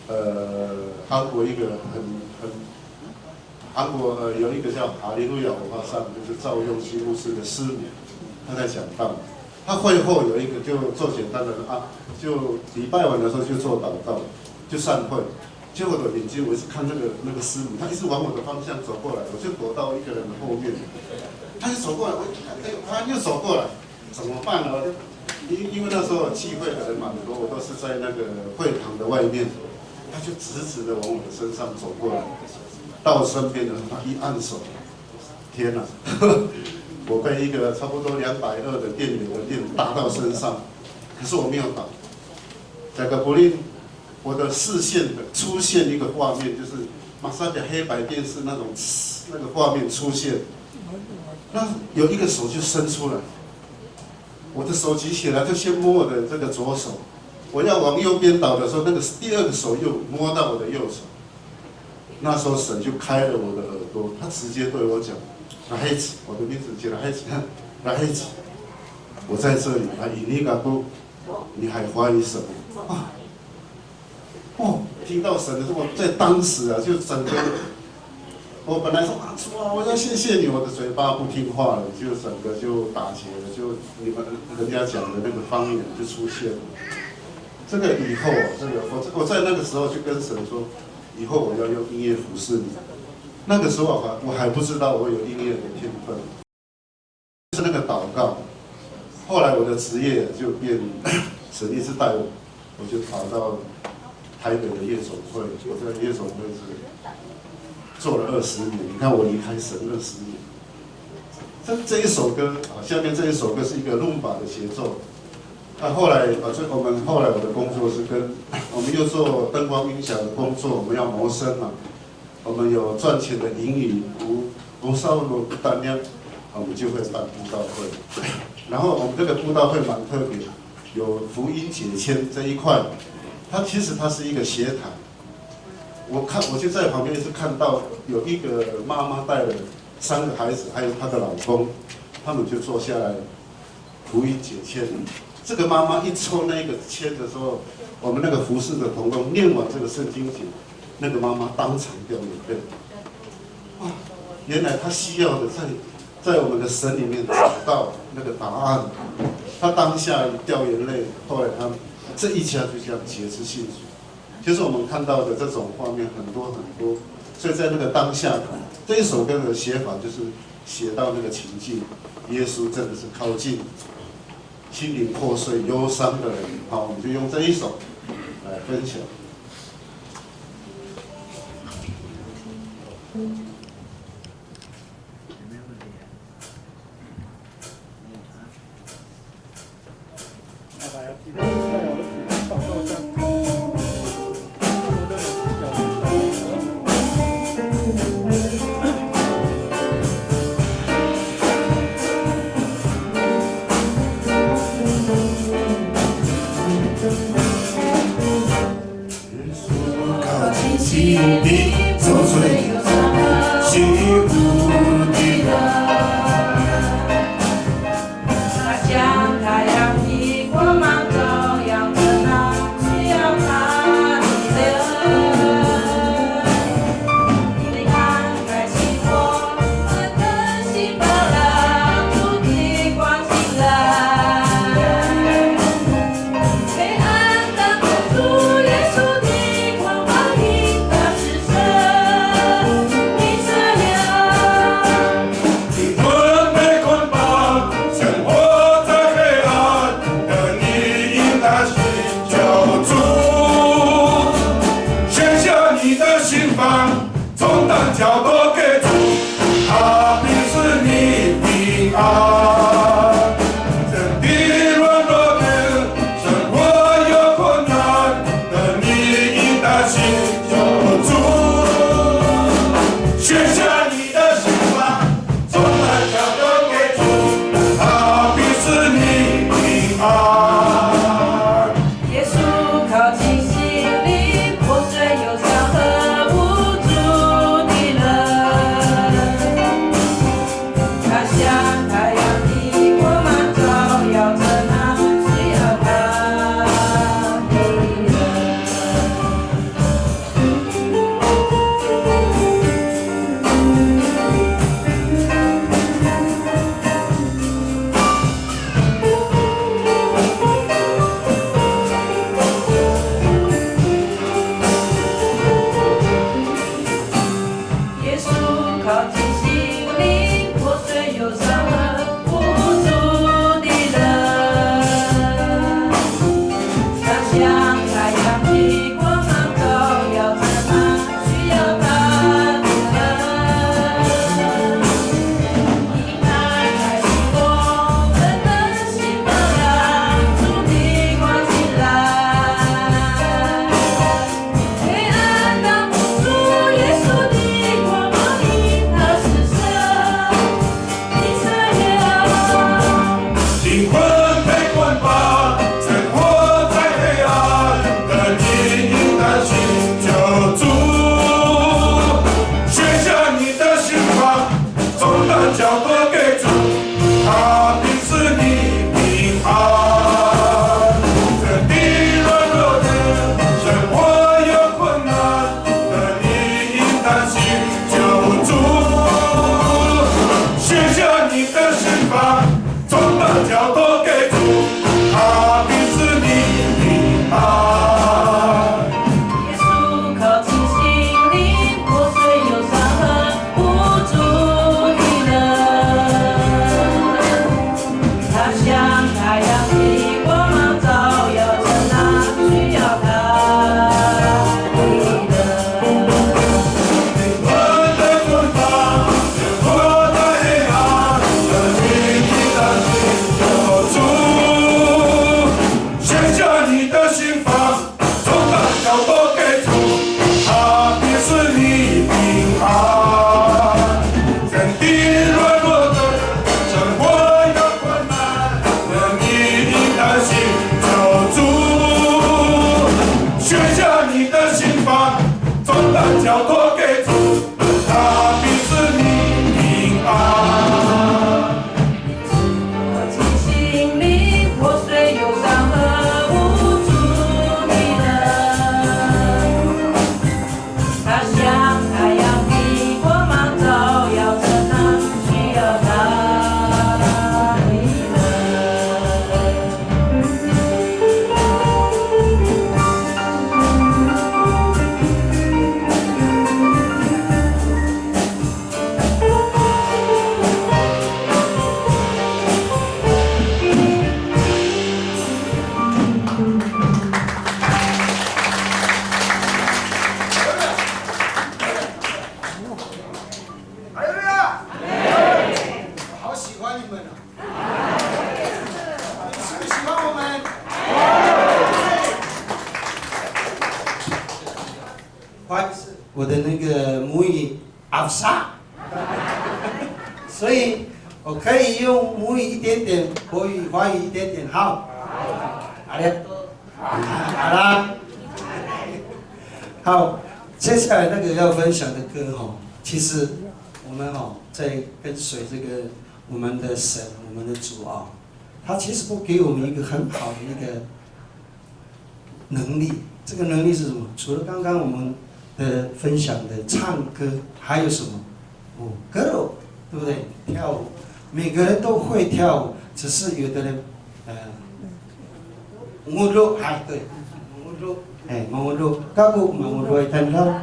呃，韩国一个很很韩国呃有一个叫哈利路亚文化上，就是赵用新牧师的师母，他在讲道。他会后有一个就做简单的啊，就礼拜完的时候就做祷告，就散会。结果我的眼睛我一直看那个那个师母，他一直往我的方向走过来，我就躲到一个人的后面。他就走过来，我一看，哎呦，他又走过来，怎么办呢？因因为那时候聚会的人蛮多，我都是在那个会堂的外面，他就直直的往我的身上走过来，到我身边的时候，他一按手，天哪！我被一个差不多两百二的电流的电打到身上，可是我没有倒。这个不灵，我的视线的出现一个画面，就是马上的黑白电视那种那个画面出现，那有一个手就伸出来，我的手举起来就先摸我的这个左手，我要往右边倒的时候，那个第二个手又摸到我的右手。那时候神就开了我的耳朵，他直接对我讲，Rahej，我的名字叫 Rahej，Rahej，我在这里，啊，ini kako，你还怀疑什么？啊，哦，听到神的时候，我在当时啊，就整个，我本来说啊，主啊，我要谢谢你，我的嘴巴不听话了，就整个就打结了，就你们人家讲的那个方言就出现了。这个以后啊，这个我我在那个时候就跟神说，以后我要用音乐服侍你。那个时候我还我还不知道我有音乐的天分，是那个祷告。后来我的职业就变，神一直带我，我就跑到台北的夜总会，我在夜总会是做了二十年。你看我离开神二十年，这这一首歌啊，下面这一首歌是一个 rumba 的协奏。那后来啊，所以我们后来我的工作是跟我们又做灯光音响的工作，我们要谋生嘛。我们有赚钱的盈余，无无烧炉不单量，我们就会办布道会。然后我们这个布道会蛮特别，有福音解签这一块，它其实它是一个协谈。我看我就在旁边是看到有一个妈妈带了三个孩子，还有她的老公，他们就坐下来福音解签。这个妈妈一抽那个签的时候，我们那个服侍的同工念完这个圣经节，那个妈妈当场掉眼泪。哇，原来她需要的在在我们的神里面找到那个答案。她当下掉眼泪，后来她这一家就这样结出信主。其实我们看到的这种画面很多很多，所以在那个当下，这一首歌的写法就是写到那个情境，耶稣真的是靠近心灵破碎、忧伤的人。好，我们就用这一首来分享。灵魂被捆绑，生活在黑暗的阴影，但信救主，卸下你的心防，重担交托给主，他必赐你平安。这地软弱的生活有困难的阴影，但信救主，卸下你的心防。 重担交托给主，他必赐你平安。耶稣靠近心灵破碎忧伤和无助的人，他像太阳的光芒照耀着那需要他的人。 卸下你的心防，重担交托给主，他必赐你平安。身体软弱的，生活有困难的，你应当信靠主，卸下你的心防，重担交托给主， 他必赐你平安。心灵破碎忧伤和无助的人，他像太阳的光芒照耀着那需要他的人。 哈利路亚！好喜欢你们啊！你们是不是喜欢我们？不好意思，我的那个母语 afsa，所以我可以用母语一点点，国语、华语一点点，好。好嘞。好啦。好，接下来那个要分享的歌吼，其实我们吼在跟随这个我们的神，我们的主啊，他其实都给我们一个很好的一个 能力。这个能力是什么？除了刚刚我们的分享的唱歌，还有什么？哦，歌舞，对不对？跳舞，每个人都会跳舞，只是有的人，呃，mangodo，哎，对，mangodo，哎，mangodo，kako mangodo ay tandaw。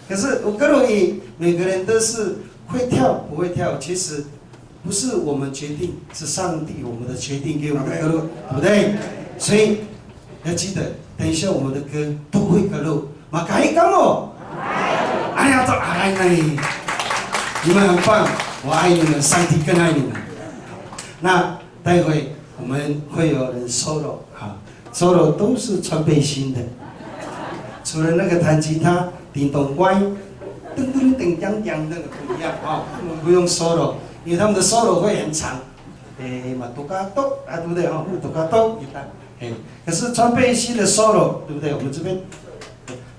可是我告诉你，每个人都是会跳不会跳，其实 不是我们决定，是上帝我们的决定给我们的歌路，对不对？所以要记得，等一下我们的歌都会歌路，makahi kamo。哎呀，都哎呀，你们很棒，我爱你们，上帝更爱你们。那待会我们会有人 solo 哈， solo 都是穿背心的，除了那个弹吉他叮咚乖，噔噔噔锵锵那个不一样啊，他们不用 solo，因为他们的 solo 会很长。哎，matokato 啊，对不对啊？Matokato 吉他，哎，可是穿背心的 solo，对不对？我们这边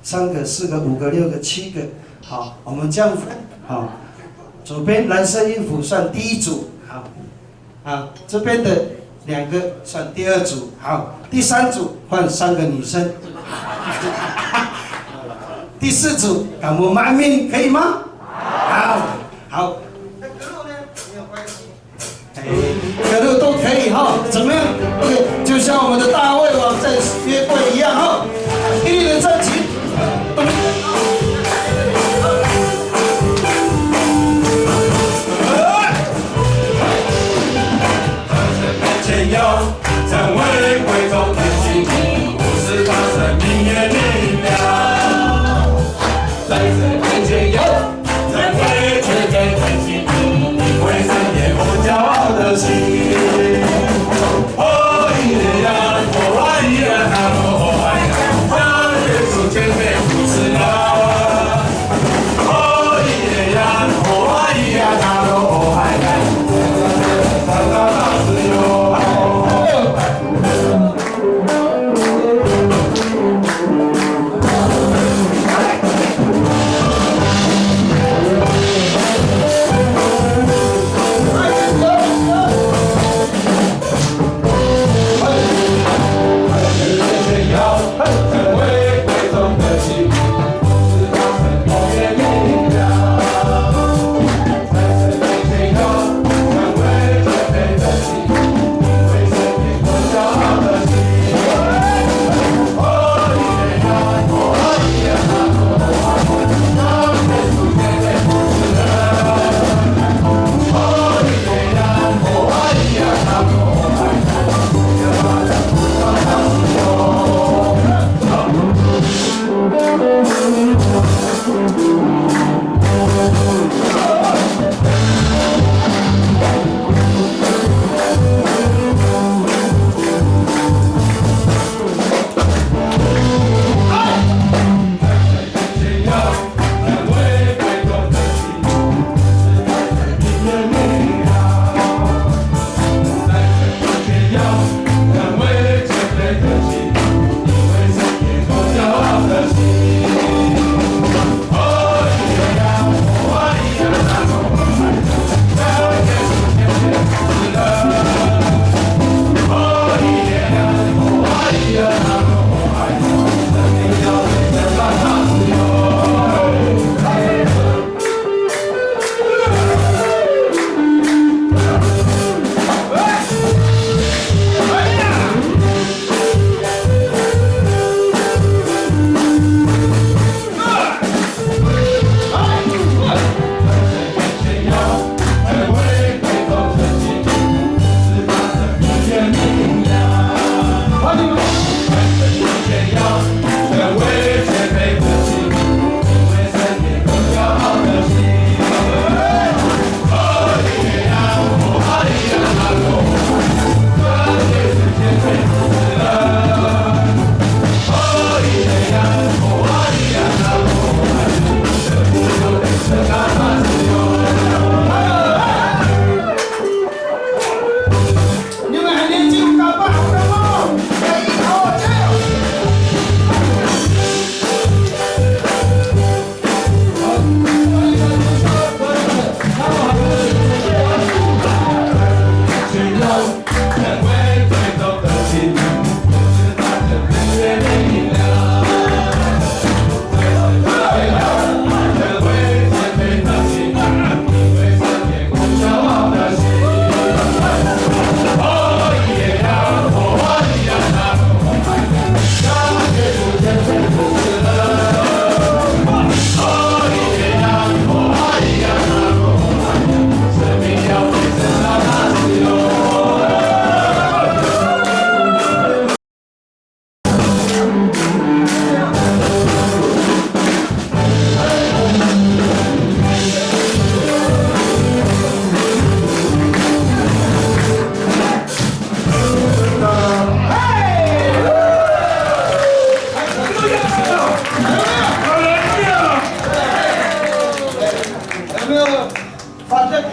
三个、四个、五个、六个、七个，好，我们这样分，好，左边蓝色衣服算第一组，好。 啊，这边的两个算第二组，好，第三组换三个女生。第四组，kamo maemin，可以吗？好，好。那歌路呢？没有关系。哎，歌路都可以哈，怎么样？OK，就像我们的大卫王在约柜一样哈，一个人站起。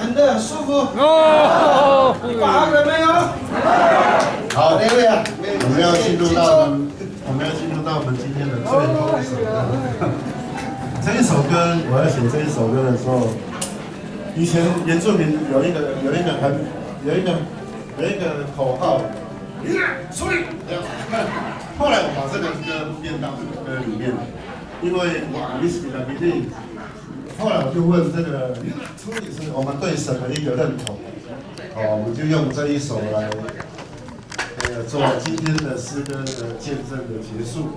真的很舒服。哦，你把它了没有？好，第一位啊，我们要进入到我们，我们要进入到我们今天的最后一首歌。这一首歌，我要写这一首歌的时候，以前原住民有一个有一个很有一个有一个口号，出力，这样。后来我把这个歌变到这个歌里面，因为我阿米斯比达比利，后来我就问这个，出力是我们对神的一个认同，哦，我们就用这一首来，呃，做今天的诗歌的见证的结束。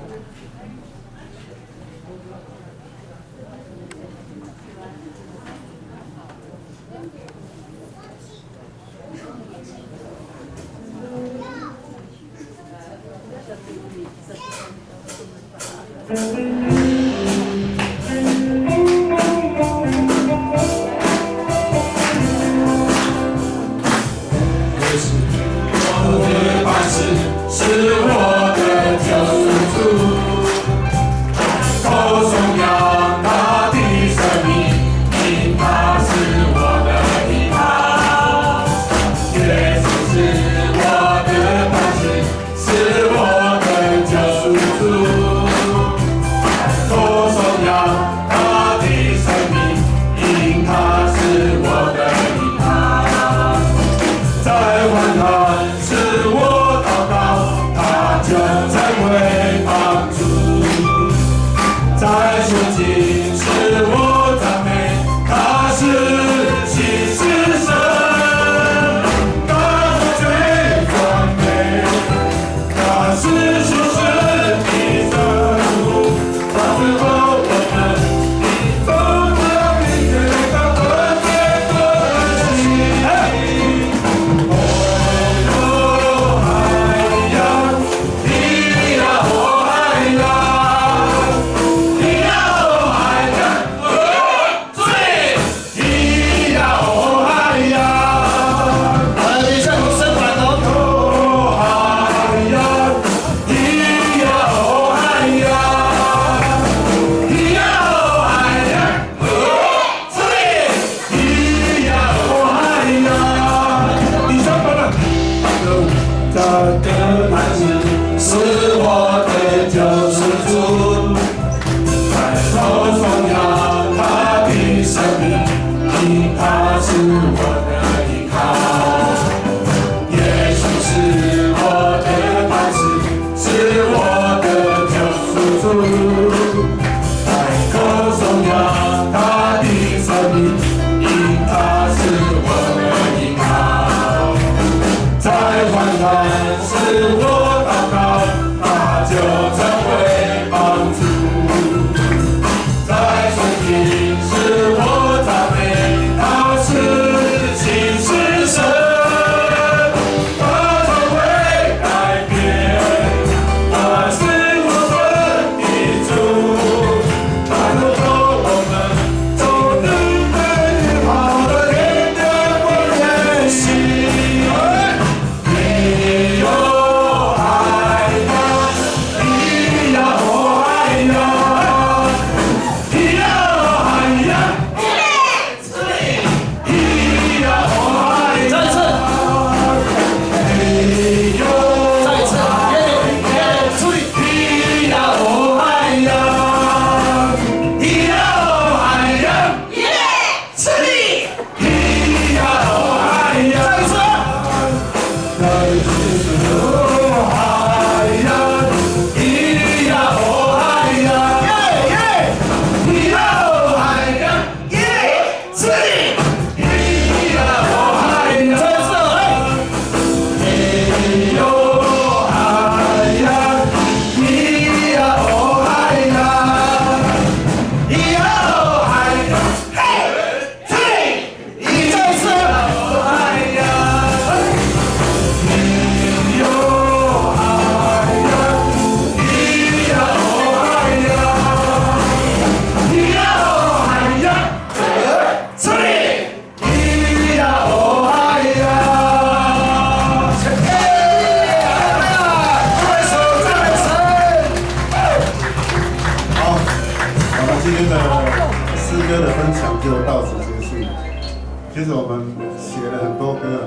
其实我们写了很多歌，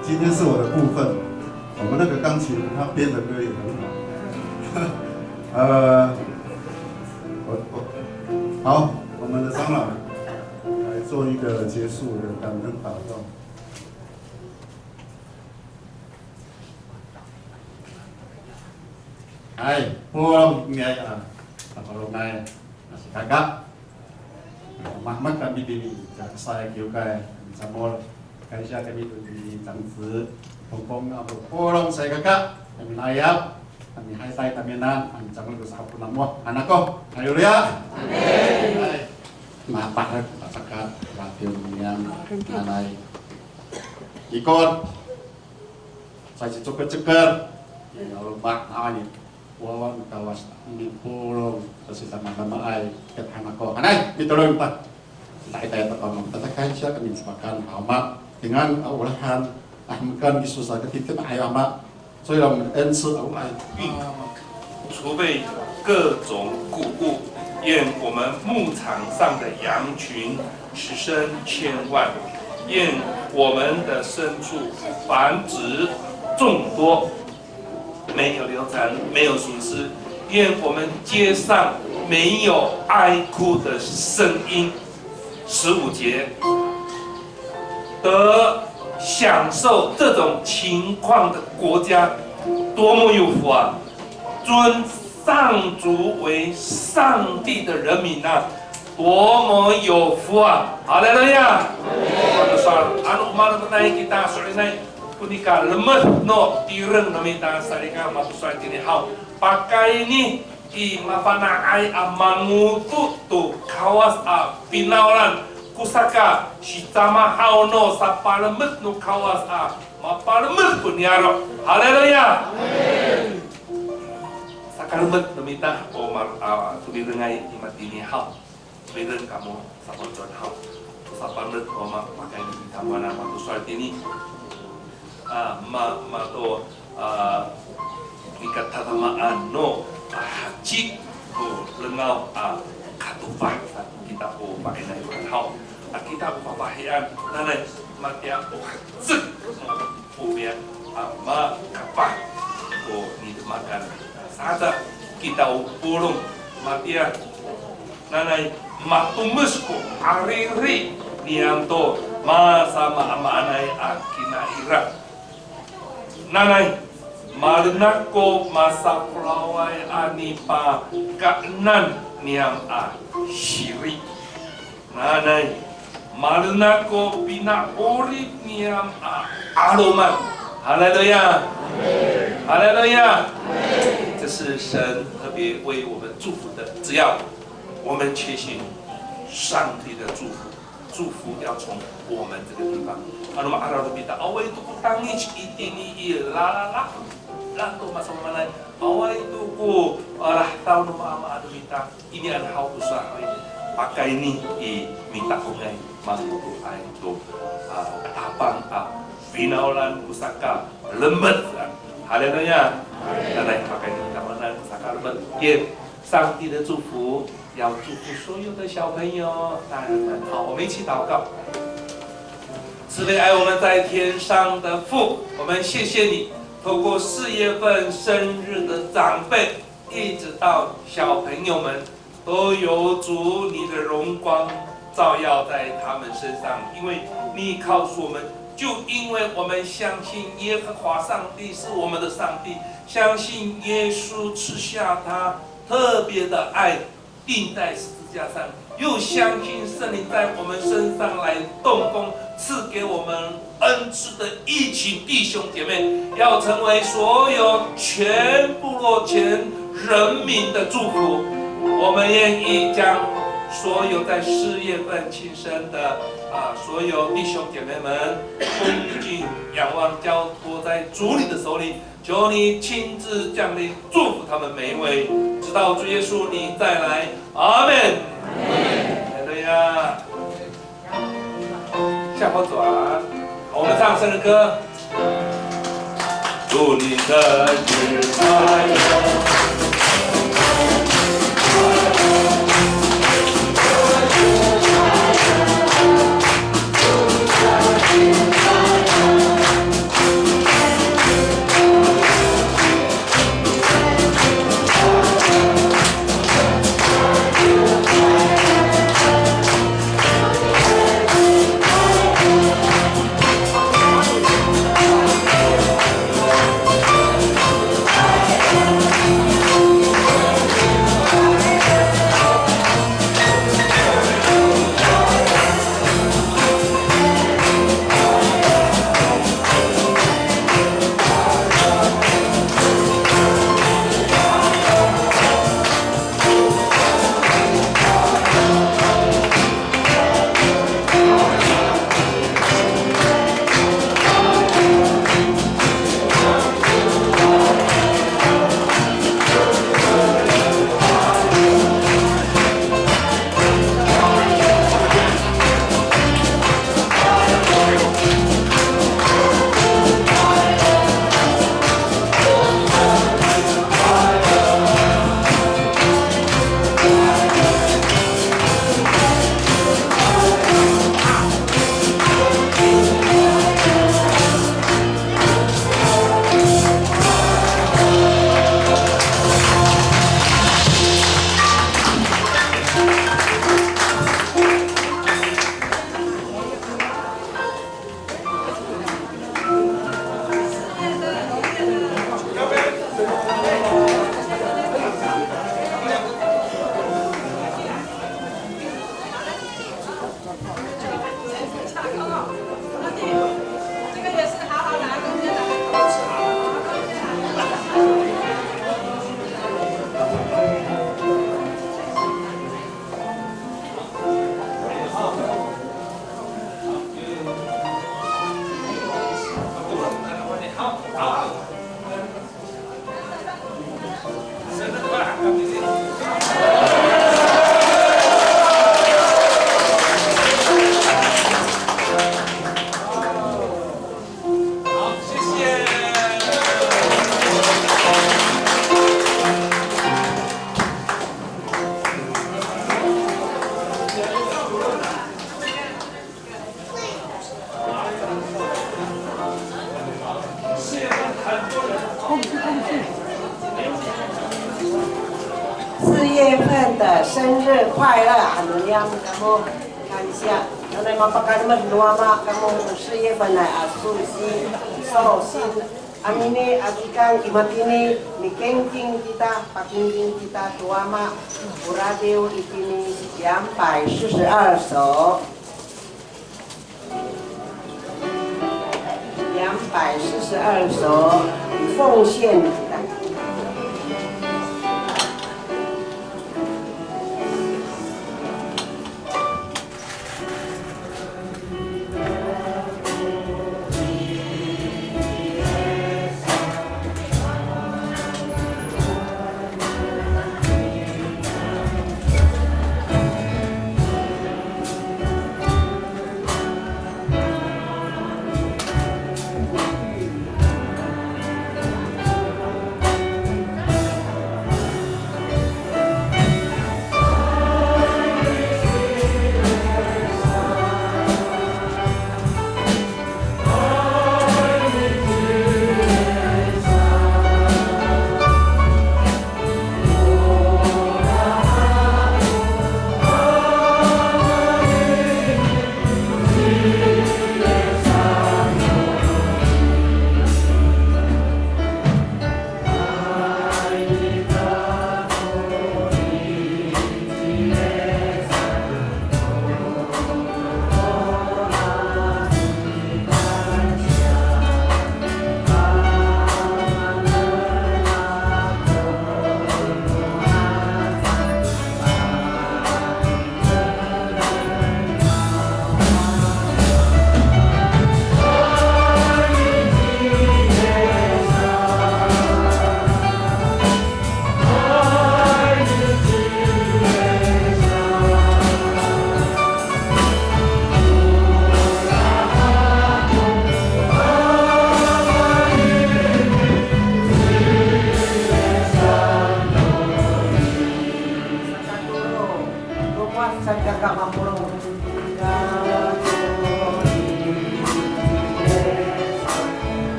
今天是我的部分。我们那个钢琴他编的歌也很好。呃，我我好，我们的长老来做一个结束的感恩祷告。Hay, polong ngiyay a, tapolongay, nasi kaka. Mahemek kami tini, kakasay kiwkay, kami camol. Kaysya kami to ni Cangci, pongpong a polong salikaka, kami layap, kami haytay kami nan, kami camol ko sahapon namo, hanako, haleluya. Amin. Hay, mapahet, pasaka, radio niyam, nanay. Ikor, sa cicekerceker, ya, lomah, nawani. Wawa no Kawas a mipolong to sitamadamaay, kita hanako. Hanay, mitolon ta. Kita, kita, kita, kita, kita, kita, kita, kita, kita, kita, kita, 所以让我们恩赐而来。 预备各种穀物，愿我们牧场上的羊群十生千万，愿我们的牲畜繁殖众多，没有流产，没有损失。愿我们街上没有哀哭的声音。十五节，得享受这种情况的国家，多么有福啊！尊上主为上帝的人民啊，多么有福啊！哈利路亚！Ano sa, ano o malemeday kita, so'elinay ko nika lemed no tireng no mita salikaka, mato sowal itini haw. Pakayni i mafana'ay a mangodo to Kawas a finawlan ko saka sicama haw no sapalemed no Kawas a mapalemed ko niyaro'. Haleluya! Sakalemed no mita o ma-, a, tomirengay i matini haw. Mireng kamo, sapacowa haw. Sapamet o ma-, makayni i tamowanan mato sowal tini. A, ma-, mato, a, nika tadamaan no, a, haci ko lengaw, a, katopah sa kita o painay haw. A, kita o fafahiyan, nanay matiya o hecek no o miyam a makapah ko nidemakan. Saka kita o polong matiya, nanay matomes ko ariri niyam to masamaamaanay a kinaira. Nanay malenak ko masafolaway a nipakaenan niyam a siri. Nanay malenak ko pina'orip niyam a 'aloman. Haleluya! Haleluya! 这是神特别为我们祝福的，只要我们确信上帝的祝福，祝福要从我们这个地方。Ano ma'araw no mita, awaay to ko tangic itini i lalala, lato masamaamaanay, awaay to ko, a, lahtaw no maamaan no mita. Inian haw ko sowal i, pakayni i mita'ongay, mangkotoay to, a, Tapang a finawlan ko sakalemed. Haleluya! Nanay pakayni i mita'ongay ko sakalemed. 愿上帝的祝福要祝福所有的小朋友、大人们。好，我们一起祷告。慈悲爱我们在天上的父，我们谢谢你，透过四月份生日的长辈， 一直到小朋友们，都有主你的荣光照耀在他们身上，因为你告诉我们，就因为我们相信耶和华上帝是我们的上帝，相信耶稣赐下他特别的爱，钉在十字架上， 又相信圣灵在我们身上来动工，赐给我们恩赐的一群弟兄姐妹，要成为所有全部落全人民的祝福。我们愿意将所有在四月份庆生的，啊，所有弟兄姐妹们，恭敬仰望交托在主你的手里， 求你亲自降临，祝福他们每一位，直到主耶稣你再来。阿们。阿们。哈利路亚。下方转，我们唱圣诗歌。祝你生日快乐。们的生日快乐，ano niyam kamo, 感谢。Nanay mapakalemed no Wama kamo, 四月份来啊，寿星，寿星。Anini a kikan i matini, mikingking kita, pakingking kita to Wama, o radiw itini 两百四十二首。 两百四十二首奉献。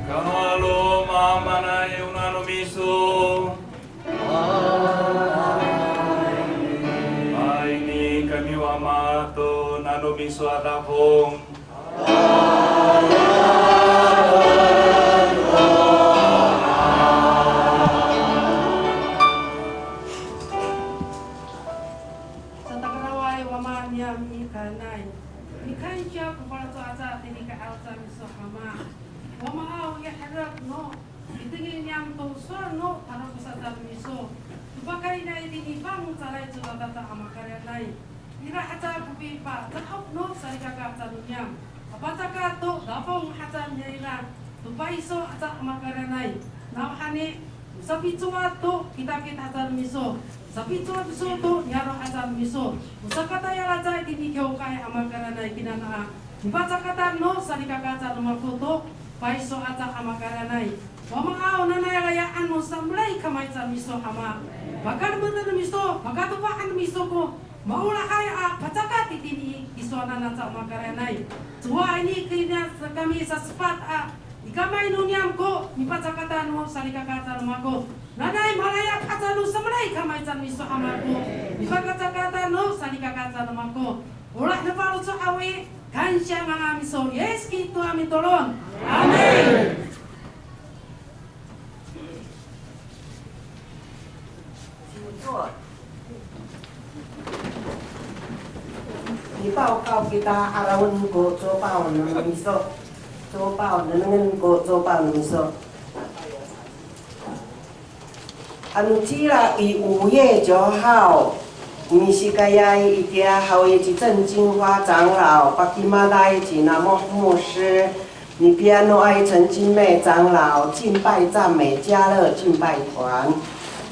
Kalo maamaanay o nano miso. Paini kami Wama to nano miso a dafong. Satakalaway Wama niyam i kalanay. Mikansiya ko palaco aca tini ka'ayaw miso Ama. Wamaaw, i herek no itini niyam to sowal no talokosan miso. To pakayniay tini fangcalay codad aca a makarayanay. Ira aca ko pipaca'of no salikaka aca no niyam a pacakat to dafong aca niyam ira to payso aca a makarayanay. Nawhani, o sapicowa to kitakit aca no miso, o sapicowa miso to niyaro' aca no miso, o sakatayal aca itini kiwkay a makarayanay kinanaa. Nipacakatan no salikaka aca no mako to payso aca a makarayanay. Wamaaw, nanay layaan no samelay kamay aca miso Ama. Pakalemeden miso, pakatofaan miso ko maolahay a pacakat itini i tisowanan aca a makarayanay. Cowa ini kina kami sasepat a i kamay no niyam ko nipacakatan no salikaka aca no mako. Nanay malayap aca no samelay kamay aca miso Ama ko nipacakatan no salikaka aca no mako. Olah no faloco' haw i, kansiya ngangan miso Yis Kristo a mitolon. Amin. Nipaw kaw kita harawen ko copaw no miso. Copaw, nengnengen ko copaw no miso. Ano cila i 五月九号, misikayay itiya haw i ci 正金花长老, pakimaday ci Namoh 牧师, Nipianoay 陈金妹长老敬拜赞美家乐敬拜团，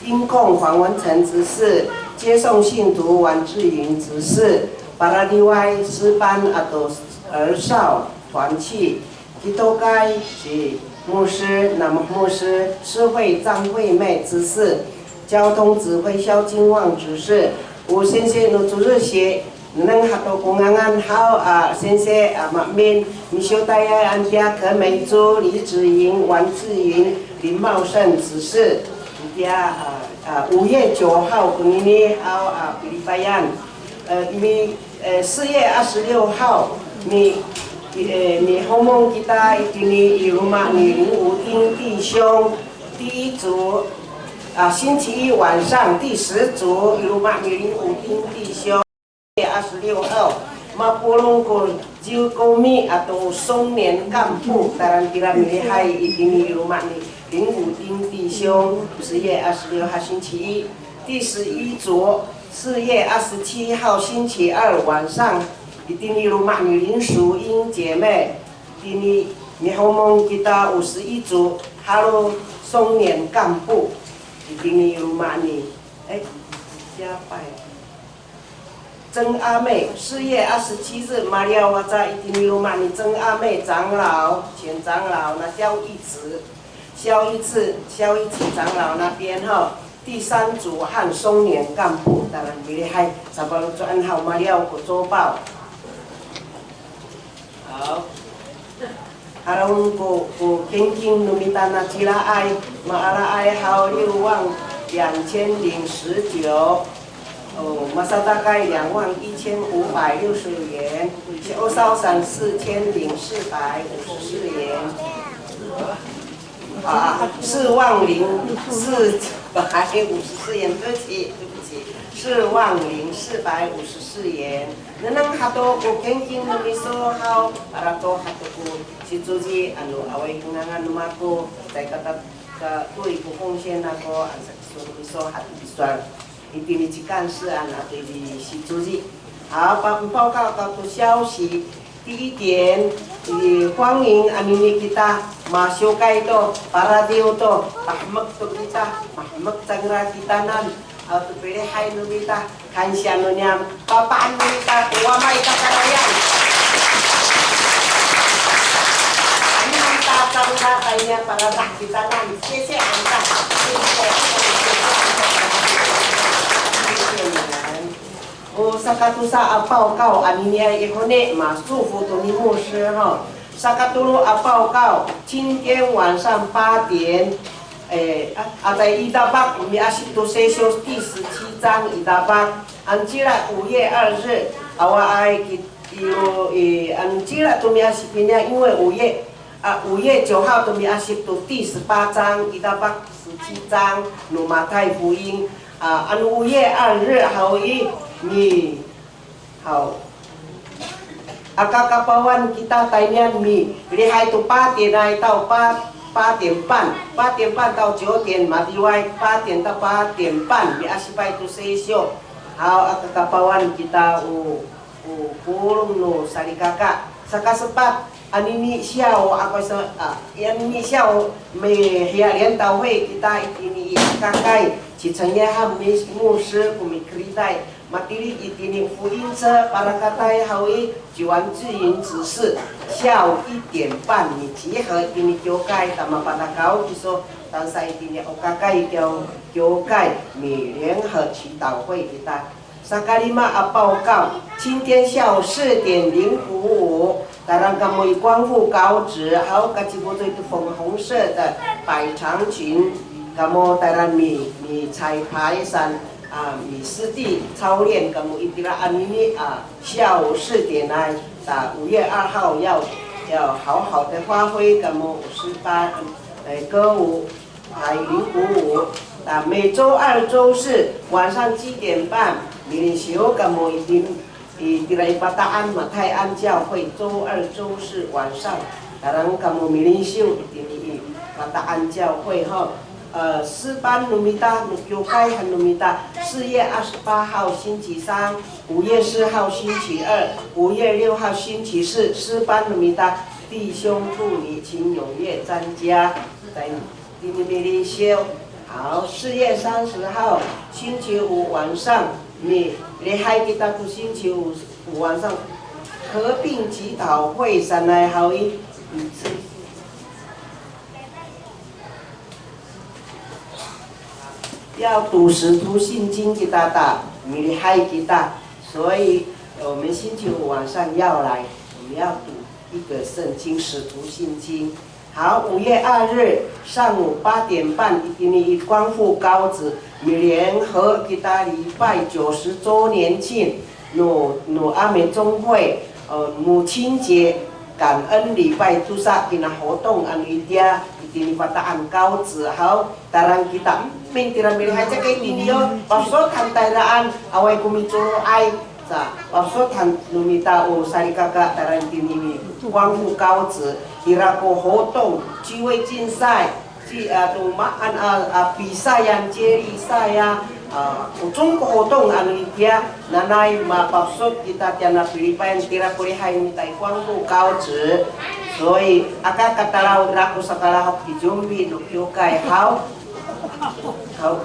音控黄文成执事，接送信徒王志云执事，paradiway 诗班 ato 儿少团契，kitokay ci 牧师、Namoh 牧师、诗慧张惠妹执事，交通指挥萧金旺执事，o singsi no 主日学 Nengneng hato ko ngangan haw a singsi a maemin, misiwtayay antiya 柯美珠、李子莹、王志云、林茂盛执事. Antiya a, a, 五月九号 konini haw a pilipayan. E, mi, e, 四月二十六号, mi, e, mihomong kita itini i loma' ni 林武丁弟兄, 第一组, a, 星期一晚上第十组, i loma' ni 林武丁弟兄. 二十六号, mapolong ko Zikomi ato 松年干部, tayra tira milihay itini i loma' ni 林武丁弟兄, 十月二十六号星期一. 第十一组, 四月二十七号星期二晚上, itini i loma' ni 林淑英姐妹, itini mihomong kita o 十一组, halo 松年干部, itini i loma' ni, e, 加拜. 曾阿妹, 四月二十七日, maliyaw aca itini i loma' ni 曾阿妹长老, 前长老, na 萧义慈, 萧义慈, 萧义慈长老那边哈, 第三组和松年干部, tayra milihay, sapaloco'an haw maliyaw ko 周报. 好. Haraw ko, ko kingking no mita nacilaay, maalaay haw 六万两千零十九, o, masatakay 两万一千五百六十元, si'osaw saan 四千零四百五十四元. 啊, 四万零四百五十四元, 对不起, 对不起, 四万零四百五十四元. Nengneng hato ko kingking no miso haw, para to hato ko sicoci, ano awaay ko ngangan no mako, caay ka ta, ka, toy ko 奉献 ako, ano saki so no miso hato pisowal. Itini ci 干事 ano ato i sicoci. 好, pa, 报告 to 消息. 第一点, i, 欢迎 anini kita masiwkay to, paradiw to, pahemek to kita, mahemek cangra kitanan, ato pilihay no mita, kansiya no niyam, papaan no mita, o Wama i kakarayan. Anini kita cangra tayniya para sa kitanan, 谢谢 anta, 谢谢, 谢谢 anta, 谢谢你们. O sakatosa a 报告 anini i honi, masofo to ni 牧师 ha. Sakatolo a 报告, 今天晚上八点, e, a, aca i Dafak, miasip to Seysyo 第十七章 i Dafak. Anocila 五月二日, awaay ki, iro, e, anocila to miasip iniya, 因为五月 a, 五月九号 to miasip to 第十八章, i Dafak 十七章 no Matay 福音, a, ano 五月二日 haw i, mi, haw. Aka kapawan kita taynian milihay to 八点 ay taw pa, 八点半, 八点半 taw 九点, madiway 八点 taw 八点半, miasipay to Seysyo. Haw, aka kapawan kita o, o polong no salikaka. Sakasepat, anini siyaw, ako sa, a, anini siyaw, mihiya 联祷会 kita itini i kakay, ci 陈约翰 mi, 牧师 ko mikeriday, matilid itini 福音车 parakatay haw i, ci 王志云执事, 下午一点半 mi集合 itini kiwkay, ta mapadakaw kiso, tangsa itini o kakay kiw, kiwkay, mi 联合祈祷会 kita. Sakalima a 报告, 今天下午四点灵鼓舞, tayra kamo i 光复高职, haw kacifocoy to 粉红色的百长裙, kamo tayra mi, mi彩排 saan, a, mi实地操练 kamo itira anini, a, 下午四点来, ta 五月二号 要, 要好好的发挥 kamo 诗班, e, 歌舞 Hay, 灵鼓舞. 那每周二、周四晚上七点半, milinsiw kamo itini, itira i Fata'an Matayan 教会, 周二、周四晚上, tayra kamo milinsiw itini i Fata'an 教会 ho. 呃，诗班 no mita, no kiwkay han no mita, 四月二十八号星期三, 五月四号星期二, 五月六号星期四, 诗班 no mita, 弟兄祝你，请踊跃参加。在 Tini milisiw. 好，四月三十号星期五晚上，milihay kita to 星期五晚上合并祈祷会 sanay haw i. 要读使徒信经 kita ta, milihay kita. 所以我们星期五晚上要来，我们要读一个圣经，使徒信经。 好，五月二日上午八点半，itini i 光复高职，我们联合 kita 礼拜九十周年庆，no, no 阿美中会，呃，母亲节感恩礼拜 tosa kina 活动 ano itiya, itini Fata'an 高职。好，tayra kita, mm, tira milihay caay ka itini yo, pasot han tayraan, awaay ko mico'ay, Sa, pasot han no mita o salikaka tayra itini i 光复高职, ira ko 活动, 趣味竞赛, ci, a, to maan a, a, 比赛 ya, 接力赛 ya, a, o 中国活动 ano itiya, nanay mapasot kita tiya na pilipayan tira ko lihay no mita i 光复高职. 所以, aka katalaw ira ko sakalahok i 准备 no kiwkay haw. 好。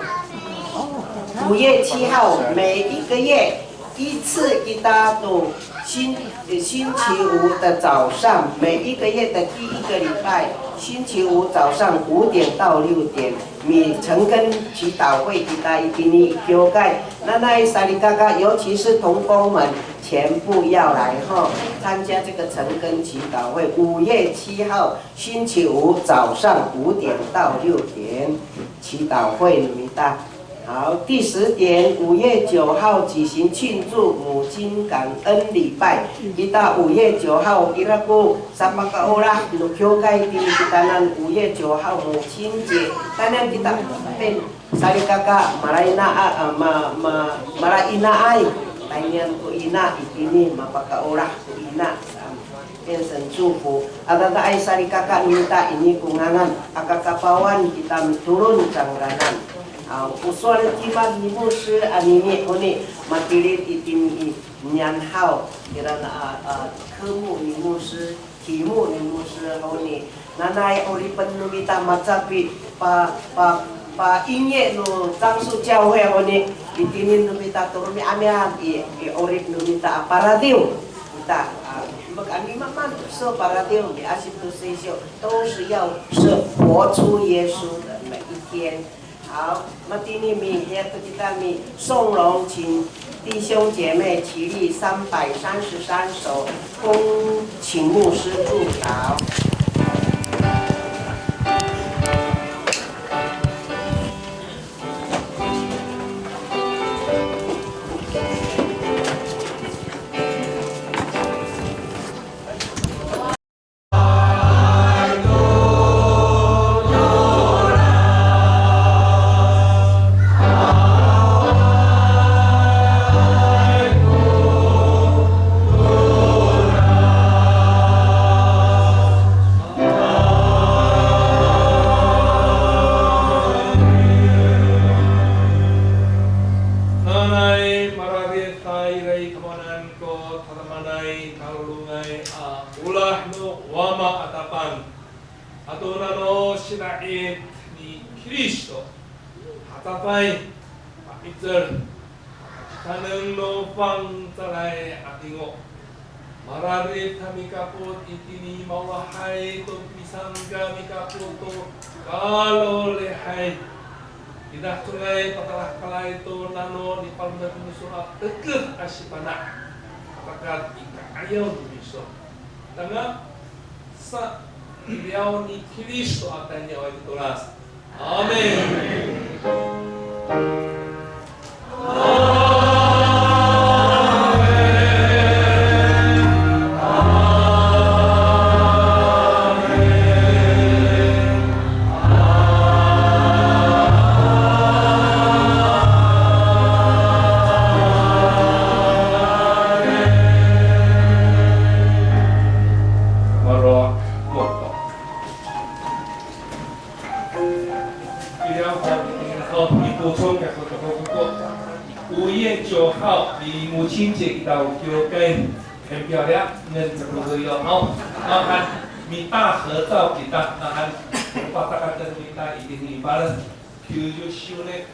五月七号，每一个月 一次 kita to 星，呃，星期五的早上，每一个月的第一个礼拜，星期五早上五点到六点，mi成根祈祷会 kita itini i kiwkay. Nanay salikaka, 尤其是同工们，全部要来吼，参加这个成根祈祷会。五月七号，星期五早上五点到六点，祈祷会 no mita. 好，第十点，五月九号举行庆祝母亲感恩礼拜。Kita 五月九号, ira ko sapakaolah no kiwkay itini kitanan 五月九号母亲节. Tayni kita, pen, salikaka, malaina a, a, ma, ma, malainaay. Taynian ko ina itini, mapakaolah ko ina. Pen, 神祝福. Adadaay salikaka no mita ini ko ngangan, aka kapawan kita mitolon cangraan. A, o sowal cima ni 牧师 anini honi, matilid itini i niyan haw, kirana a, a, 科目 ni 牧师, 题目 ni 牧师 honi. Nanay 'oripen no mita macapi pa, pa, pa 音乐 no 樟树教会 honi, itini no mita to romi'ami'ad i, i 'orip no mita a paradiw. Kita, a, mak, a, mimaan to so paradiw, miasip to sesyo, 都是要是活出耶稣的每一天。好，matini mi, ya, to kita mi 颂龙，请弟兄姐妹起立，三百三十三首，恭请牧师祝祷。Nanay mararid ta ira i tamowanan ko tadamaanay kalolongay a olah no Wama a Tapang. Ato nano sina'it ni Kristo, hatafay, pa'icel, pakacitaneng no fangcalay a 'adingo. Mararid ta mikapot itini maolahay to pisangka mikapot to kalolihay. Ira congay patalahekalay to nano nipalomad no miso a teked a sifana'. Pakat i ka'ayaw no miso. Tangasa i liyaw ni Kristo a tayni awaay ko tolas. Amin. 五月九号，母亲节 kita o kiwkay, 很漂亮, 能怎么说哟？好，麻烦你大合照给她，麻烦把这个灯给她一定一般了，九十周年。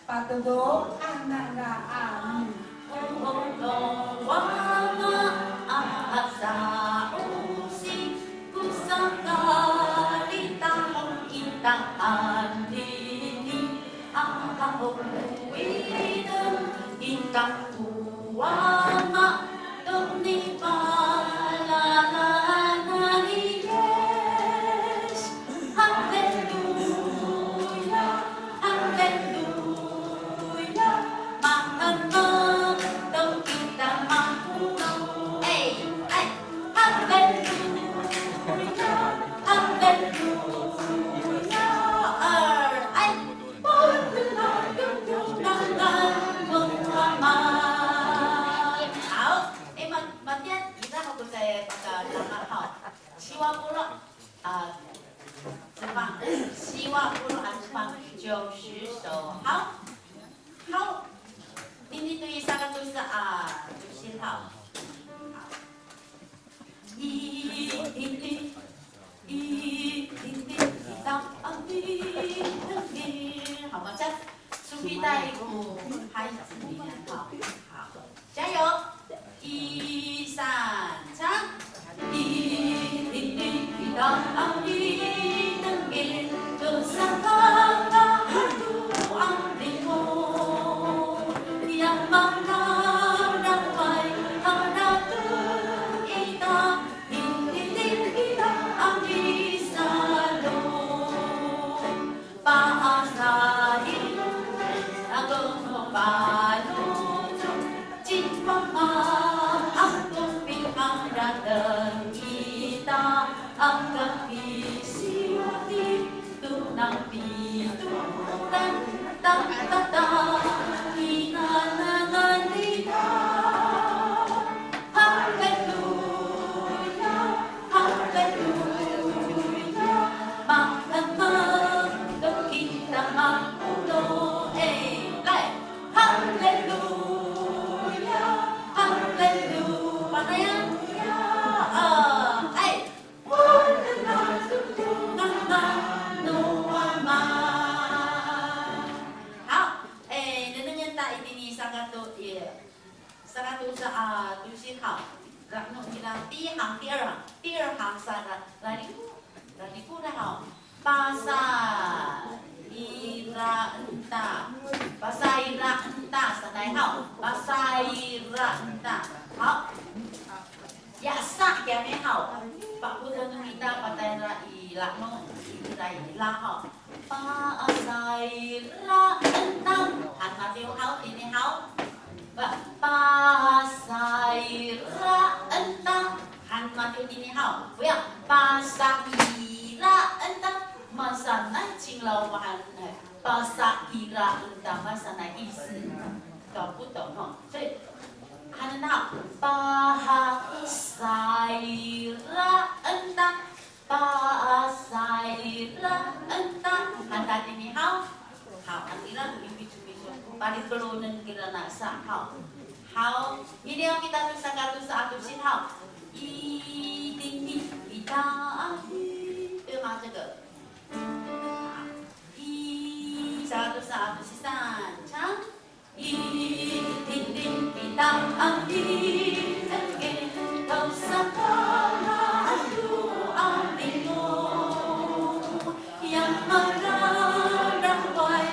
Patodong a nangra a mi. O, o, o, wama a sa'osi ko sakaritahon kita anini, a hawiden kita ko wama to nipalalan ni Yis. Haleluya, haleluya, mahemek to kita mapolong. Ay, ay, haleluya, haleluya, ay, ay. 好，哎，ma-, matiya, ira ho ko caay pakadangat haw. Siwa polo' a cefang, siwa polo' a cefang, 九十首. Haw, haw. Ini to i sakatosa a tosil haw. Haw. I, i, i, i, i, i, i, ta, a, i, i, i. Haw, maca. Sofitay ko haysi niyam haw. Haw. 加油！一、三、唱。Pasayra ako no paloco', cinmama ako piharateng ita, aka pisiwati to nang pitoran, tatata i ngangan nira. Haleluya, haleluya, mahemek to kita mapolong. Ay, 来. Haleluya, haleluya, Pangcah. Ay. Haw, e, nengnengen ta itini sakato, i, sakatosa a tosil haw. Rano kira 第一行, 第二行, 第二行 sa ra, raliku, raliku ra haw. Pasayraan ta. Pasayraan ta sanay haw. Pasayraan ta. Haw. Ya sa kiyami haw. Pakoten no mita patayra i la'eno, itira i ira haw. Pasayraan ta. Han matiya haw, tini haw. Pa, pasayraan ta. Han matiya tini haw. 不要. Pasayraan ta. Masanay cingraw mahaen. Pasayraan ta, masanay 意思搞不懂哦。所以 hanen haw, pasayraan ta, pasayraan ta. Han ta tini haw. Haw, ano ira ko i picopico, palikelonen kira na sa haw. Haw, miliyaw kita to sakatosa a tosil haw. Itini kita adi. 对吗？这个。 I, sakatosa a tosil, 三, 唱。 Yang mararangway,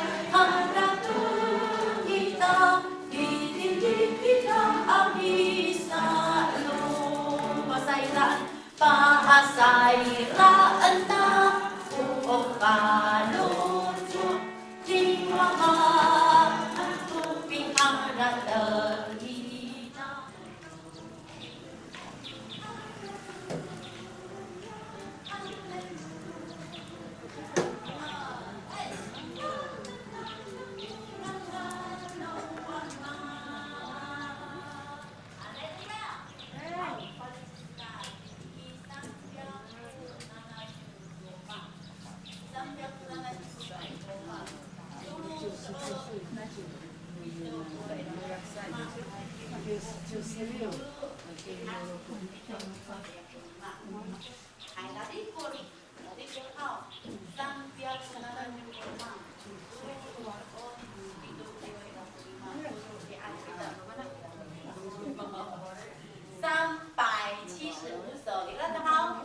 三百七十五首，你看到吗？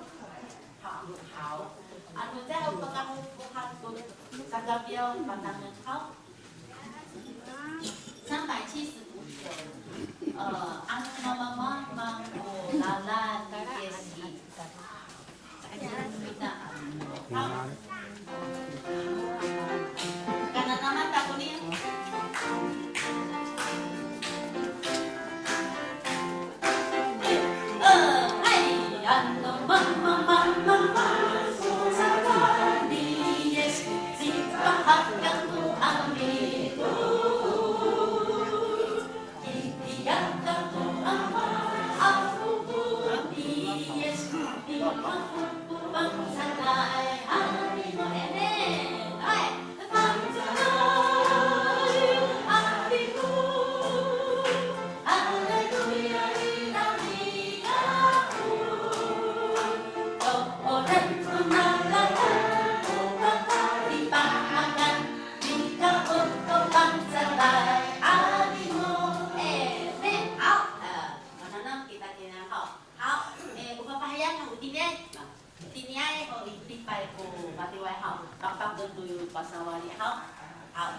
好，好。Ano caay ko pakahofohan ko sakapiyaw patangen haw. 三百七十五首。呃，ano mamamang ko lalan ni Yis i.好，呃，我们呢，给大家呢，好，好，诶，我们把海洋看，我今天 Tiniay ho i, lipay ko matiway haw, pakpak to yo pasawali haw. Haw.